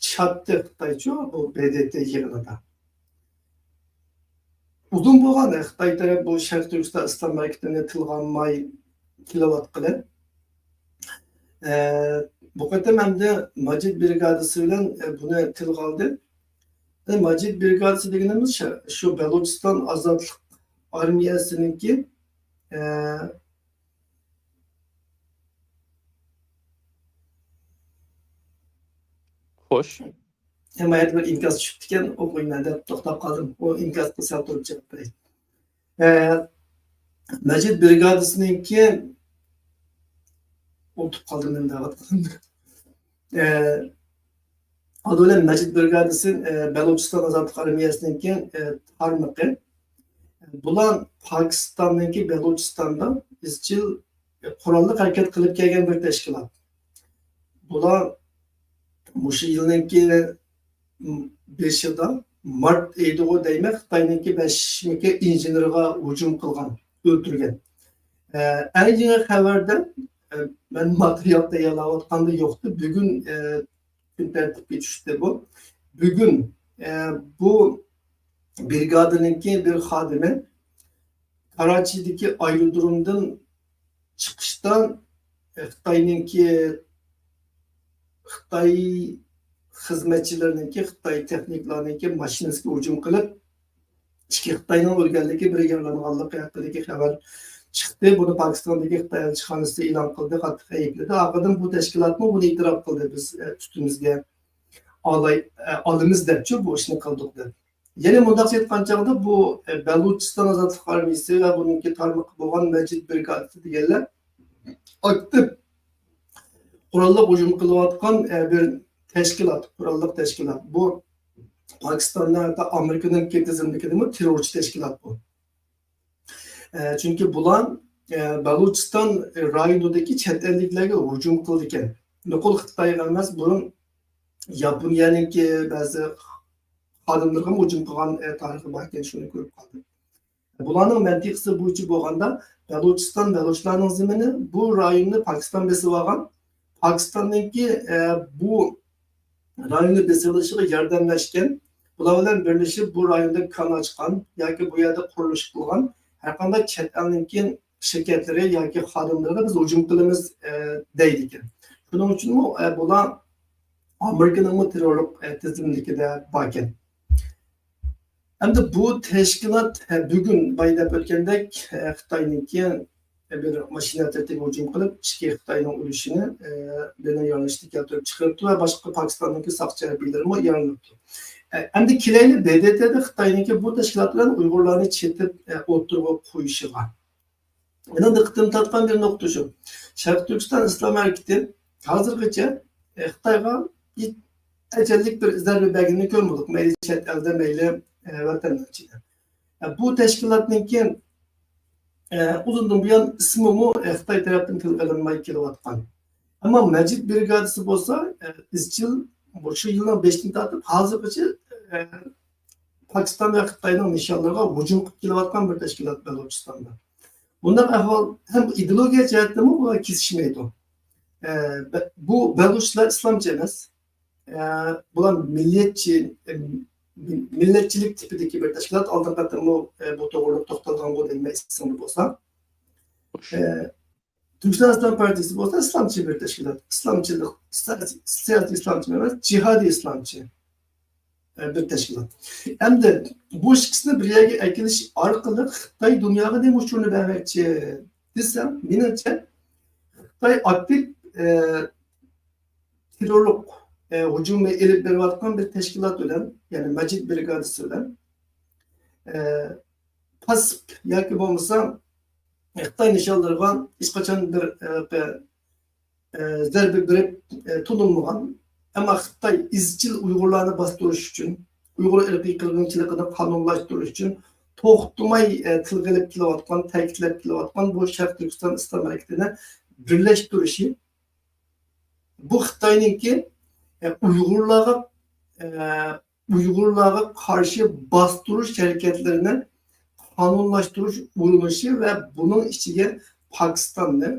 چاتتى خىتايچۇ بۇ ب د ت يىغىنىدا. ئۇزۇن بولغان خىتاي تەرەپ بۇ شەرقىي تۈركىستان ئىسلام ھەرىكىتىنى تىلغا ئالماي كېلىۋاتقىلى. ئە، بۇ قېتىم ئەمدى ماجىد برىگادىسى بىلەن، ئە، بۇنى تىلغا ئالدى. ئە، ماجىد برىگادىسى دېگىنىمىز شە-، شۇ بەلۇچىستان ئازادلىق ئارمىيەسىنىڭكى، ئە، خوش. ھېمايەتتە بىر ئىنكاس چۈشۈپتىكەن، ئوقۇيمەن دەپ توختاپ قالدىم. ئۇ ئىنكاسقا سەل تۇرۇپ جاۋاب بېرەي. ئە، مەجىت برىگادىسىنىڭكى، ئۇنتۇپ قالدىم نېمە دەۋاتقىنىمنى. ئە، ئالدى بىلەن مەجىت برىگادىسى، ئە، بەلۇچىستان ئازادلىق ئارمىيەسىنىڭكى، ئە، تارمىقى. بۇلار پاكىستاننىڭكى بەلۇچىستاندا ئىزچىل، ئە، قوراللىق ھەرىكەت قىلىپ كەلگەن بىر تەشكىلات. بۇلار مۇشۇ يىلنىڭكى بېشىدا، مارت ئېيىدىغۇ دەيمەن، خىتاينىڭكى بەشمىكى ئىنژېنېرىغا ھۇجۇم قىلغان، ئۆلتۈرگەن. ئە، ئەڭ يېڭى خەۋەردە، ئە، مەن ماتېرىيال تەييارلاۋاتقاندا يوقتى، بۈگۈن، ئە، كۈن تەرتىپكە چۈشتى بۇ. بۈگۈن، ئە، بۇ برىگادىنىڭكى بىر خادىمى كاراچىدىكى ئايرودرومدىن چىقىشتا، ئە، خىتاينىڭكى، خىتاي خىزمەتچىلىرىنىڭكى، خىتاي تېخنىكلارنىڭكى ماشىنىسىغا ھۇجۇم قىلىپ، ئىككى خىتاينىڭ ئۆلگەنلىكى، بىرى يارىلانغانلىقى ھەققىدىكى خەۋەر چىقتى. بۇنى پاكىستاندىكى خىتاي ئەلچىخانىسى ئېلان قىلدى، قاتتىق ئەيىبلىدى. ئارقىدىن بۇ تەشكىلاتمۇ بۇنى ئېتىراپ قىلدى، بىز، ئە، ئۈستىمىزگە ئالاي-، ئە، ئالىمىز دەپچۇ، بۇ ئىشنى قىلدۇق دەپ. يەنە مۇنداق ئېيتقان چاغدا بۇ، ئە، بەلۇچىستان ئازادلىق ئارمىيىسى ۋە بۇنىڭكى تارمىقى بولغان مەجىت برىگادىسى دېگەنلەر ئاكتىپ قوراللىق ھۇجۇم قىلىۋاتقان، ئە، بىر تەشكىلات، قوراللىق تەشكىلات. بۇ پاكىستاندا ھەتتا ئامېرىكىنىڭكى تىزىملىكىدىمۇ تېررورچى تەشكىلات بۇ. ئە، چۈنكى بۇلار، ئە، بەلۇچىستان رايونىدىكى چەت ئەللىكلەرگە ھۇجۇم قىلىدىكەن. نوقۇل خىتايغا ئەمەس، بۇرۇن ياپونىيەنىڭكى بەزى خادىملىرىغىمۇ ھۇجۇم قىلغان، ئە، تارىخى باركەن، شۇنى كۆرۈپ قالدىم. بۇلارنىڭ مەنتىقىسى بويىچە بولغاندا، بەلۇچىستان بەلۇچلارنىڭ زېمىنى، بۇ رايوننى پاكىستان بېسىۋالغان. پاكىستاننىڭكى، ئە، بۇ رايوننى بېسىۋېلىشىغا ياردەملەشكەن، بۇلار بىلەن بىرلىشىپ بۇ رايوندا كان ئاچقان ياكى بۇ يەردە قۇرۇلۇش قىلغان ھەرقانداق چەت ئەلنىڭكى شىركەتلىرى ياكى خادىملىرىغا بىز ھۇجۇم قىلىمىز، ئە، دەيدىكەن. شۇنىڭ ئۈچۈنمۇ، ئە، بۇلار ئامېرىكىنىڭمۇ تېررورلۇق، ئە، تىزىملىكىدە باركەن. ئەمدى بۇ تەشكىلات، ھە، بۈگۈن بايا دەپ ئۆتكەندەك، ھە، خىتاينىڭكى بىر ماشىنا تەرتىپىگە ھۇجۇم قىلىپ، ئىككى خىتاينىڭ ئۆلۈشىنى، ئە، بىرنىڭ يارىلىنىشىنى كەلتۈرۈپ چىقىرىپتۇ ۋە باشقا پاكىستاننىڭكى ساقچى ھەربىيلىرىمۇ يارىلىنىپتۇ. ئە، ئەمدى كېلەيلى، بېدېتېدە خىتاينىڭكى بۇ تەشكىلات بىلەن ئۇيغۇرلارنى چېتىپ، ئە، ئوتتۇرىغا قويۇشىغا. مېنىڭ دىققىتىمنى تارتقان بىر نۇقتا شۇ. شەرقىي تۈركىستان ئىسلام ھەرىكىتى ھازىرغىچە، ئە، خىتايغا ھېچ ئەجەللىك بىر زەربە بەرگىنىنى كۆرمىدۇق. مەيلى چەت ئەلدە، مەيلى، ئە، ۋەتەننىڭ ئىچىدە. ئە، بۇ تەشكىلاتنىڭكى، ئە، ئۇزۇندىن بۇيان ئىسمىمۇ، ئە، خىتاي تەرەپتىن تىلغا ئېلىنماي كېلىۋاتقان. ئەمما مەجىت برىگادىسى بولسا، ئە، ئىزچىل شۇ يىلنىڭ بېشىدىن تارتىپ ھازىرغىچە، ئە، پاكىستان ۋە خىتاينىڭ نىشانلىرىغا ھۇجۇم قىلىپ كېلىۋاتقان بىر تەشكىلات بەلۇچىستاندا. بۇنداق ئەھۋال ھەم ئىدېئولوگىيە جەھەتتىمۇ بۇلار كېسىشمەيدۇ. ئە، بە-، بۇ بەلۇچلار ئىسلامچى ئەمەس. ئە، بۇلار مىللەتچى، ئە، مىللەتچىلىك تىپىدىكى بىر تەشكىلات. ئالدىنقى قېتىممۇ، ئە، بۇ توغرىلىق توختالغانغۇ دەيمەن، ئېسىڭدە بولسا. ئە، تۈركىستان ئىسلام پارتىيىسى بولسا ئىسلامچى بىر تەشكىلات. ئىسلامچىلىق، سىياسىي، سىياسىي ئىسلامچى ئەمەس، جىھادىي ئىسلامچى، ئە، بىر تەشكىلات. ئەمدى بۇ ئىككىسىنى بىر يەرگە ئەكېلىش ئارقىلىق خىتاي دۇنياغا نېمە ئۇچۇرنى بەرمەكچى دېسەم، مېنىڭچە خىتاي ئاكتىپ، ئە، تېررورلۇق، ئە، ھۇجۇمى ئېلىپ بېرىۋاتقان بىر تەشكىلات بىلەن، يەنى مەجىت برىگادىسى بىلەن، ئە، پاسسىپ ياكى بولمىسا خىتاي نىشانلىرىغا ھېچقاچان بىر، ئە، ئە، زەربە بېرىپ، ئە، تونۇلمىغان، ئەمما خىتاي ئىزچىل ئۇيغۇرلارنى باستۇرۇش ئۈچۈن، ئۇيغۇر ئىرقىي قىرغىنچىلىقىنى قانۇنلاشتۇرۇش ئۈچۈن توختىماي، ئە، تىلغا ئېلىپ كېلىۋاتقان، تەكىتلەپ كېلىۋاتقان بۇ شەرقىي تۈركىستان ئىسلام ھەرىكىتىنى بىرلەشتۈرۈشى، بۇ خىتاينىڭكى، ئە، ئۇيغۇرلارغا، ئە، ئۇيغۇرلارغا قارشى باستۇرۇش ھەرىكەتلىرىنى قانۇنلاشتۇرۇش ئۇرۇنۇشى ۋە بۇنىڭ ئىچىگە پاكىستاننى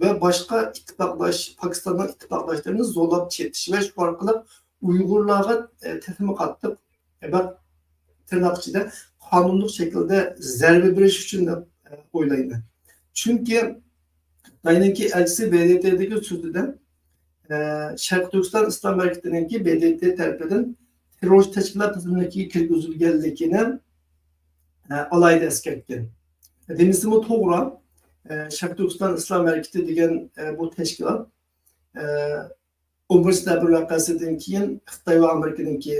ۋە باشقا ئىتتىپاقداش، پاكىستاننىڭ ئىتتىپاقداشلىرىنى زورلاپ چېتىش ۋە شۇ ئارقىلىق ئۇيغۇرلارغا، ئە، تېخىمۇ قاتتىق، ئە، بىر تىرناق ئىچىدە قانۇنلۇق شەكىلدە زەربە بېرىش ئۈچۈن دەپ، ئە، ئويلايمەن. چۈنكى خىتاينىڭكى ئەلچىسى ب د ت دىكى سۆزىدە، ئە، شەرقىي تۈركىستان ئىسلام ھەرىكىتىنىڭكى ب د ت تەرىپىدىن تېررورچى تەشكىلات تىزىملىكىگە كىرگۈزۈلگەنلىكىنى، ئە، ئالاھىدە ئەسكەرتكەن. دېمىسىمۇ توغرا، ئە، شەرقىي تۈركىستان ئىسلام ھەرىكىتى دېگەن، ئە، بۇ تەشكىلات، ئە، ئون بىرىنچى سېپتەمبىر ۋەقەسىدىن كېيىن خىتاي ۋە ئامېرىكىنىڭكى،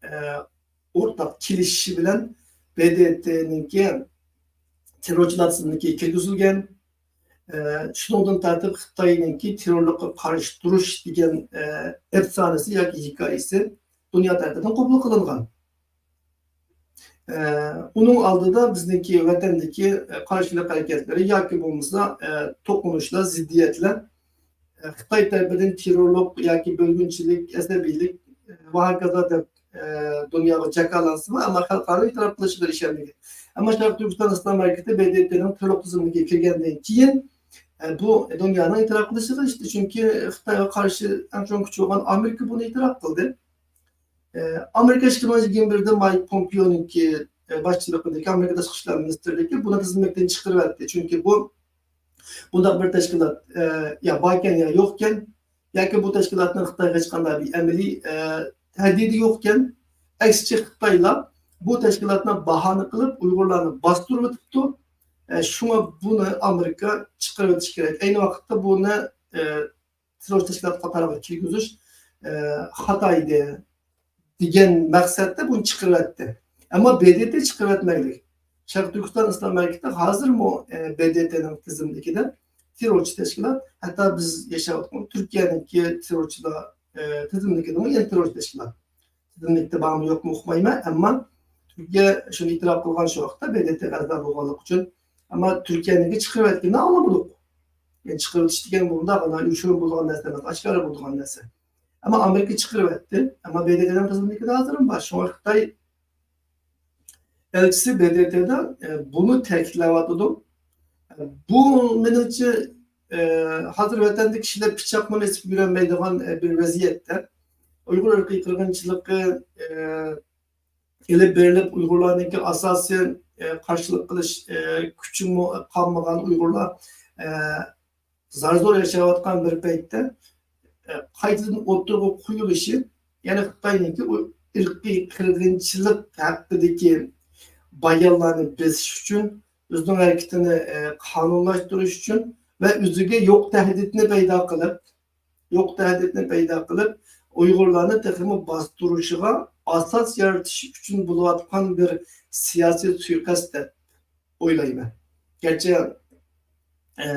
ئە، ئورتاق كېلىشىشى بىلەن ب د ت نىڭكى تېررورچىلار تىزىملىكىگە كىرگۈزۈلگەن. ئە، شۇنىڭدىن تارتىپ خىتاينىڭكى تېررورلۇققا قارشى تۇرۇش دېگەن، ئە، ئەپسانىسى ياكى ھېكايىسى دۇنيا تەرىپىدىن قوبۇل قىلىنغان. ئە، ئۇنىڭ ئالدىدا بىزنىڭكى ۋەتەندىكى، ئە، قارشىلىق ھەرىكەتلىرى ياكى بولمىسا، ئە، توقۇنۇشلار، زىددىيەتلەر، ئە، خىتاي تەرىپىدىن تېررورلۇق ياكى بۆلگۈنچىلىك، ئەسەبىيلىك، ئە، ۋە ھاكازا دەپ، ئە، دۇنياغا جاكارلانسىمۇ، ئەمما خەلقئارا ئېتىراپ قىلىشىغا ئېرىشەلمىگەن. ئەمما شەرقىي تۈركىستان ئىسلام ھەرىكىتى ب د ت نىڭ تېررورلۇق تىزىملىكىگە كىرگەندىن كېيىن، ئە، بۇ دۇنيانىڭ ئېتىراپ قىلىشىغا ئېرىشتى. چۈنكى خىتايغا قارشى ئەڭ چوڭ كۈچ بولغان ئامېرىكا بۇنى ئېتىراپ قىلدى. ئە، ئامېرىكا ئىككى مىڭ يىگىرمە بىردە مايك پومپېئونىڭكى، ئە، باشچىلىقىدىكى ئامېرىكا تاشقى ئىشلار مىنىستىرلىكى بۇنى تىزىملىكتىن چىقىرىۋەتتى. چۈنكى بۇ، بۇنداق بىر تەشكىلات، ئە، يا باركەن، يا يوقكەن، ياكى بۇ تەشكىلاتنىڭ خىتايغا ھېچقانداق بىر ئەمەلىي، ئە، تەھدىتى يوقكەن. ئەكسىچە، خىتايلار بۇ تەشكىلاتنى باھانە قىلىپ ئۇيغۇرلارنى باستۇرۇۋېتىپتۇ. ئە، شۇڭا بۇنى ئامېرىكا چىقىرىۋېتىشى كېرەك. ئەينى ۋاقىتتا بۇنى، ئە، تېررور تەشكىلات قاتارىغا كىرگۈزۈش، ئە، خاتا ئىدى دېگەن مەقسەتتە بۇنى چىقىرىۋەتتى. ئەمما ب د ت چىقىرىۋەتمەيلى. شەرقىي تۈركىستان ئىسلام ھەرىكىتى ھازىرمۇ، ئە، ب د ت نىڭ تىزىملىكىدە تېررورچى تەشكىلات. ھەتتا بىز ياشاۋاتقان تۈركىيەنىڭكى تېررورچىلار، ئە، تىزىملىكىدىمۇ يەنە تېررورچى تەشكىلات. تىزىملىكتە بارمۇ يوقمۇ ئۇقمايمەن، ئەمما تۈركىيە شۇنى ئېتىراپ قىلغان شۇ ۋاقىتتا ب د ت ئەزا بولغانلىقى ئۈچۈن. ئەمما تۈركىيەنىڭكى چىقىرىۋەتكىنىنى ئاڭلىمىدۇق. يەنى چىقىرىۋېتىش دېگەن بۇنداق، ئانا، يوشۇرۇن بولىدىغان نەرسە ئەمەس، ئاشكارا بولىدىغان نەرسە. ئەمما ئامېرىكا چىقىرىۋەتتى. ئەمما ب د ت نىڭ تىزىملىكىدە ھازىرمۇ بار. شۇڭا خىتاي ئەلچىسى ب د ت دا، ئە، بۇنى تەكىتلەۋاتىدۇ. ئە، بۇ، مېنىڭچە، ئە، ھازىر ۋەتەندە كىشىلەر پىچاقنىمۇ ئېسىپ يۈرەلمەيدىغان، ئە، بىر ۋەزىيەتتە ئۇيغۇر ئىرقىي قىرغىنچىلىقى، ئە، ئېلىپ بېرىلىپ، ئۇيغۇرلارنىڭكى ئاساسىي، ئە، قارشىلىق قىلىش، ئە، كۈچىمۇ قالمىغان ئۇيغۇرلار، ئە، زار-زور ياشاۋاتقان بىر پەيتتە، ئە، قايتىدىن ئوتتۇرىغا قويۇلۇشى، يەنى خىتاينىڭكى ئۇ ئىرقىي قىرغىنچىلىق ھەققىدىكى بايانلارنى بېسىش ئۈچۈن ئۆزىنىڭ ھەرىكىتىنى، ئە، قانۇنلاشتۇرۇش ئۈچۈن ۋە ئۆزىگە يوق تەھدىتنى پەيدا قىلىپ، يوق تەھدىتنى پەيدا قىلىپ، ئۇيغۇرلارنى تېخىمۇ باستۇرۇشىغا ئاساس يارىتىش ئۈچۈن بولۇۋاتقان بىر سىياسىي سۇيىقەست دەپ ئويلايمەن. گەرچە، ئە،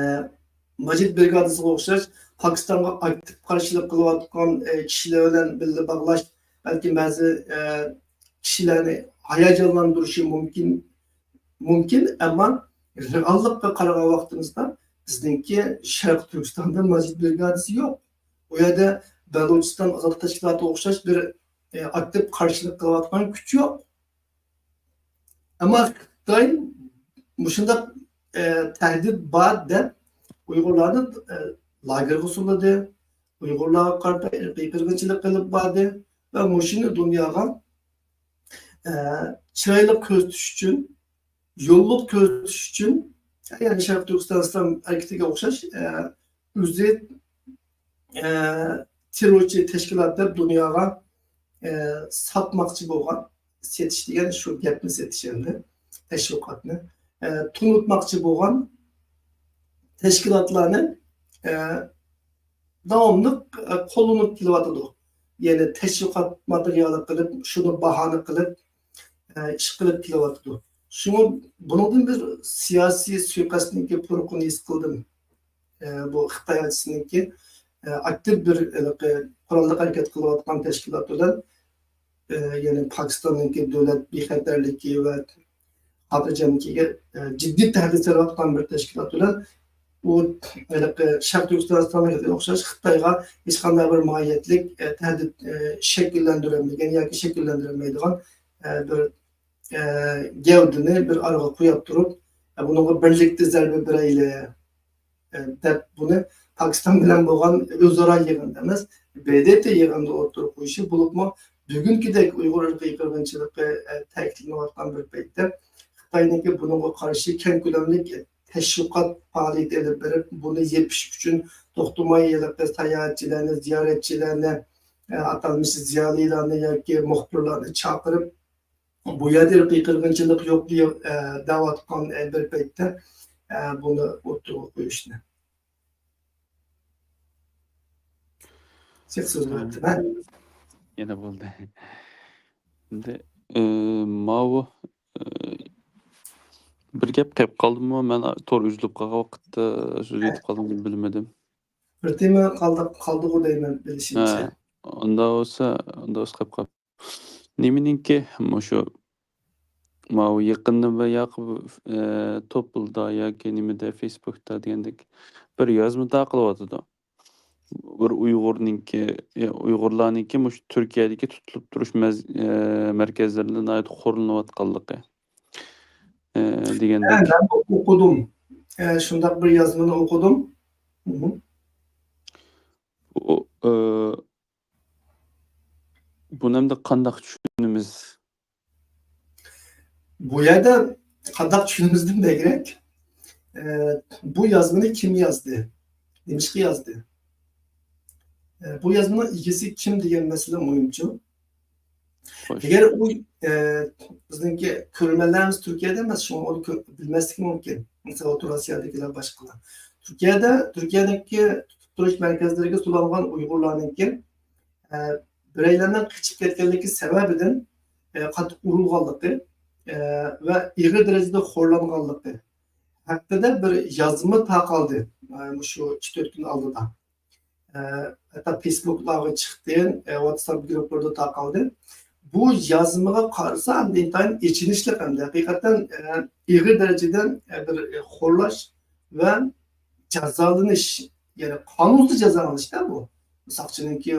ماجىت برىگادىسىغا ئوخشاش پاكىستانغا ئاكتىپ قارشىلىق قىلىۋاتقان، ئە، كىشىلەر بىلەن بىللە باغلاش بەلكىم بەزى، ئە، كىشىلەرنى ھاياجانلاندۇرۇشى مۇمكىن، مۇمكىن، ئەمما رېئاللىققا قارىغان ۋاقتىمىزدا بىزنىڭكى شەرقىي تۈركىستاندا ماجىت برىگادىسى يوق. ئۇ يەردە بەلۇچىستان ئازادلىق تەشكىلاتىغا ئوخشاش بىر، ئە، ئاكتىپ قارشىلىق قىلىۋاتقان كۈچ يوق. ئەمما خىتاي مۇشۇنداق، ئە، تەھدىت بار دەپ ئۇيغۇرلارنى، ئە، لاگېرغا سولىدى، ئۇيغۇرلارغا قارىتا ئىرقىي قىرغىنچىلىق قىلىپ باردى ۋە مۇشۇنى دۇنياغا، ئە، چىرايلىق كۆرسىتىش ئۈچۈن، يوللۇق كۆرسىتىش ئۈچۈن، يەنى شەرقىي تۈركىستان ئىسلام ھەرىكىتىگە ئوخشاش، ئە، ئۆزى، ئە، تېررورچى تەشكىلات دەپ دۇنياغا، ئە، ساتماقچى بولغان، سېتىش دېگەن شۇ گەپنى سېتىش ئەمدى، تەشۋىقاتنى، ئە، تونۇتماقچى بولغان تەشكىلاتلارنى، ئە، داۋاملىق، ئە، قوللىنىپ كېلىۋاتىدۇ. يەنى تەشۋىقات ماتېرىيالى قىلىپ، شۇنى باھانە قىلىپ، ئە، ئىش قىلىپ كېلىۋاتىدۇ. شۇڭا بۇنىڭدىن بىر سىياسىي سۇيىقەستنىڭكى پۇرىقىنى ھېس قىلدىم. ئە، بۇ خىتاي ئەلچىسىنىڭكى، ئە، ئاكتىپ بىر ھېلىقى قوراللىق ھەرىكەت قىلىۋاتقان تەشكىلات بىلەن، ئە، يەنى پاكىستاننىڭكى دۆلەت بىخەتەرلىكى ۋە خاتىرجەملىكىگە، ئە، جىددىي تەھدىت سېلىۋاتقان بىر تەشكىلات بىلەن ئۇ ھېلىقى شەرقىي تۈركىستان ئىسلام ھەرىكىتىگە ئوخشاش خىتايغا ھېچقانداق بىر ماھىيەتلىك، ئە، تەھدىت، ئە، شەكىللەندۈرەلمىگەن ياكى شەكىللەندۈرەلمەيدىغان، ئە، بىر، ئە، گەۋدىنى بىر ئارىغا قويۇپ تۇرۇپ، ئە، بۇنىڭغا بىرلىكتە زەربە بېرەيلى، ئە، دەپ بۇنى پاكىستان بىلەن بولغان ئۆزئارا يىغىندا ئەمەس، ب د ت يىغىنىدا ئوتتۇرىغا قويۇشى، بولۇپمۇ بۈگۈنكىدەك ئۇيغۇر ئىرقىي قىرغىنچىلىقى، ئە، تەكىتلىنىۋاتقان بىر پەيتتە خىتاينىڭكى بۇنىڭغا قارشى كەڭ كۆلەملىك تەشۋىقات پائالىيىتى ئېلىپ بېرىپ، بۇنى يېپىش ئۈچۈن توختىماي ھېلىقى ساياھەتچىلەرنى، زىيارەتچىلەرنى، ئە، ئاتالمىش زىيالىيلارنى ياكى مۇخبىرلارنى چاقىرىپ، بۇ يەردە ئىرقىي قىرغىنچىلىق يوق دېيىپ، ئە، دەۋاتقان، ئە، بىر پەيتتە، ئە، بۇنى ئوتتۇرىغا قويۇشنى. جىق سۆز بولۇپتۇ، مەن. يەنە بولدى. ئەمدى، ئى، ماۋۇ، ئى، بىر گەپ قېلىپ قالدىمۇ؟ مەن تور ئۈزۈلۈپ قالغان ۋاقىتتا سۆز ئېيتىپ قالدىممۇ بىلمىدىم. بىر تېما قالدى، قالدىغۇ دەيمەن، بىلىشىمچە. ھە، ئۇنداق بولسا، ئۇنداق بولسا قېلىپ قال-، نېمىنىڭكى مۇشۇ ماۋۇ يېقىندا بىر ياقى، ئە، توپلىدا ياكى نېمىدە، فېيسبۇكتا دېگەندەك بىر يازما تارقىلىۋاتىدۇ. بىر ئۇيغۇرنىڭكى، ئە، ئۇيغۇرلارنىڭكى مۇشۇ تۈركىيەدىكى تۇتۇلۇپ تۇرۇش مەز-، ئە، مەركەزلىرىدە ناھايىتى خورلىنىۋاتقانلىقى، ئە، دېگەندەك. ھە، مەن ئوقۇدۇم. ئە، شۇنداق بىر يازمىنى ئوقۇدۇم. مم. بۇ، ئە، بۇنى ئەمدى قانداق چۈشىنىمىز؟ بۇ يەردە قانداق چۈشىنىمىزدىن بەكرەك، ئە، بۇ يازمىنى كىم يازدى؟ نېمىشقا يازدى؟ ئە، بۇ يازمىنىڭ ئىگىسى كىم دېگەن مەسىلە مۇھىمچۇ. خوش. ئەگەر ئۇ، ئە، بىزنىڭكى كۆرۈرمەنلىرىمىز تۈركىيەدە ئەمەس، شۇڭا ئۇنى كۆ-، بىلمەسلىكى مۇمكىن. مىسال، ئوتتۇرا ئاسىيادىكىلەر، باشقىلار. تۈركىيەدە، تۈركىيەدىكى تۇتۇپ تۇرۇش مەركەزلىرىگە سولانغان ئۇيغۇرلارنىڭكى ئە، بىرەيلەننىڭ قېچىپ كەتكەنلىكى سەۋەبىدىن، ئە، قاتتىق ئۇرۇلغانلىقى، ئە، ۋە ئېغىر دەرىجىدە خورلانغانلىقى ھەققىدە بىر يازما تارقالدى، ئە، مۇشۇ ئىككى تۆت كۈن ئالدىدا. ئە، ھەتتا فېيسبۇكلارغا چىقتى، ئە، ۋاتساپ گۇرۇپپىلىرىدا تارقالدى. بۇ يازمىغا قارىسا، ئەمدى ئىنتايىن ئېچىنىشلىق ئەمدى ھەقىقەتەن، ئە، ئېغىر دەرىجىدە، ئە، بىر، ئە، خورلاش ۋە جازالىنىش، يەنى قانۇنسىز جازالىنىشتا بۇ. ساقچىنىڭكى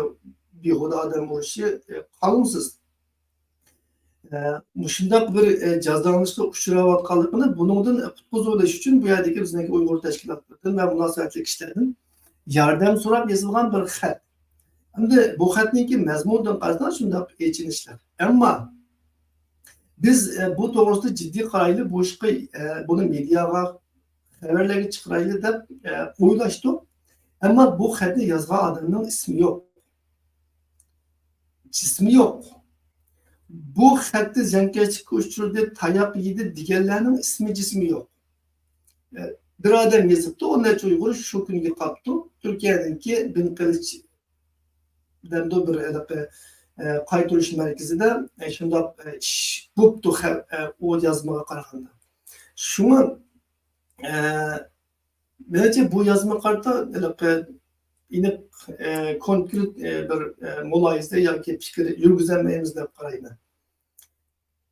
بىھۇدە ئادەم ئۇرۇشى، ئە، قانۇنسىز. ئە، مۇشۇنداق بىر، ئە، جازالىنىشقا ئۇچراۋاتقانلىقىنى بۇنىڭدىن قۇتقۇزۇۋېلىش ئۈچۈن بۇ يەردىكى بىزنىڭكى ئۇيغۇر تەشكىلاتلىرىدىن ۋە مۇناسىۋەتلىك كىشىلەردىن ياردەم سوراپ يېزىلغان بىر خەت. ئەمدى بۇ خەتنىڭكى مەزمۇنىدىن قارىساڭ شۇنداق ئېچىنىشلىق. ئەمما بىز، ئە، بۇ توغرىسىدا جىددىي قارايلى، بۇ ئىشقا، ئە، بۇنى مېدىياغا، خەۋەرلەرگە چىقىرايلى دەپ، ئە، ئويلاشتۇق. ئەمما بۇ خەتنى يازغان ئادەمنىڭ ئىسمى يوق. جىسمى يوق. بۇ خەتتە زىيانكەشلىككە ئۇچرىدى، تاياق يېدى دېگەنلەرنىڭ ئىسمى، جىسمى يوق. ئە، بىر ئادەم يېزىپتۇ، ئون نەچچە ئۇيغۇر شۇ كۈنگە قاپتۇ. تۈركىيەنىڭكى بىن قىلىچ دەمدۇ بىر ھېلىقى، ئە، قايتۇرۇش مەركىزىدە، ئە، شۇنداق، ئە، ئىش بوپتۇ، خە-، ئە، ئۇ يازمىغا قارىغاندا. شۇڭا، ئە، مېنىڭچە بۇ يازما قارىتا ھېلىقى ئېنىق، ئە، كونكرېت، ئە، بىر، ئە، مۇلاھىزە ياكى پىكىر يۈرگۈزەلمەيمىز دەپ قارايمەن.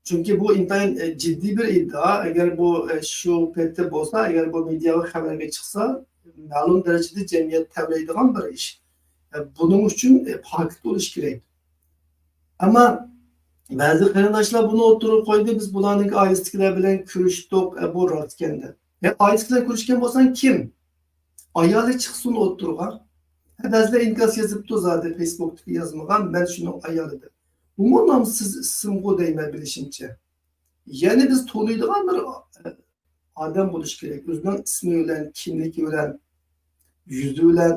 چۈنكى بۇ ئىنتايىن، ئە، جىددىي بىر ئىدىئا. ئەگەر بۇ، ئە، شۇ پېتى بولسا، ئەگەر بۇ مېدىياغا خەۋەرگە چىقسا، مەلۇم دەرىجىدە جەمئىيەت تەۋرەيدىغان بىر ئىش. ئە، بۇنىڭ ئۈچۈن، ئە، پاكىت بولۇش كېرەك. ئەمما بەزى قېرىنداشلار بۇنى ئوتتۇرىغا قويدى، بىز بۇلارنىڭكى ئائىلىسىدىكىلەر بىلەن كۆرۈشتۇق، ئە، بۇ راستكەن دەپ. ئە، ئائىلىسى بىلەن كۆرۈشكەن بولساڭ كىم؟ ئايالى چىقسۇن ئوتتۇرىغا. ھە، بەزىلەر ئىنكاس يېزىپتۇ زادى فېيسبۇكتىكى يازمىغا، مەن شۇنىڭ ئايالى دەپ. ئۇمۇ نامسىز ئىسىمغۇ دەيمەن بىلىشىمچە. يەنى بىز تونۇيدىغان بىر، ئە، ئادەم بولۇشى كېرەك. ئۆزىنىڭ ئىسمى بىلەن، كىملىكى بىلەن، يۈزى بىلەن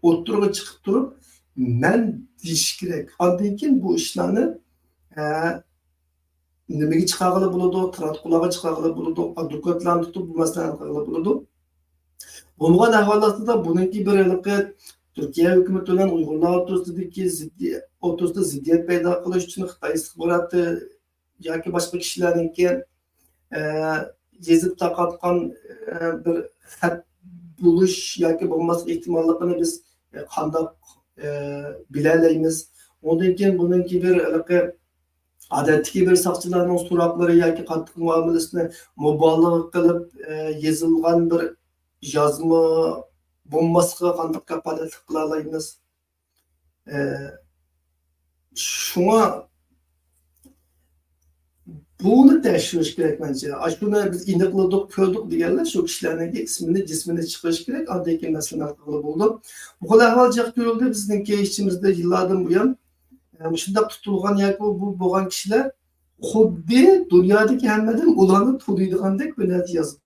ئوتتۇرىغا چىقىپ تۇرۇپ، مەن دېيىشى كېرەك. ئاندىن كېيىن بۇ ئىشلارنى، ئە، نېمىگە چىقارغىلى بولىدۇ؟ تاراتقۇلارغا چىقارغىلى بولىدۇ، ئادۋوكاتلارنى تۇتۇپ بۇ مەسىلىنى ھەل قىلغىلى بولىدۇ. بولمىغان ئەھۋال ئاستىدا بۇنىڭكى بىر ھېلىقى تۈركىيە ھۆكۈمىتى بىلەن ئۇيغۇرلار ئوتتۇرىسىدىكى زىددىي-، ئوتتۇرىسىدا زىددىيەت پەيدا قىلىش ئۈچۈن خىتاي ئىستىخباراتى ياكى باشقا كىشىلەرنىڭكى، ئە، يېزىپ تارقاتقان، ئە، بىر خەت بولۇش ياكى بولماسلىق ئېھتىماللىقىنى بىز، ئە، قانداق، ئە، بىلەلەيمىز؟ ئۇندىن كېيىن بۇنىڭكى بىر ھېلىقى ئادەتتىكى بىر ساقچىلارنىڭ سوراقلىرى ياكى قاتتىق مۇئامىلىسىنى مۇبالىغە قىلىپ، ئە، يېزىلغان بىر يازما بولماسلىقىغا قانداق كاپالەتلىك قىلالايمىز؟ ئە، شۇڭا بۇنى تەكشۈرۈش كېرەك مەنچە. ئاشۇنى بىز ئېنىقلىدۇق، كۆردۇق دېگەنلەر شۇ كىشىلەرنىڭكى ئىسمىنى، جىسمىنى چىقىرىش كېرەك. ئاندىن كېيىن مەسىلىنى ھەل قىلغىلى بولىدۇ. بۇ خىل ئەھۋال جىق كۆرۈلدى بىزنىڭكى ئىچىمىزدە يىللاردىن بۇيان. ئە، مۇشۇنداق تۇتۇلغان ياكى بۇ بولغان كىشىلەر خۇددى دۇنيادىكى ھەممە ئادەم ئۇلارنى تونۇيدىغاندەك بىر نەرسە يازىدۇ.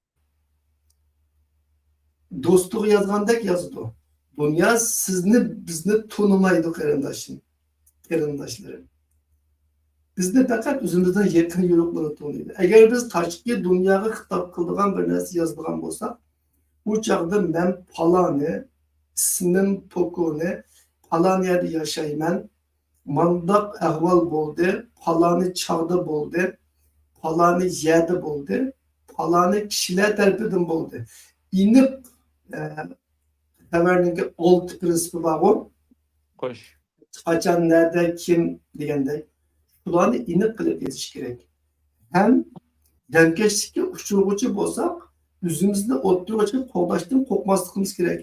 دوستىغا يازغاندەك يازىدۇ. دۇنيا سىزنى، بىزنى تونۇمايدۇ، قېرىنداشلىرىم، قېرىنداشلىرىم. بىزنى پەقەت ئۆزىمىزنىڭ يېقىن يورۇقلىرى تونۇيدۇ. ئەگەر بىز تاشقى دۇنياغا خىتاب قىلىدىغان بىر نەرسە يازىدىغان بولساق، ئۇ چاغدا مەن پالانى، ئىسمىم پوكونى، پالان يەردە ياشايمەن، مانداق ئەھۋال بولدى، پالانى چاغدا بولدى، پالانى يەردە بولدى، پالانى كىشىلەر تەرىپىدىن بولدى. ئېنىق، ئە، خەۋەرنىڭكى ئالتە پىرىنسىپى بارغۇ. خوش. قاچان، نەدە، كىم دېگەندەك. شۇلارنى ئېنىق قىلىپ يېزىش كېرەك. ھەم دەمكەشلىككە ئۇچرىغۇچى بولساق، ئۆزىمىزنى ئوتتۇرىغا چىقىپ قوغداشتىن قورقماسلىقىمىز كېرەك.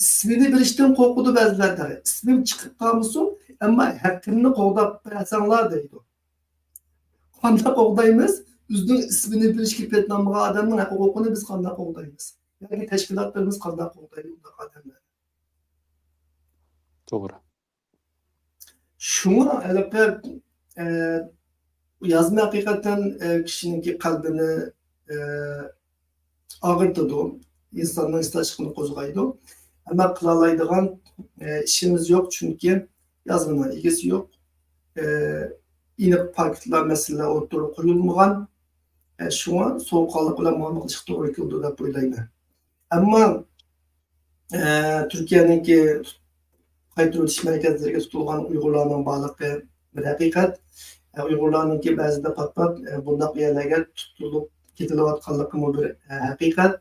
ئىسمىنى بېرىشتىن قورقىدۇ بەزىلەر، دەل ئىسمىم چىقىپ قالمىسۇن، ئەمما ھەققىمنى قوغداپ بەرسەڭلار دەيدۇ. قانداق قوغدايمىز؟ ئۆزىنىڭ ئىسمىنى بېرىشكە پېتىنالمىغان ئادەمنىڭ ھەق ھوقۇقىنى بىز قانداق قوغدايمىز؟ ياكى تەشكىلاتلىرىمىز قانداق قوغدايدۇ ئۇنداق ئادەملەرنى؟ توغرا. شۇڭا ھېلىقى، ئە، يازما ھەقىقەتەن، ئە، كىشىنىڭكى قەلبىنى، ئە، ئاغرىتىدۇ، ئىنساننىڭ ھېسداشلىقىنى قوزغايدۇ. ئەمما قىلالايدىغان، ئە، ئىشىمىز يوق، چۈنكى يازمىنىڭ ئىگىسى يوق. ئە، ئېنىق پاكىتلار، مەسىلىلەر ئوتتۇرىغا قويۇلمىغان. ئە، شۇڭا سوغۇققانلىق بىلەن مۇئامىلە قىلىشقا توغرا كېلىدۇ دەپ ئويلايمەن. ئەمما، ئە، تۈركىيەنىڭكى قايتۇرۇۋېتىش مەركەزلىرىگە تۇتۇلغان ئۇيغۇرلارنىڭ بارلىقى بىر ھەقىقەت. ئە، ئۇيغۇرلارنىڭكى بەزىدە پات-پات، ئە، بۇنداق يەرلەرگە تۇتۇلۇپ كېتىلىۋاتقانلىقىمۇ بىر، ئە، ھەقىقەت.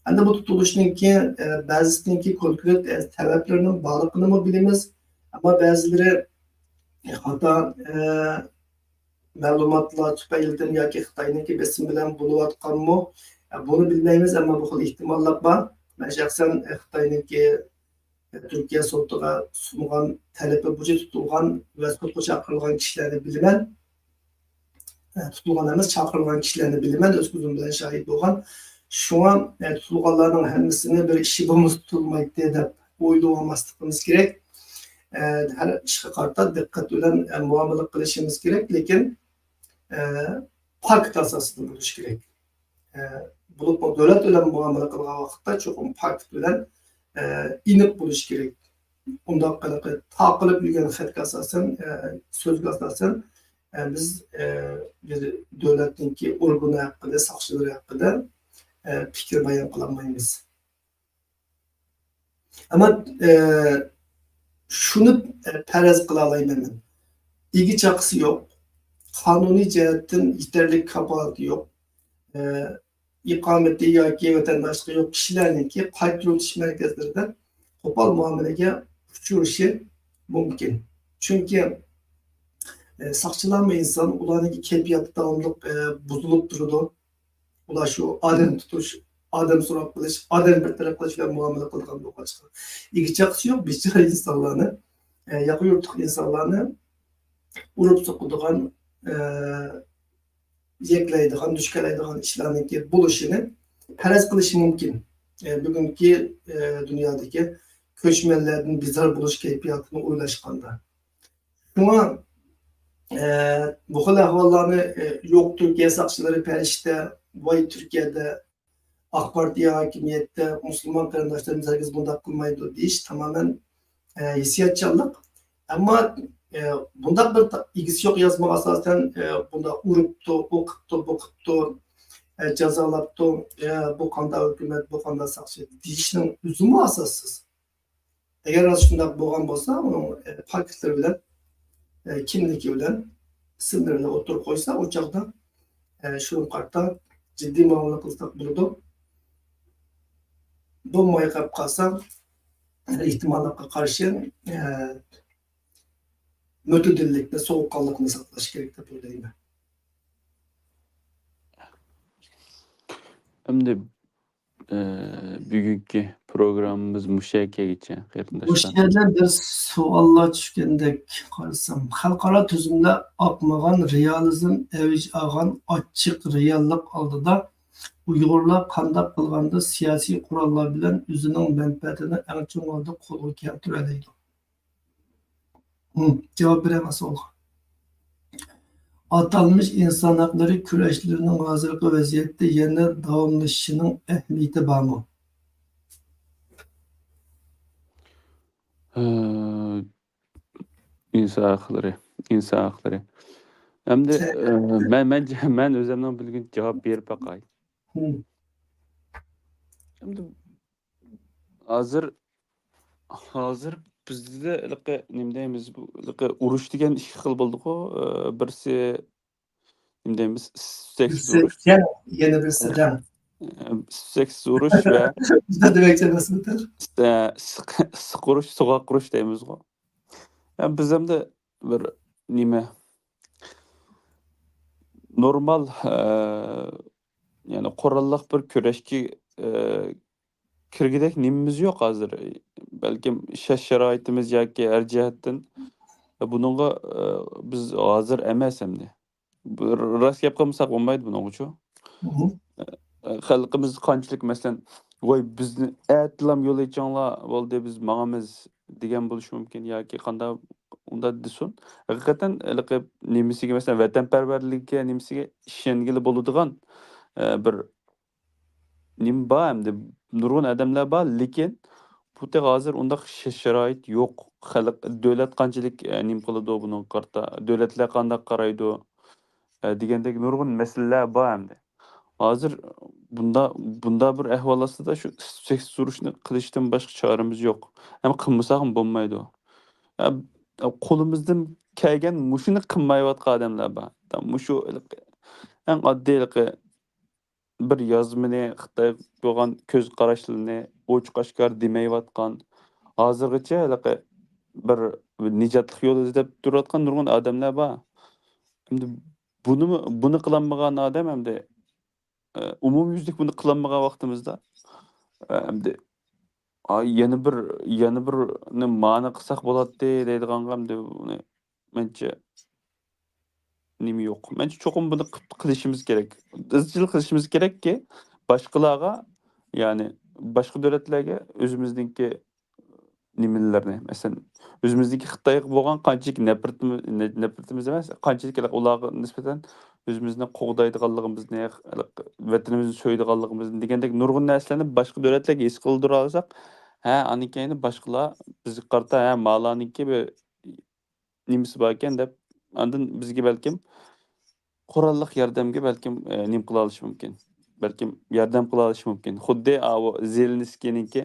ئەمدى بۇ تۇتۇلۇشنىڭكى، ئە، بەزىسىنىڭكى كونكرېت، ئە، سەۋەبلىرىنىڭ بارلىقىنىمۇ بىلىمىز. ئەمما بەزىلىرى، ئە، خاتا، ئە، مەلۇماتلار تۈپەيلىدىن ياكى خىتاينىڭكى بېسىمى بىلەن بولۇۋاتقانمۇ؟ ئە، بۇنى بىلمەيمىز، ئەمما بۇ خىل ئېھتىماللىق بار. مەن شەخسەن، ئە، خىتاينىڭكى، ئە، تۈركىيە سوتىغا سۇنغان تەلىپى بويىچە تۇتۇلغان ۋە سوتقا چاقىرىلغان كىشىلەرنى بىلىمەن. ئە، تۇتۇلغان ئەمەس، چاقىرىلغان كىشىلەرنى بىلىمەن، ئۆز كۆزۈم بىلەن شاھىت بولغان. شۇڭا، ئە، تۇتۇلغانلارنىڭ ھەممىسىنى بىر ئىشى بولمىسا تۇتۇلمايتتى دەپ ئويلىۋالماسلىقىمىز كېرەك. ئە، ھەر ئىشقا قارىتا دىققەت بىلەن، ئە، مۇئامىلە قىلىشىمىز كېرەك، لېكىن، ئە، پاكىت ئاساسىدا بولۇشى كېرەك. ئە، بولۇپمۇ دۆلەت بىلەن مۇئامىلە قىلغان ۋاقىتتا چوقۇم پاكىت بىلەن، ئە، ئېنىق بولۇشى كېرەك. ئۇنداق قىلىپ تاقىلىپ يۈرگەن خەتكە ئاساسەن، ئە، سۆزگە ئاساسەن، ئە، بىز، ئە، بىر دۆلەتنىڭكى ئورگىنى ھەققىدە، ساقچىلىرى ھەققىدە، ئە، پىكىر بايان قىلالمايمىز. ئەمما، ئە، شۇنى، ئە، پەرەز قىلالايمەن مەن. ئىگە چاقىسى يوق، قانۇنىي جەھەتتىن يېتەرلىك كاپالىتى يوق، ئە، ئىقامىتى ياكى ۋەتەنداشلىقى يوق كىشىلەرنىڭكى قايتۇرۇۋېتىش مەركەزلىرىدە قوپال مۇئامىلىگە ئۇچرىشى مۇمكىن. چۈنكى، ئە، ساقچىلارمۇ ئىنسان، ئۇلارنىڭكى كەيپىياتى داۋاملىق، ئە، بۇزۇلۇپ تۇرىدۇ. ئۇلار شۇ ئادەم تۇتۇش، ئادەم سوراپ قىلىش، ئادەم بىر تەرەپ قىلىش بىلەن مۇئامىلە قىلىدىغان بولغاچقا، ئىگە چاقىسى يوق بىچارە ئىنسانلارنى، ئە، ياقا يۇرتلۇق ئىنسانلارنى ئۇرۇپ سوقىدىغان، ئە، يەكلەيدىغان، دۈچ كەلەيدىغان ئىشلارنىڭكى بولۇشىنى پەرەز قىلىشى مۇمكىن. ئە، بۈگۈنكى، ئە، دۇنيادىكى كۆچمەنلەردىن بىزار بولۇش كەيپىياتىنى ئويلاشقاندا. شۇڭا، ئە، بۇ خىل ئەھۋاللارنى، ئە، يوق، تۈركىيە ساقچىلىرى پەرىشتە، ۋاي تۈركىيەدە ئاق پارتىيە ھاكىمىيەتتە، مۇسۇلمان قېرىنداشلىرىمىز ھەرگىز بۇنداق قىلمايدۇ دېيىش تامامەن، ئە، ھېسسىياتچانلىق. ئەمما، ئە، بۇنداق بىر تا-، ئىگىسى يوق يازمىغا ئاساسەن، ئە، بۇنداق ئۇرۇپتۇ، ئوقۇپتۇ، بوقۇپتۇ، ئە، جازالاپتۇ، ئە، بۇ قانداق ھۆكۈمەت، بۇ قانداق ساقچى دېيىشنىڭ ئۆزىمۇ ئاساسسىز. ئەگەر راست شۇنداق بولغان بولسا، ئۇنىڭ، ئە، پاكىتلىرى بىلەن، ئە، كىملىكى بىلەن، ئىسىملىرىنى ئوتتۇرىغا قويسا، ئۇ چاغدا، ئە، شۇنىڭغا قارىتا جىددىي مۇئامىلە قىلساق بولىدۇ. بولماي قېلىپ قالسا، ئېھتىماللىققا قارشى، ئە، مۆتىدىللىكنى، سوغۇققانلىقنى ساقلاش كېرەك دەپ ئويلايمەن. ئەمدى، ئە، بۈگۈنكى پروگراممىمىز مۇشۇ يەرگىچە، قېرىنداشلار. مۇشۇ يەردە بىر سوئاللار چۈشكەندەك قارىسام، خەلقئارا تۈزۈملەر ئاقمىغان، رېئالىزم ئەۋج ئالغان ئاچچىق رېئاللىق ئالدىدا ئۇيغۇرلار قانداق قىلغاندا سىياسىي قوراللار بىلەن ئۆزىنىڭ مەنپەئەتىنى ئەڭ چوڭ ھالدا قولغا كەلتۈرەلەيدۇ؟ ھىم، جاۋاب بېرەمەن سوئالغا. ئاتالمىش ئىنسان ھەقلىرى كۈرەشلىرىنىڭ ھازىرقى ۋەزىيەتتە يەنە داۋاملىشىشىنىڭ ئەھمىيىتى بارمۇ؟ ئىنسان ھەقلىرى، ئىنسان ھەقلىرى. ئەمدى، ئە، مەن، مەن، مەن ئۆزۈمنىڭ بىلگىنىچە جاۋاب بېرىپ باقاي. ھىم. ئەمدى ھازىر، ھازىر بىزدە ھېلىقى نېمە دەيمىز، بۇ ھېلىقى ئۇرۇش دېگەن ئىككى خىل بولدىغۇ. ئە، بىرسى نېمە دەيمىز، ئىسسىق ئۇرۇش. جەڭ، يەنە بىرسى جەڭ. ئىسسىق ئۇرۇش ۋە بىزدە دېمەكچى ئەمەسمىدى؟ ئىسسىق، ئىسسىق ئۇرۇش، سوغۇق ئۇرۇش دەيمىزغۇ. يا، بىز ئەمدى بىر نېمە، نورمال، ئە، يەنى قوراللىق بىر كۈرەشكە، ئە، كىرگۈدەك نېمىمىز يوق ھازىر. بەلكىم شەرت-شارائىتىمىز ياكى ھەر جەھەتتىن بۇنىڭغا، ئە، بىز ھازىر ئەمەس ئەمدى. بىر راست گەپ قىلمىساق بولمايدۇ بۇنىڭغىچۇ. مم. ئە، خەلقىمىز قانچىلىك، مەسىلەن، ۋاي، بىزنى ئەتىلام يول ئېچىڭلار، بولدى، بىز ماڭىمىز دېگەن بولۇشى مۇمكىن ياكى قانداق ئۇنداق دېسۇن. ھەقىقەتەن ھېلىقى نېمىسىگە، مەسىلەن، ۋەتەنپەرۋەرلىككە، نېمىسىگە ئىشەنگىلى بولىدىغان، ئە، بىر نېمە بار ئەمدى، نۇرغۇن ئادەملەر بار، لېكىن بۇ تېخى ھازىر ئۇنداق ش-، شارائىت يوق. خەلق، دۆلەت قانچىلىك، ئە، نېمە قىلىدۇ بۇنىڭغا قارىتا، دۆلەتلەر قانداق قارايدۇ، ئە، دېگەندەك نۇرغۇن مەسىلىلەر بار ئەمدى. ھازىر بۇندا، بۇندا بىر ئەھۋال ئاستىدا شۇ ئىسسىق ئۇرۇشنى قىلىشتىن باشقا چارىمىز يوق. ھەم قىلمىساقمۇ بولمايدۇ. ئە، قولىمىزدىن كەلگەن مۇشۇنى قىلمايۋاتقان ئادەملەر بار. مۇشۇ ئەڭ ئاددىي بىر يازمىنى، خىتايغا بولغان كۆز قاراشلىرىنى ئوچۇق ئاشكارا دېمەيۋاتقان، ھازىرغىچە ھېلىقى بىر نىجاتلىق يول ئىزدەپ تۇرۇۋاتقان نۇرغۇن ئادەملەر بار. ئەمدى بۇنىمۇ، بۇنى قىلالمىغان ئادەم ئەمدى، ئە، ئومۇميۈزلۈك بۇنى قىلالمىغان ۋاقتىمىزدا، ئە، ئەمدى، ئا، يەنە بىر، يەنە بىرنى مانا قىلساق بولاتتى دەيدىغانغا ئەمدى بۇنى مەنچە نېمە يوق. مەنچە چوقۇم بۇنى قىپ-، قىلىشىمىز كېرەك. ئىزچىل قىلىشىمىز كېرەككى، باشقىلارغا، يەنى باشقا دۆلەتلەرگە ئۆزىمىزنىڭكى نېمىلىرىنى، مەسىلەن، ئۆزىمىزنىڭكى خىتايغا بولغان قانچىلىك نەپرىتىمىز، نە-، نەپرىتىمىز ئەمەس، قانچىلىك ئۇلارغا نىسبەتەن ئۆزىمىزنى قوغدايدىغانلىقىمىزنى، ۋەتىنىمىزنى سۆيىدىغانلىقىمىزنى دېگەندەك نۇرغۇن نەرسىلەرنى باشقا دۆلەتلەرگە ھېس قىلدۇرالىساق، ھە، ئاندىن كېيىن باشقىلار بىزگە قارىتا، ھە، مالارنىڭكى بىر نېمىسى باركەن دەپ، ئاندىن بىزگە بەلكىم قوراللىق ياردەمگە بەلكىم، ئە، نېمە قىلالىشى مۇمكىن. بەلكىم ياردەم قىلالىشى مۇمكىن. خۇددى ئاۋۇ زېلېنسكىينىڭكى،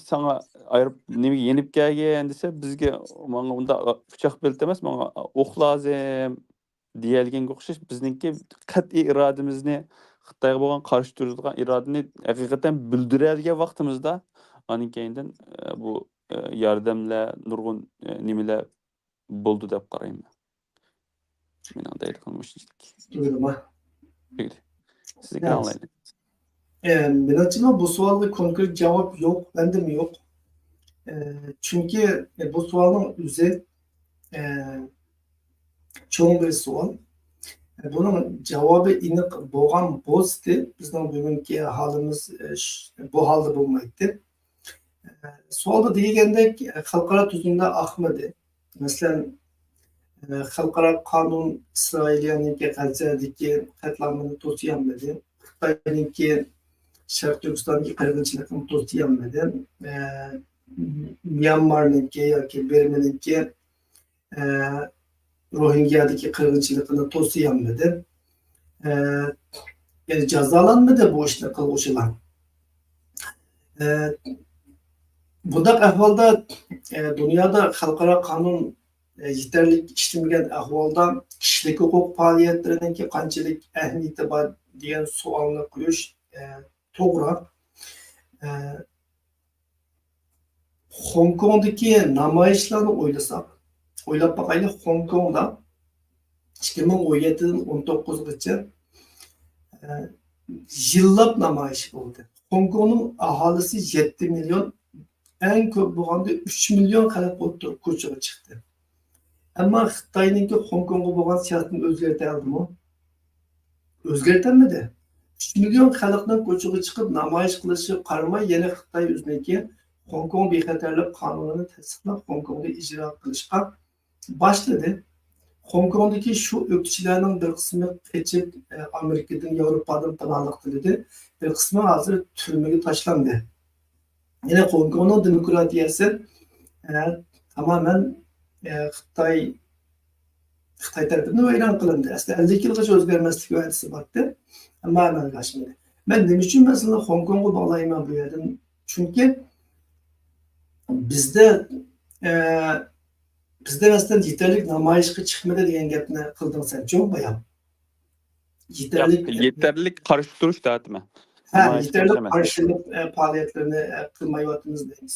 «ساڭا ئايروپ-، نېمىگە يېنىپ كەلگەن» دېسە، «بىزگە، ماڭا ئۇنداق پىچاق بېلىتى ئەمەس، ماڭا ئوق لازىم» دېيەلىگەنگە ئوخشاش، بىزنىڭكى قەتئىي ئىرادىمىزنى، خىتايغا بولغان قارشى تۇرىدىغان ئىرادىنى ھەقىقەتەن بىلدۈرەلىگەن ۋاقتىمىزدا، ئاندىن كەينىدىن، ئە، بۇ، ئە، ياردەملەر، نۇرغۇن، ئە، نېمىلەر بولىدۇ دەپ قارايمەن. مېنىڭ دەيدىغىنىم مۇشۇنچىلىك. بۇيرۇڭ. تۈگىدى. سىزنىڭكىنى ئاڭلايلى. ئە، مېنىڭچىمۇ بۇ سوئالغا كونكرېت جاۋاب يوق، مەندىمۇ يوق. ئە، چۈنكى، ئە، بۇ سوئالنىڭ ئۆزى، ئە، چوڭ بىر سوئال. ئە، بۇنىڭ جاۋابى ئېنىق بولغان بولسىدى، بىزنىڭ بۈگۈنكى ھالىمىز، ئە، ش-، بۇ ھالدا بولمايتتى. ئە، سوئالدا دېگەندەك، ئە، خەلقئارا تۈزۈملەر ئاقمىدى. مەسىلەن، ئە، خەلقئارا قانۇن ئىسرائىلىيەنىڭكى غەززەدىكى قەتلىئامىنى توسىيالمىدى. خىتاينىڭكى شەرقىي تۈركىستاندىكى قىرغىنچىلىقىنى توسىيالمىدى. ئە، ميانمارنىڭكى ياكى بىرمىنىڭكى، ئە، روھىنگيادىكى قىرغىنچىلىقىنى توسىيالمىدى. ئە، يەنى جازالانمىدى بۇ ئىشنى قىلغۇچىلار. ئە، بۇنداق ئەھۋالدا، ئە، دۇنيادا خەلقئارا قانۇن، ئە، يېتەرلىك ئىشلىمىگەن ئەھۋالدا كىشىلىك ھوقۇق پائالىيەتلىرىنىڭكى قانچىلىك ئەھمىيىتى بار دېگەن سوئالنى قويۇش، ئە، توغرا. ئە، خوڭكوڭدىكى نامايىشلارنى ئويلىساق، ئويلاپ باقايلى، خوڭكوڭدا ئىككى مىڭ ئون يەتتىدىن ئون توققۇزغىچە، ئە، يىللاپ نامايىش بولدى. خوڭكوڭنىڭ ئاھالىسى يەتتە مىليون، ئەڭ كۆپ بولغاندا ئۈچ مىليون خەلق ئولتۇرۇپ كوچىغا چىقتى. ئەمما خىتاينىڭكى خوڭكوڭغا بولغان سىياسىتىنى ئۆزگەرتەلدىمۇ؟ ئۆزگەرتەلمىدى. ئۈچ مىليون خەلقنىڭ كوچىغا چىقىپ نامايىش قىلىشىغا قارىماي، يەنە خىتاي ئۆزىنىڭكى خوڭكوڭ بىخەتەرلىك قانۇنىنى تەستىقلاپ، خوڭكوڭدا ئىجرا قىلىشقا باشلىدى. خوڭكوڭدىكى شۇ ئۆكتىچىلەرنىڭ بىر قىسمى قېچىپ، ئە، ئامېرىكىدىن، ياۋروپادىن پاناھلىق تىلىدى. بىر قىسمى ھازىر تۈرمىگە تاشلاندى. يەنى خوڭكوڭنىڭ دېموكراتىيەسى، ئە، تامامەن، ئە، خىتاي، خىتاي تەرىپىدىن ۋەيران قىلىندى. ئەسلى ئەللىك يىلغىچە ئۆزگەرمەسلىك ۋەدىسى بارتتى. ئەمما ئەمەلگە ئاشمىدى. مەن نېمە ئۈچۈن مەسىلىنى خوڭكوڭغا باغلايمەن بۇ يەردىن؟ چۈنكى بىزدە، ئە، بىزدە مەسىلەن يېتەرلىك نامايىشقا چىقمىدى دېگەن گەپنى قىلدىڭ سەنچۇ بايام. يېتەرلىك، ياق، يېتەرلىك قارشى تۇرۇش دەۋاتىمەن. ھە، نامايىش يېتەرلىك قىلىش ئەمەس. قارشىلىق، ئە، پائالىيەتلىرىنى، ئە، قىلمايۋاتىمىز دەيمىز.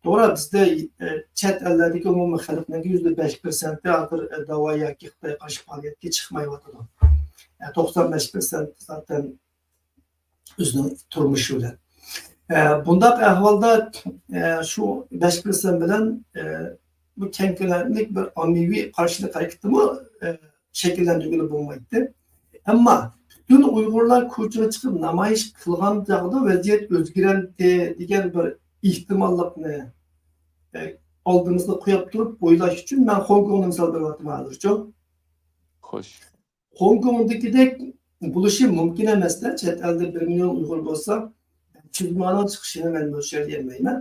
توغرا، بىزدە، ئە، چەت ئەللەردىكى ئومۇمىي خەلقنىڭ يۈزدە بەش پىرسەنتى ھازىر، ئە، داۋا ياكى خىتايغا قارشى پائالىيەتكە چىقمايۋاتىدۇ. ئە، توقسان بەش پىرسەنت زاتەن ئۆزىنىڭ تۇرمۇشى بىلەن. ئە، بۇنداق ئەھۋالدا، ئە، شۇ بەش پىرسەنت بىلەن، ئە، بۇ كەڭ كۆلەملىك بىر ئاممىۋى قارشىلىق ھەرىكىتىمۇ، ئە، شەكىللەندۈرگىلى بولمايتتى. ئەمما پۈتۈن ئۇيغۇرلار كوچىغا چىقىپ نامايىش قىلغان چاغدا ۋەزىيەت ئۆزگىرەمتى دېگەن بىر ئېھتىماللىقنى، ئە، ئالدىمىزغا قويۇپ تۇرۇپ ئويلاش ئۈچۈن مەن خوڭكوڭنى مىسال بېرىۋاتىمەن ھازىرچۇ. خوش. خوڭكوڭدىكىدەك بولۇشى مۇمكىن ئەمەستە، چەت ئەلدە بىر مىليون ئۇيغۇر بولسا، ئۈچ يۈز مىڭنىڭ چىقىشىنى مەن مۆلچەرلىيەلمەيمەن،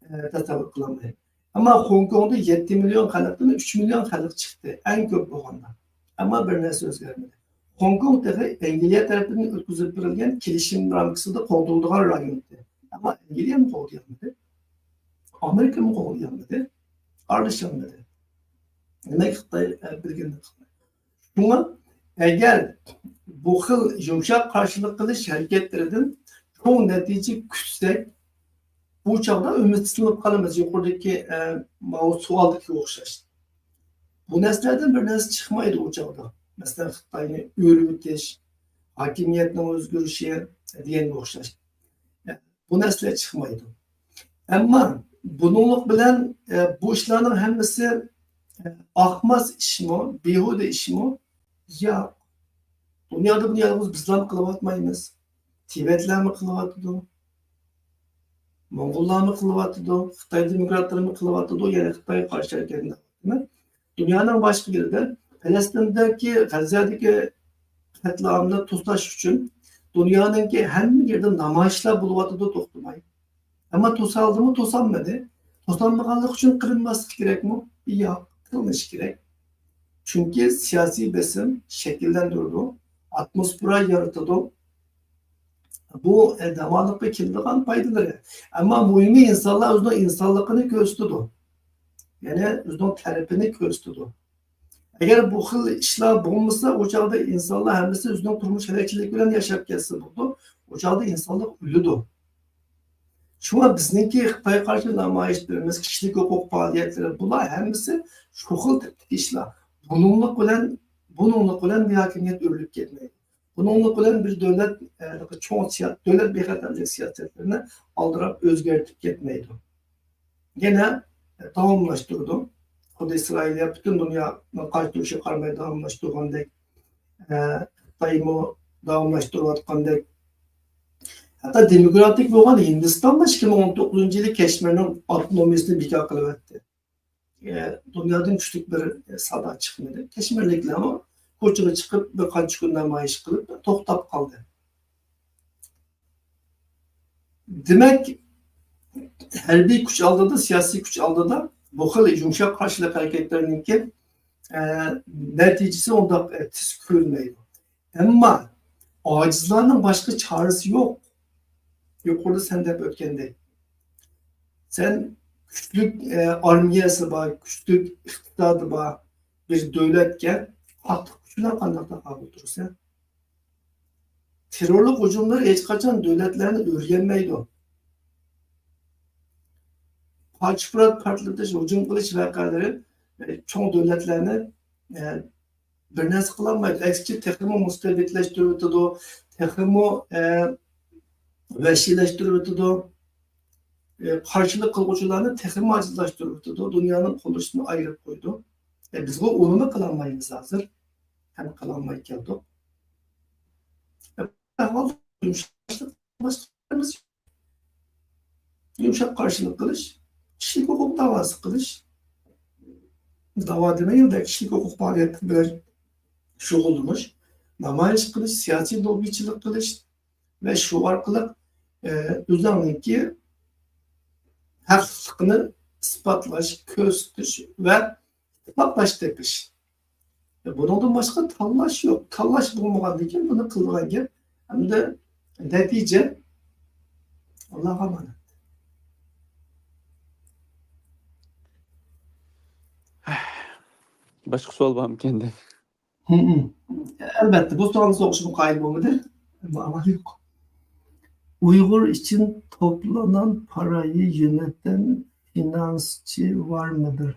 ئە، تەسەۋۋۇر قىلالمايمەن. ئەمما خوڭكوڭدا يەتتە مىليون خەلقتىن ئۈچ مىليون خەلق چىقتى، ئەڭ كۆپ بولغاندا. ئەمما بىر نەرسە ئۆزگەرمىدى. خوڭكوڭ تېخى ئەنگلىيە تەرىپىدىن ئۆتكۈزۈپ بېرىلگەن كېلىشىم رامكىسىدا قوغدىلىدىغان رايون ئىدى. ئەمما ئەنگلىيەمۇ قوغدىيالمىدى. ئامېرىكىمۇ قوغدىيالمىدى. ئارىلىشالمىدى. دېمەك، خىتاي، ئە، بىلگىنىنى قىلمايدۇ. شۇڭا ئەگەر بۇ خىل يۇمشاق قارشىلىق قىلىش ھەرىكەتلىرىدىن چوڭ نەتىجە كۈتسەك، بۇ چاغدا ئۈمىدسىزلىنىپ قالىمىز. يۇقىرىدىكى، ئە، ماۋۇ سوئالدىكىگە ئوخشاش. بۇ نەرسىلەردىن بىر نەرسە چىقمايدۇ ئۇ چاغدا. مەسىلەن، خىتاينى ئۆرۈۋېتىش، ھاكىمىيەتنىڭ ئۆزگىرىشى دېگەنگە ئوخشاش. بۇ نەرسىلەر چىقمايدۇ. ئەمما بۇنىڭلىق بىلەن، ئە، بۇ ئىشلارنىڭ ھەممىسى، ئە، ئاقماس ئىشمۇ، بىھۇدە ئىشمۇ؟ ياق. دۇنيادا بۇنى يالغۇز بىزلارمۇ قىلىۋاتمايمىز. تىبەتلەرمۇ قىلىۋاتىدۇ. موڭغۇللارمۇ قىلىۋاتىدۇ. خىتاي دېموكراتلىرىمۇ قىلىۋاتىدۇ. يەنى خىتايغا قارشى ھەرىكەتنى دەۋاتىمەن. دۇنيانىڭ باشقا يېرىدە، پەلەستىندىكى، غەززەدىكى قەتلىئامنى توساش ئۈچۈن دۇنيانىڭكى ھەممە يېرىدە نامايىشلار بولۇۋاتىدۇ توختىماي. ئەمما توسالدىمۇ؟ توسالمىدى. توسالمىغانلىقى ئۈچۈن قىلىنماسلىقى كېرەكمۇ؟ ياق، قىلىنىشى كېرەك. چۈنكى سىياسىي بېسىم شەكىللەندۈرىدۇ، ئاتموسفېرا يارىتىدۇ. بۇ، ئە، داۋالىققا كېلىدىغان پايدىلىرى. ئەمما مۇھىمى ئىنسانلار ئۆزىنىڭ ئىنسانلىقىنى كۆرسىتىدۇ. يەنى ئۆزىنىڭ تەرىپىنى كۆرسىتىدۇ. ئەگەر بۇ خىل ئىشلار بولمىسا، ئۇ چاغدا ئىنسانلار ھەممىسى ئۆزىنىڭ تۇرمۇش ھەلەكچىلىكى بىلەن ياشاپ كەتسە بولىدۇ. ئۇ چاغدا ئىنسانلىق ئۆلىدۇ. شۇڭا بىزنىڭكى خىتايغا قارشى نامايىشلىرىمىز، كىشىلىك ھوقۇق پائالىيەتلىرى، بۇلار ھەممىسى شۇ خىل تىپتىكى ئىشلار. بۇنىڭلىق بىلەن، بۇنىڭلىق بىلەن بىر ھاكىمىيەت ئۆرۈلۈپ كەتمەيدۇ. بۇنىڭلىق بىلەن بىر دۆلەت، ئە، چوڭ سىيا-، دۆلەت بىخەتەرلىك سىياسەتلىرىنى ئالدىراپ ئۆزگەرتىپ كەتمەيدۇ. يەنە داۋاملاشتۇرىدۇ. خۇددى ئىسرائىلىيە پۈتۈن دۇنيانىڭ قارشى تۇرۇشىغا قارىماي داۋاملاشتۇرغاندەك، ئە، خىتايمۇ داۋاملاشتۇرۇۋاتقاندەك. ھەتتا دېموكراتىك بولغان ھىندىستانمۇ ئىككى مىڭ ئون توققۇزىنچى يىلى كەشمىرنىڭ ئاپتونومىيىسىنى بىكار قىلىۋەتتى. ئە، دۇنيادىن كۈچلۈك بىر، ئە، سادا چىقمىدى. كەشمىرلىكلەرمۇ كوچىغا چىقىپ بىر قانچە كۈن نامايىش قىلىپ توختاپ قالدى. دېمەك، ھەربىي كۈچ ئالدىدا، سىياسىي كۈچ ئالدىدا بۇ خىل يۇمشاق قارشىلىق ھەرىكەتلىرىنىڭكى، ئە، نەتىجىسى ئۇنداق، ئە، تېز كۆرۈنمەيدۇ. ئەمما ئاجىزلارنىڭ باشقا چارىسى يوق. يۇقىرىدا سەن دەپ ئۆتكەندەك، سەن كۈچلۈك، ئە، ئارمىيەسى بار، كۈچلۈك ئىقتىسادى بار بىر دۆلەتكە قاتتىق كۈچ بىلەن قانداق تاقابىل تۇرىسەن؟ تېررورلۇق ھۇجۇملىرى ھېچقاچان دۆلەتلەرنى ئۆرگەنمەيدۇ. پارچە-پۇرات پارتلىتىش، ھۇجۇم قىلىش ۋەقەلىرى، ئە، چوڭ دۆلەتلەرنى، ئە، بىر نەرسە قىلالمايدۇ. ئەكسىچە، تېخىمۇ مۇستەبىتلەشتۈرۈۋېتىدۇ، تېخىمۇ، ئە، ۋەھشىيلەشتۈرۈۋېتىدۇ. ئە، قارشىلىق قىلغۇچىلارنى تېخىمۇ ئاجىزلاشتۇرۇۋېتىدۇ، دۇنيانىڭ قوللىشىدىن ئايرىپ قويىدۇ. ئە، بىزغۇ ئۇنىمۇ قىلالمايمىز ھازىر. ھەم قىلالماي كەلدۇق. ئەھۋال يۇمشاق، باشقىمىز يۇمشاق قارشىلىق قىلىش، كىشىلىك ھوقۇق داۋاسى قىلىش، داۋا دېمەيلى، كىشىلىك ھوقۇق پائالىيەتلىرى بىلەن شۇغۇللىنىش، نامايىش قىلىش، سىياسىي لوببىچىلىق قىلىش ۋە شۇ ئارقىلىق، ئە، ئۆزۈڭنىڭكى ھەقلىقلىقىنى ئىسپاتلاش، كۆرسىتىش ۋە ئىتتىپاقداش تېپىش. بۇنىڭدىن باشقا تاللاش يوق. تاللاش بولمىغاندىن كېيىن بۇنى قىلىدىغان گەپ ھەمدە نەتىجە ئاللاغا ئامانەت. باشقا سوئال بارمىكەن دەپ. ئەلۋەتتە، بۇ سوئالنى سوقۇشۇم قايىل بولمىدى. ئەمما ئامال يوق. ئۇيغۇر ئۈچۈن توپلانغان پارانى يۆنەتكەن فىنانسچى بارمىدۇر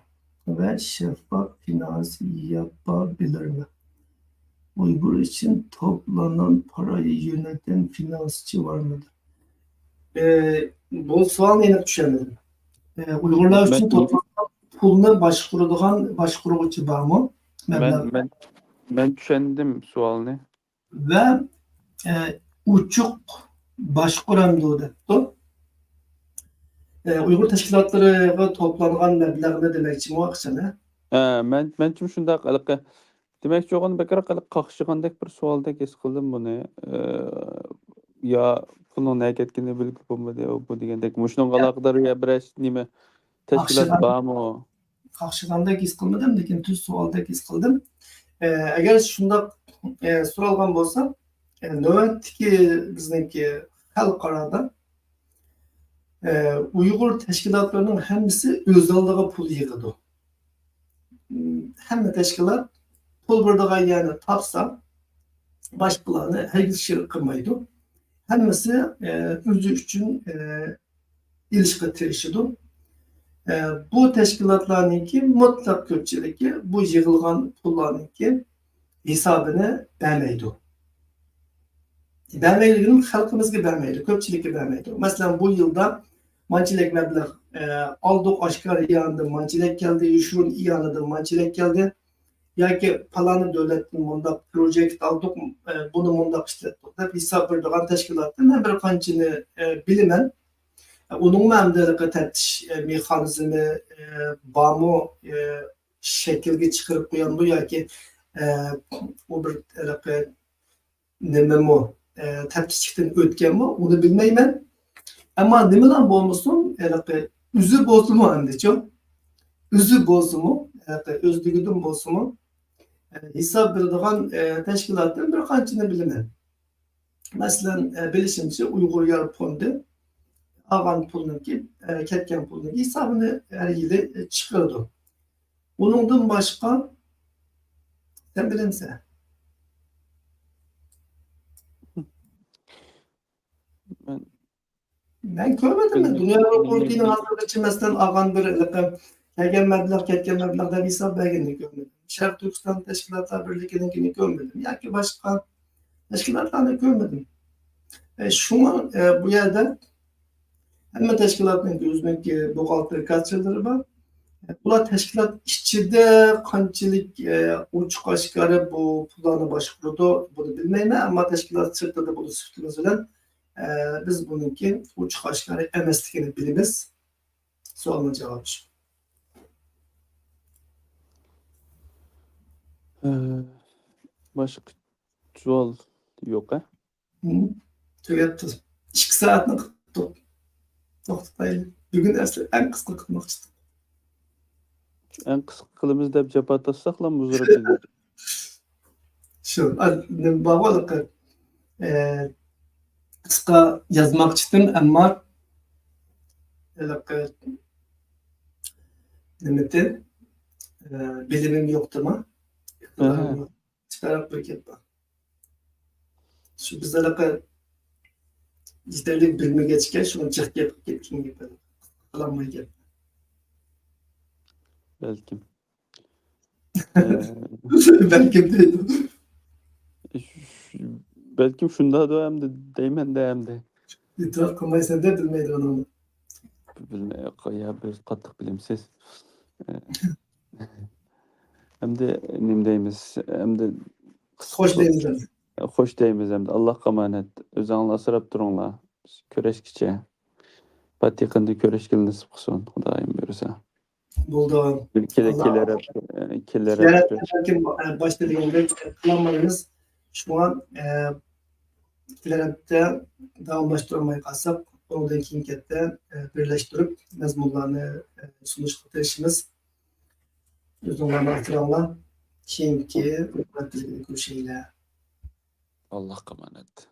ۋە شەفاف فىنانس ياپابىلىرمۇ؟ ئۇيغۇر ئۈچۈن توپلانغان پارانى يۆنەتكەن فىنانسچى بارمىدۇر؟ ئە، بۇ سوئالنى ئېنىق چۈشەنمىدىم. ئە، ئۇيغۇرلار ئۈچۈن مەن توپلانغان پۇلنى باشقۇرىدىغان باشقۇرغۇچى بارمۇ؟ مەن، مەبلەغ. مەن، مەن چۈشەندىم سوئالنى. ۋە، ئە، ئوچۇق باشقۇرامدۇ دەپتۇ. ئە، ئۇيغۇر تەشكىلاتلىرىغا توپلانغان مەبلەغنى دېمەكچىمۇ ئاخشىنى؟ ھە، مەن، مەنچىمۇ شۇنداق ھېلىقى دېمەكچى بولغان بەكرەك ھېلىقى قاقشىغاندەك بىر سوئالدەك ھېس قىلدىم بۇنى. ئە، يا پۇلنىڭ نەگە كەتكىنىنى بىلگىلى بولمىدى، ئۇ بۇ دېگەندەك. مۇشۇنىڭغا ئالاقىدار يا بىرەر نېمە تەشكىلات قاقشىغان. بارمۇ؟ قاقشىغاندەك ھېس قىلمىدىم، لېكىن تۈز سوئالدەك ھېس قىلدىم. ئە، ئەگەر شۇنداق، ئە، سورالغان بولسا، ئە، نۆۋەتتىكى بىزنىڭكى خەلقئارادا، ئە، ئۇيغۇر تەشكىلاتلىرىنىڭ ھەممىسى ئۆز ئالدىغا پۇل يىغىدۇ. ھەممە تەشكىلات پۇل بېرىدىغان يەرنى تاپسا، باشقىلارنى ھەرگىز شېرىك قىلمايدۇ. ھەممىسى، ئە، ئۆزى ئۈچۈن، ئە، ئېلىشقا تىرىشىدۇ. ئە، بۇ تەشكىلاتلارنىڭكى مۇتلەق كۆپچىلىكى بۇ يىغىلغان پۇللارنىڭكى ھېسابىنى بەرمەيدۇ. بەرمەيدۇ دېگىنىم خەلقىمىزگە بەرمەيدۇ، كۆپچىلىككە بەرمەيدۇ. مەسىلەن، بۇ يىلدا مانچىلىك مەبلەغ، ئە، ئالدۇق، ئاشكارا ئىئانىدىن مانچىلىك كەلدى، يوشۇرۇن ئىئانىدىن مانچىلىك كەلدى. ياكى پالانى دۆلەتتىن مۇنداق پروجېكت ئالدۇق، ئە، بۇنى مۇنداق ئىشلەتتۇق دەپ ھېساب بېرىدىغان تەشكىلاتتىن مەن بىر قانچىنى، ئە، بىلىمەن. ئۇنىڭمۇ ئەمدى ھېلىقى تەپتىش، ئە، مېخانىزمى، ئە، بارمۇ، ئە، شەكىلگە چىقىرىپ قويامدۇ ياكى، ئە، ئۇ بىر ھېلىقى نېمىمۇ، ئە، تەپتىشلىكتىن ئۆتكەنمۇ، ئۇنى بىلمەيمەن. ئەمما نېمىلا بولمىسۇن، ھېلىقى ئۆزى بولسىمۇ ئەمدىچۇ، ئۆزى بولسىمۇ، ھېلىقى ئۆزلۈكىدىن بولسىمۇ، ئە، ھېساب بېرىدىغان، ئە، تەشكىلاتتىن بىر قانچىنى بىلىمەن. مەسىلەن، ئە، بىلىشىمچە، ئۇيغۇر يار فوندى ئالغان پۇلنىڭكى، ئە، كەتكەن پۇلنىڭكى ھېسابىنى ھەر يىلى، ئە، چىقىرىدۇ. ئۇنىڭدىن باشقا، سەن بىلەمسەن؟ مەن مەن كۆرمىدىم. مەن دۇنيا بانكىنىڭ ھازىرغىچە، مەسىلەن، ئالغان بىر ھېلىقى كەلگەن مەبلەغ، كەتكەن مەبلەغ دەپ ھېساب بەرگىنىنى كۆرمىدىم. شەرقىي تۈركىستان تەشكىلاتلار بىرلىكىنىڭكىنى كۆرمىدىم ياكى باشقا تەشكىلاتلارنى كۆرمىدىم. ئە، شۇڭا، ئە، بۇ يەردە ھەممە تەشكىلاتنىڭ ئۆزىنىڭكى بوغالتىر كاسسىلىرى بار. ئۇلار تەشكىلات ئىچىدە قانچىلىك، ئە، ئوچۇق ئاشكارا بۇ پۇللارنى باشقۇرىدۇ، بۇنى بىلمەيمەن. ئەمما تەشكىلات سىرتىدا بولۇش سۈپىتىمىز بىلەن، ئە، بىز بۇنىڭكى ئوچۇق ئاشكارا ئەمەسلىكىنى بىلىمىز. سوئالنىڭ جاۋابى شۇ. ئە، باشقا سوئال يوق، ھە؟ ھىم، تۈگەتتى. ئىككى سائەتنى قىلدۇق. توختىتايلى. بۈگۈن ئەسلى ئەڭ قىسقا قىلماقچى ئىدۇق. ئەڭ قىسقا قىلىمىز دەپ جاپا تارتساقلا مۇزۇرۇپ بىزنى. شۇ، ئا، نېمە بار ھېلىقى، ئە، قىسقا يازماقچىدىم، ئەمما ھېلىقى نېمىدى، ئە، بىلىمىم يوقتىما؟ ئەھە. ئىقتىدارىم يوق. ئىككى تەرەپ بىر گەپ بار. شۇ بىز ھېلىقى يېتەرلىك بىلمىگەچكە، شۇڭا جىق گەپ قىلىپ كەتكەن گەپ. قىلالماي گەپ. بەلكىم. ئە، بەلكىم دەيدۇ. ش-، بەلكىم شۇنداقدۇ ئەمدى دەيمەن-دە ئەمدى. ئېتىراپ قىلمايسەن-دە، بىلمەيدىغىنىڭنى. بىلمەي، يا، بىز قاتتىق بىلىمسىز. ئەمدى نېمە دەيمىز؟ ئەمدى خوش دەيمىز ئەمدى. خوش دەيمىز ئەمدى. ئاللاھقا ئامانەت. ئۆزۈڭلار ئاسراپ تۇرۇڭلار. بىز كۆرۈشكىچە. پات يېقىندا كۆرۈشكىلى نېسىپ قىلسۇن، خۇدايىم بۇيرۇسا. بولدى. كېلە-، ئاللا كېلەر ھەپتە، ئە، كېلەر كېلەر ھەپتە. ھەپتە بەلكىم، ئە، باشتا دېگەندەك قىلالمايمىز. شۇڭا، ئە، كېلەر ھەپتە داۋاملاشتۇرالماي قالساق، ئۇنىڭدىن كېيىنكى ھەپتە، ئە، بىرلەشتۈرۈپ مەزمۇنلارنى، ئە، سۇنۇشقا تىرىشىمىز. ئۆزۈڭلارنى ئاسراڭلار. كېيىنكى كۆرۈشەيلى. ئاللاھقا ئامانەت.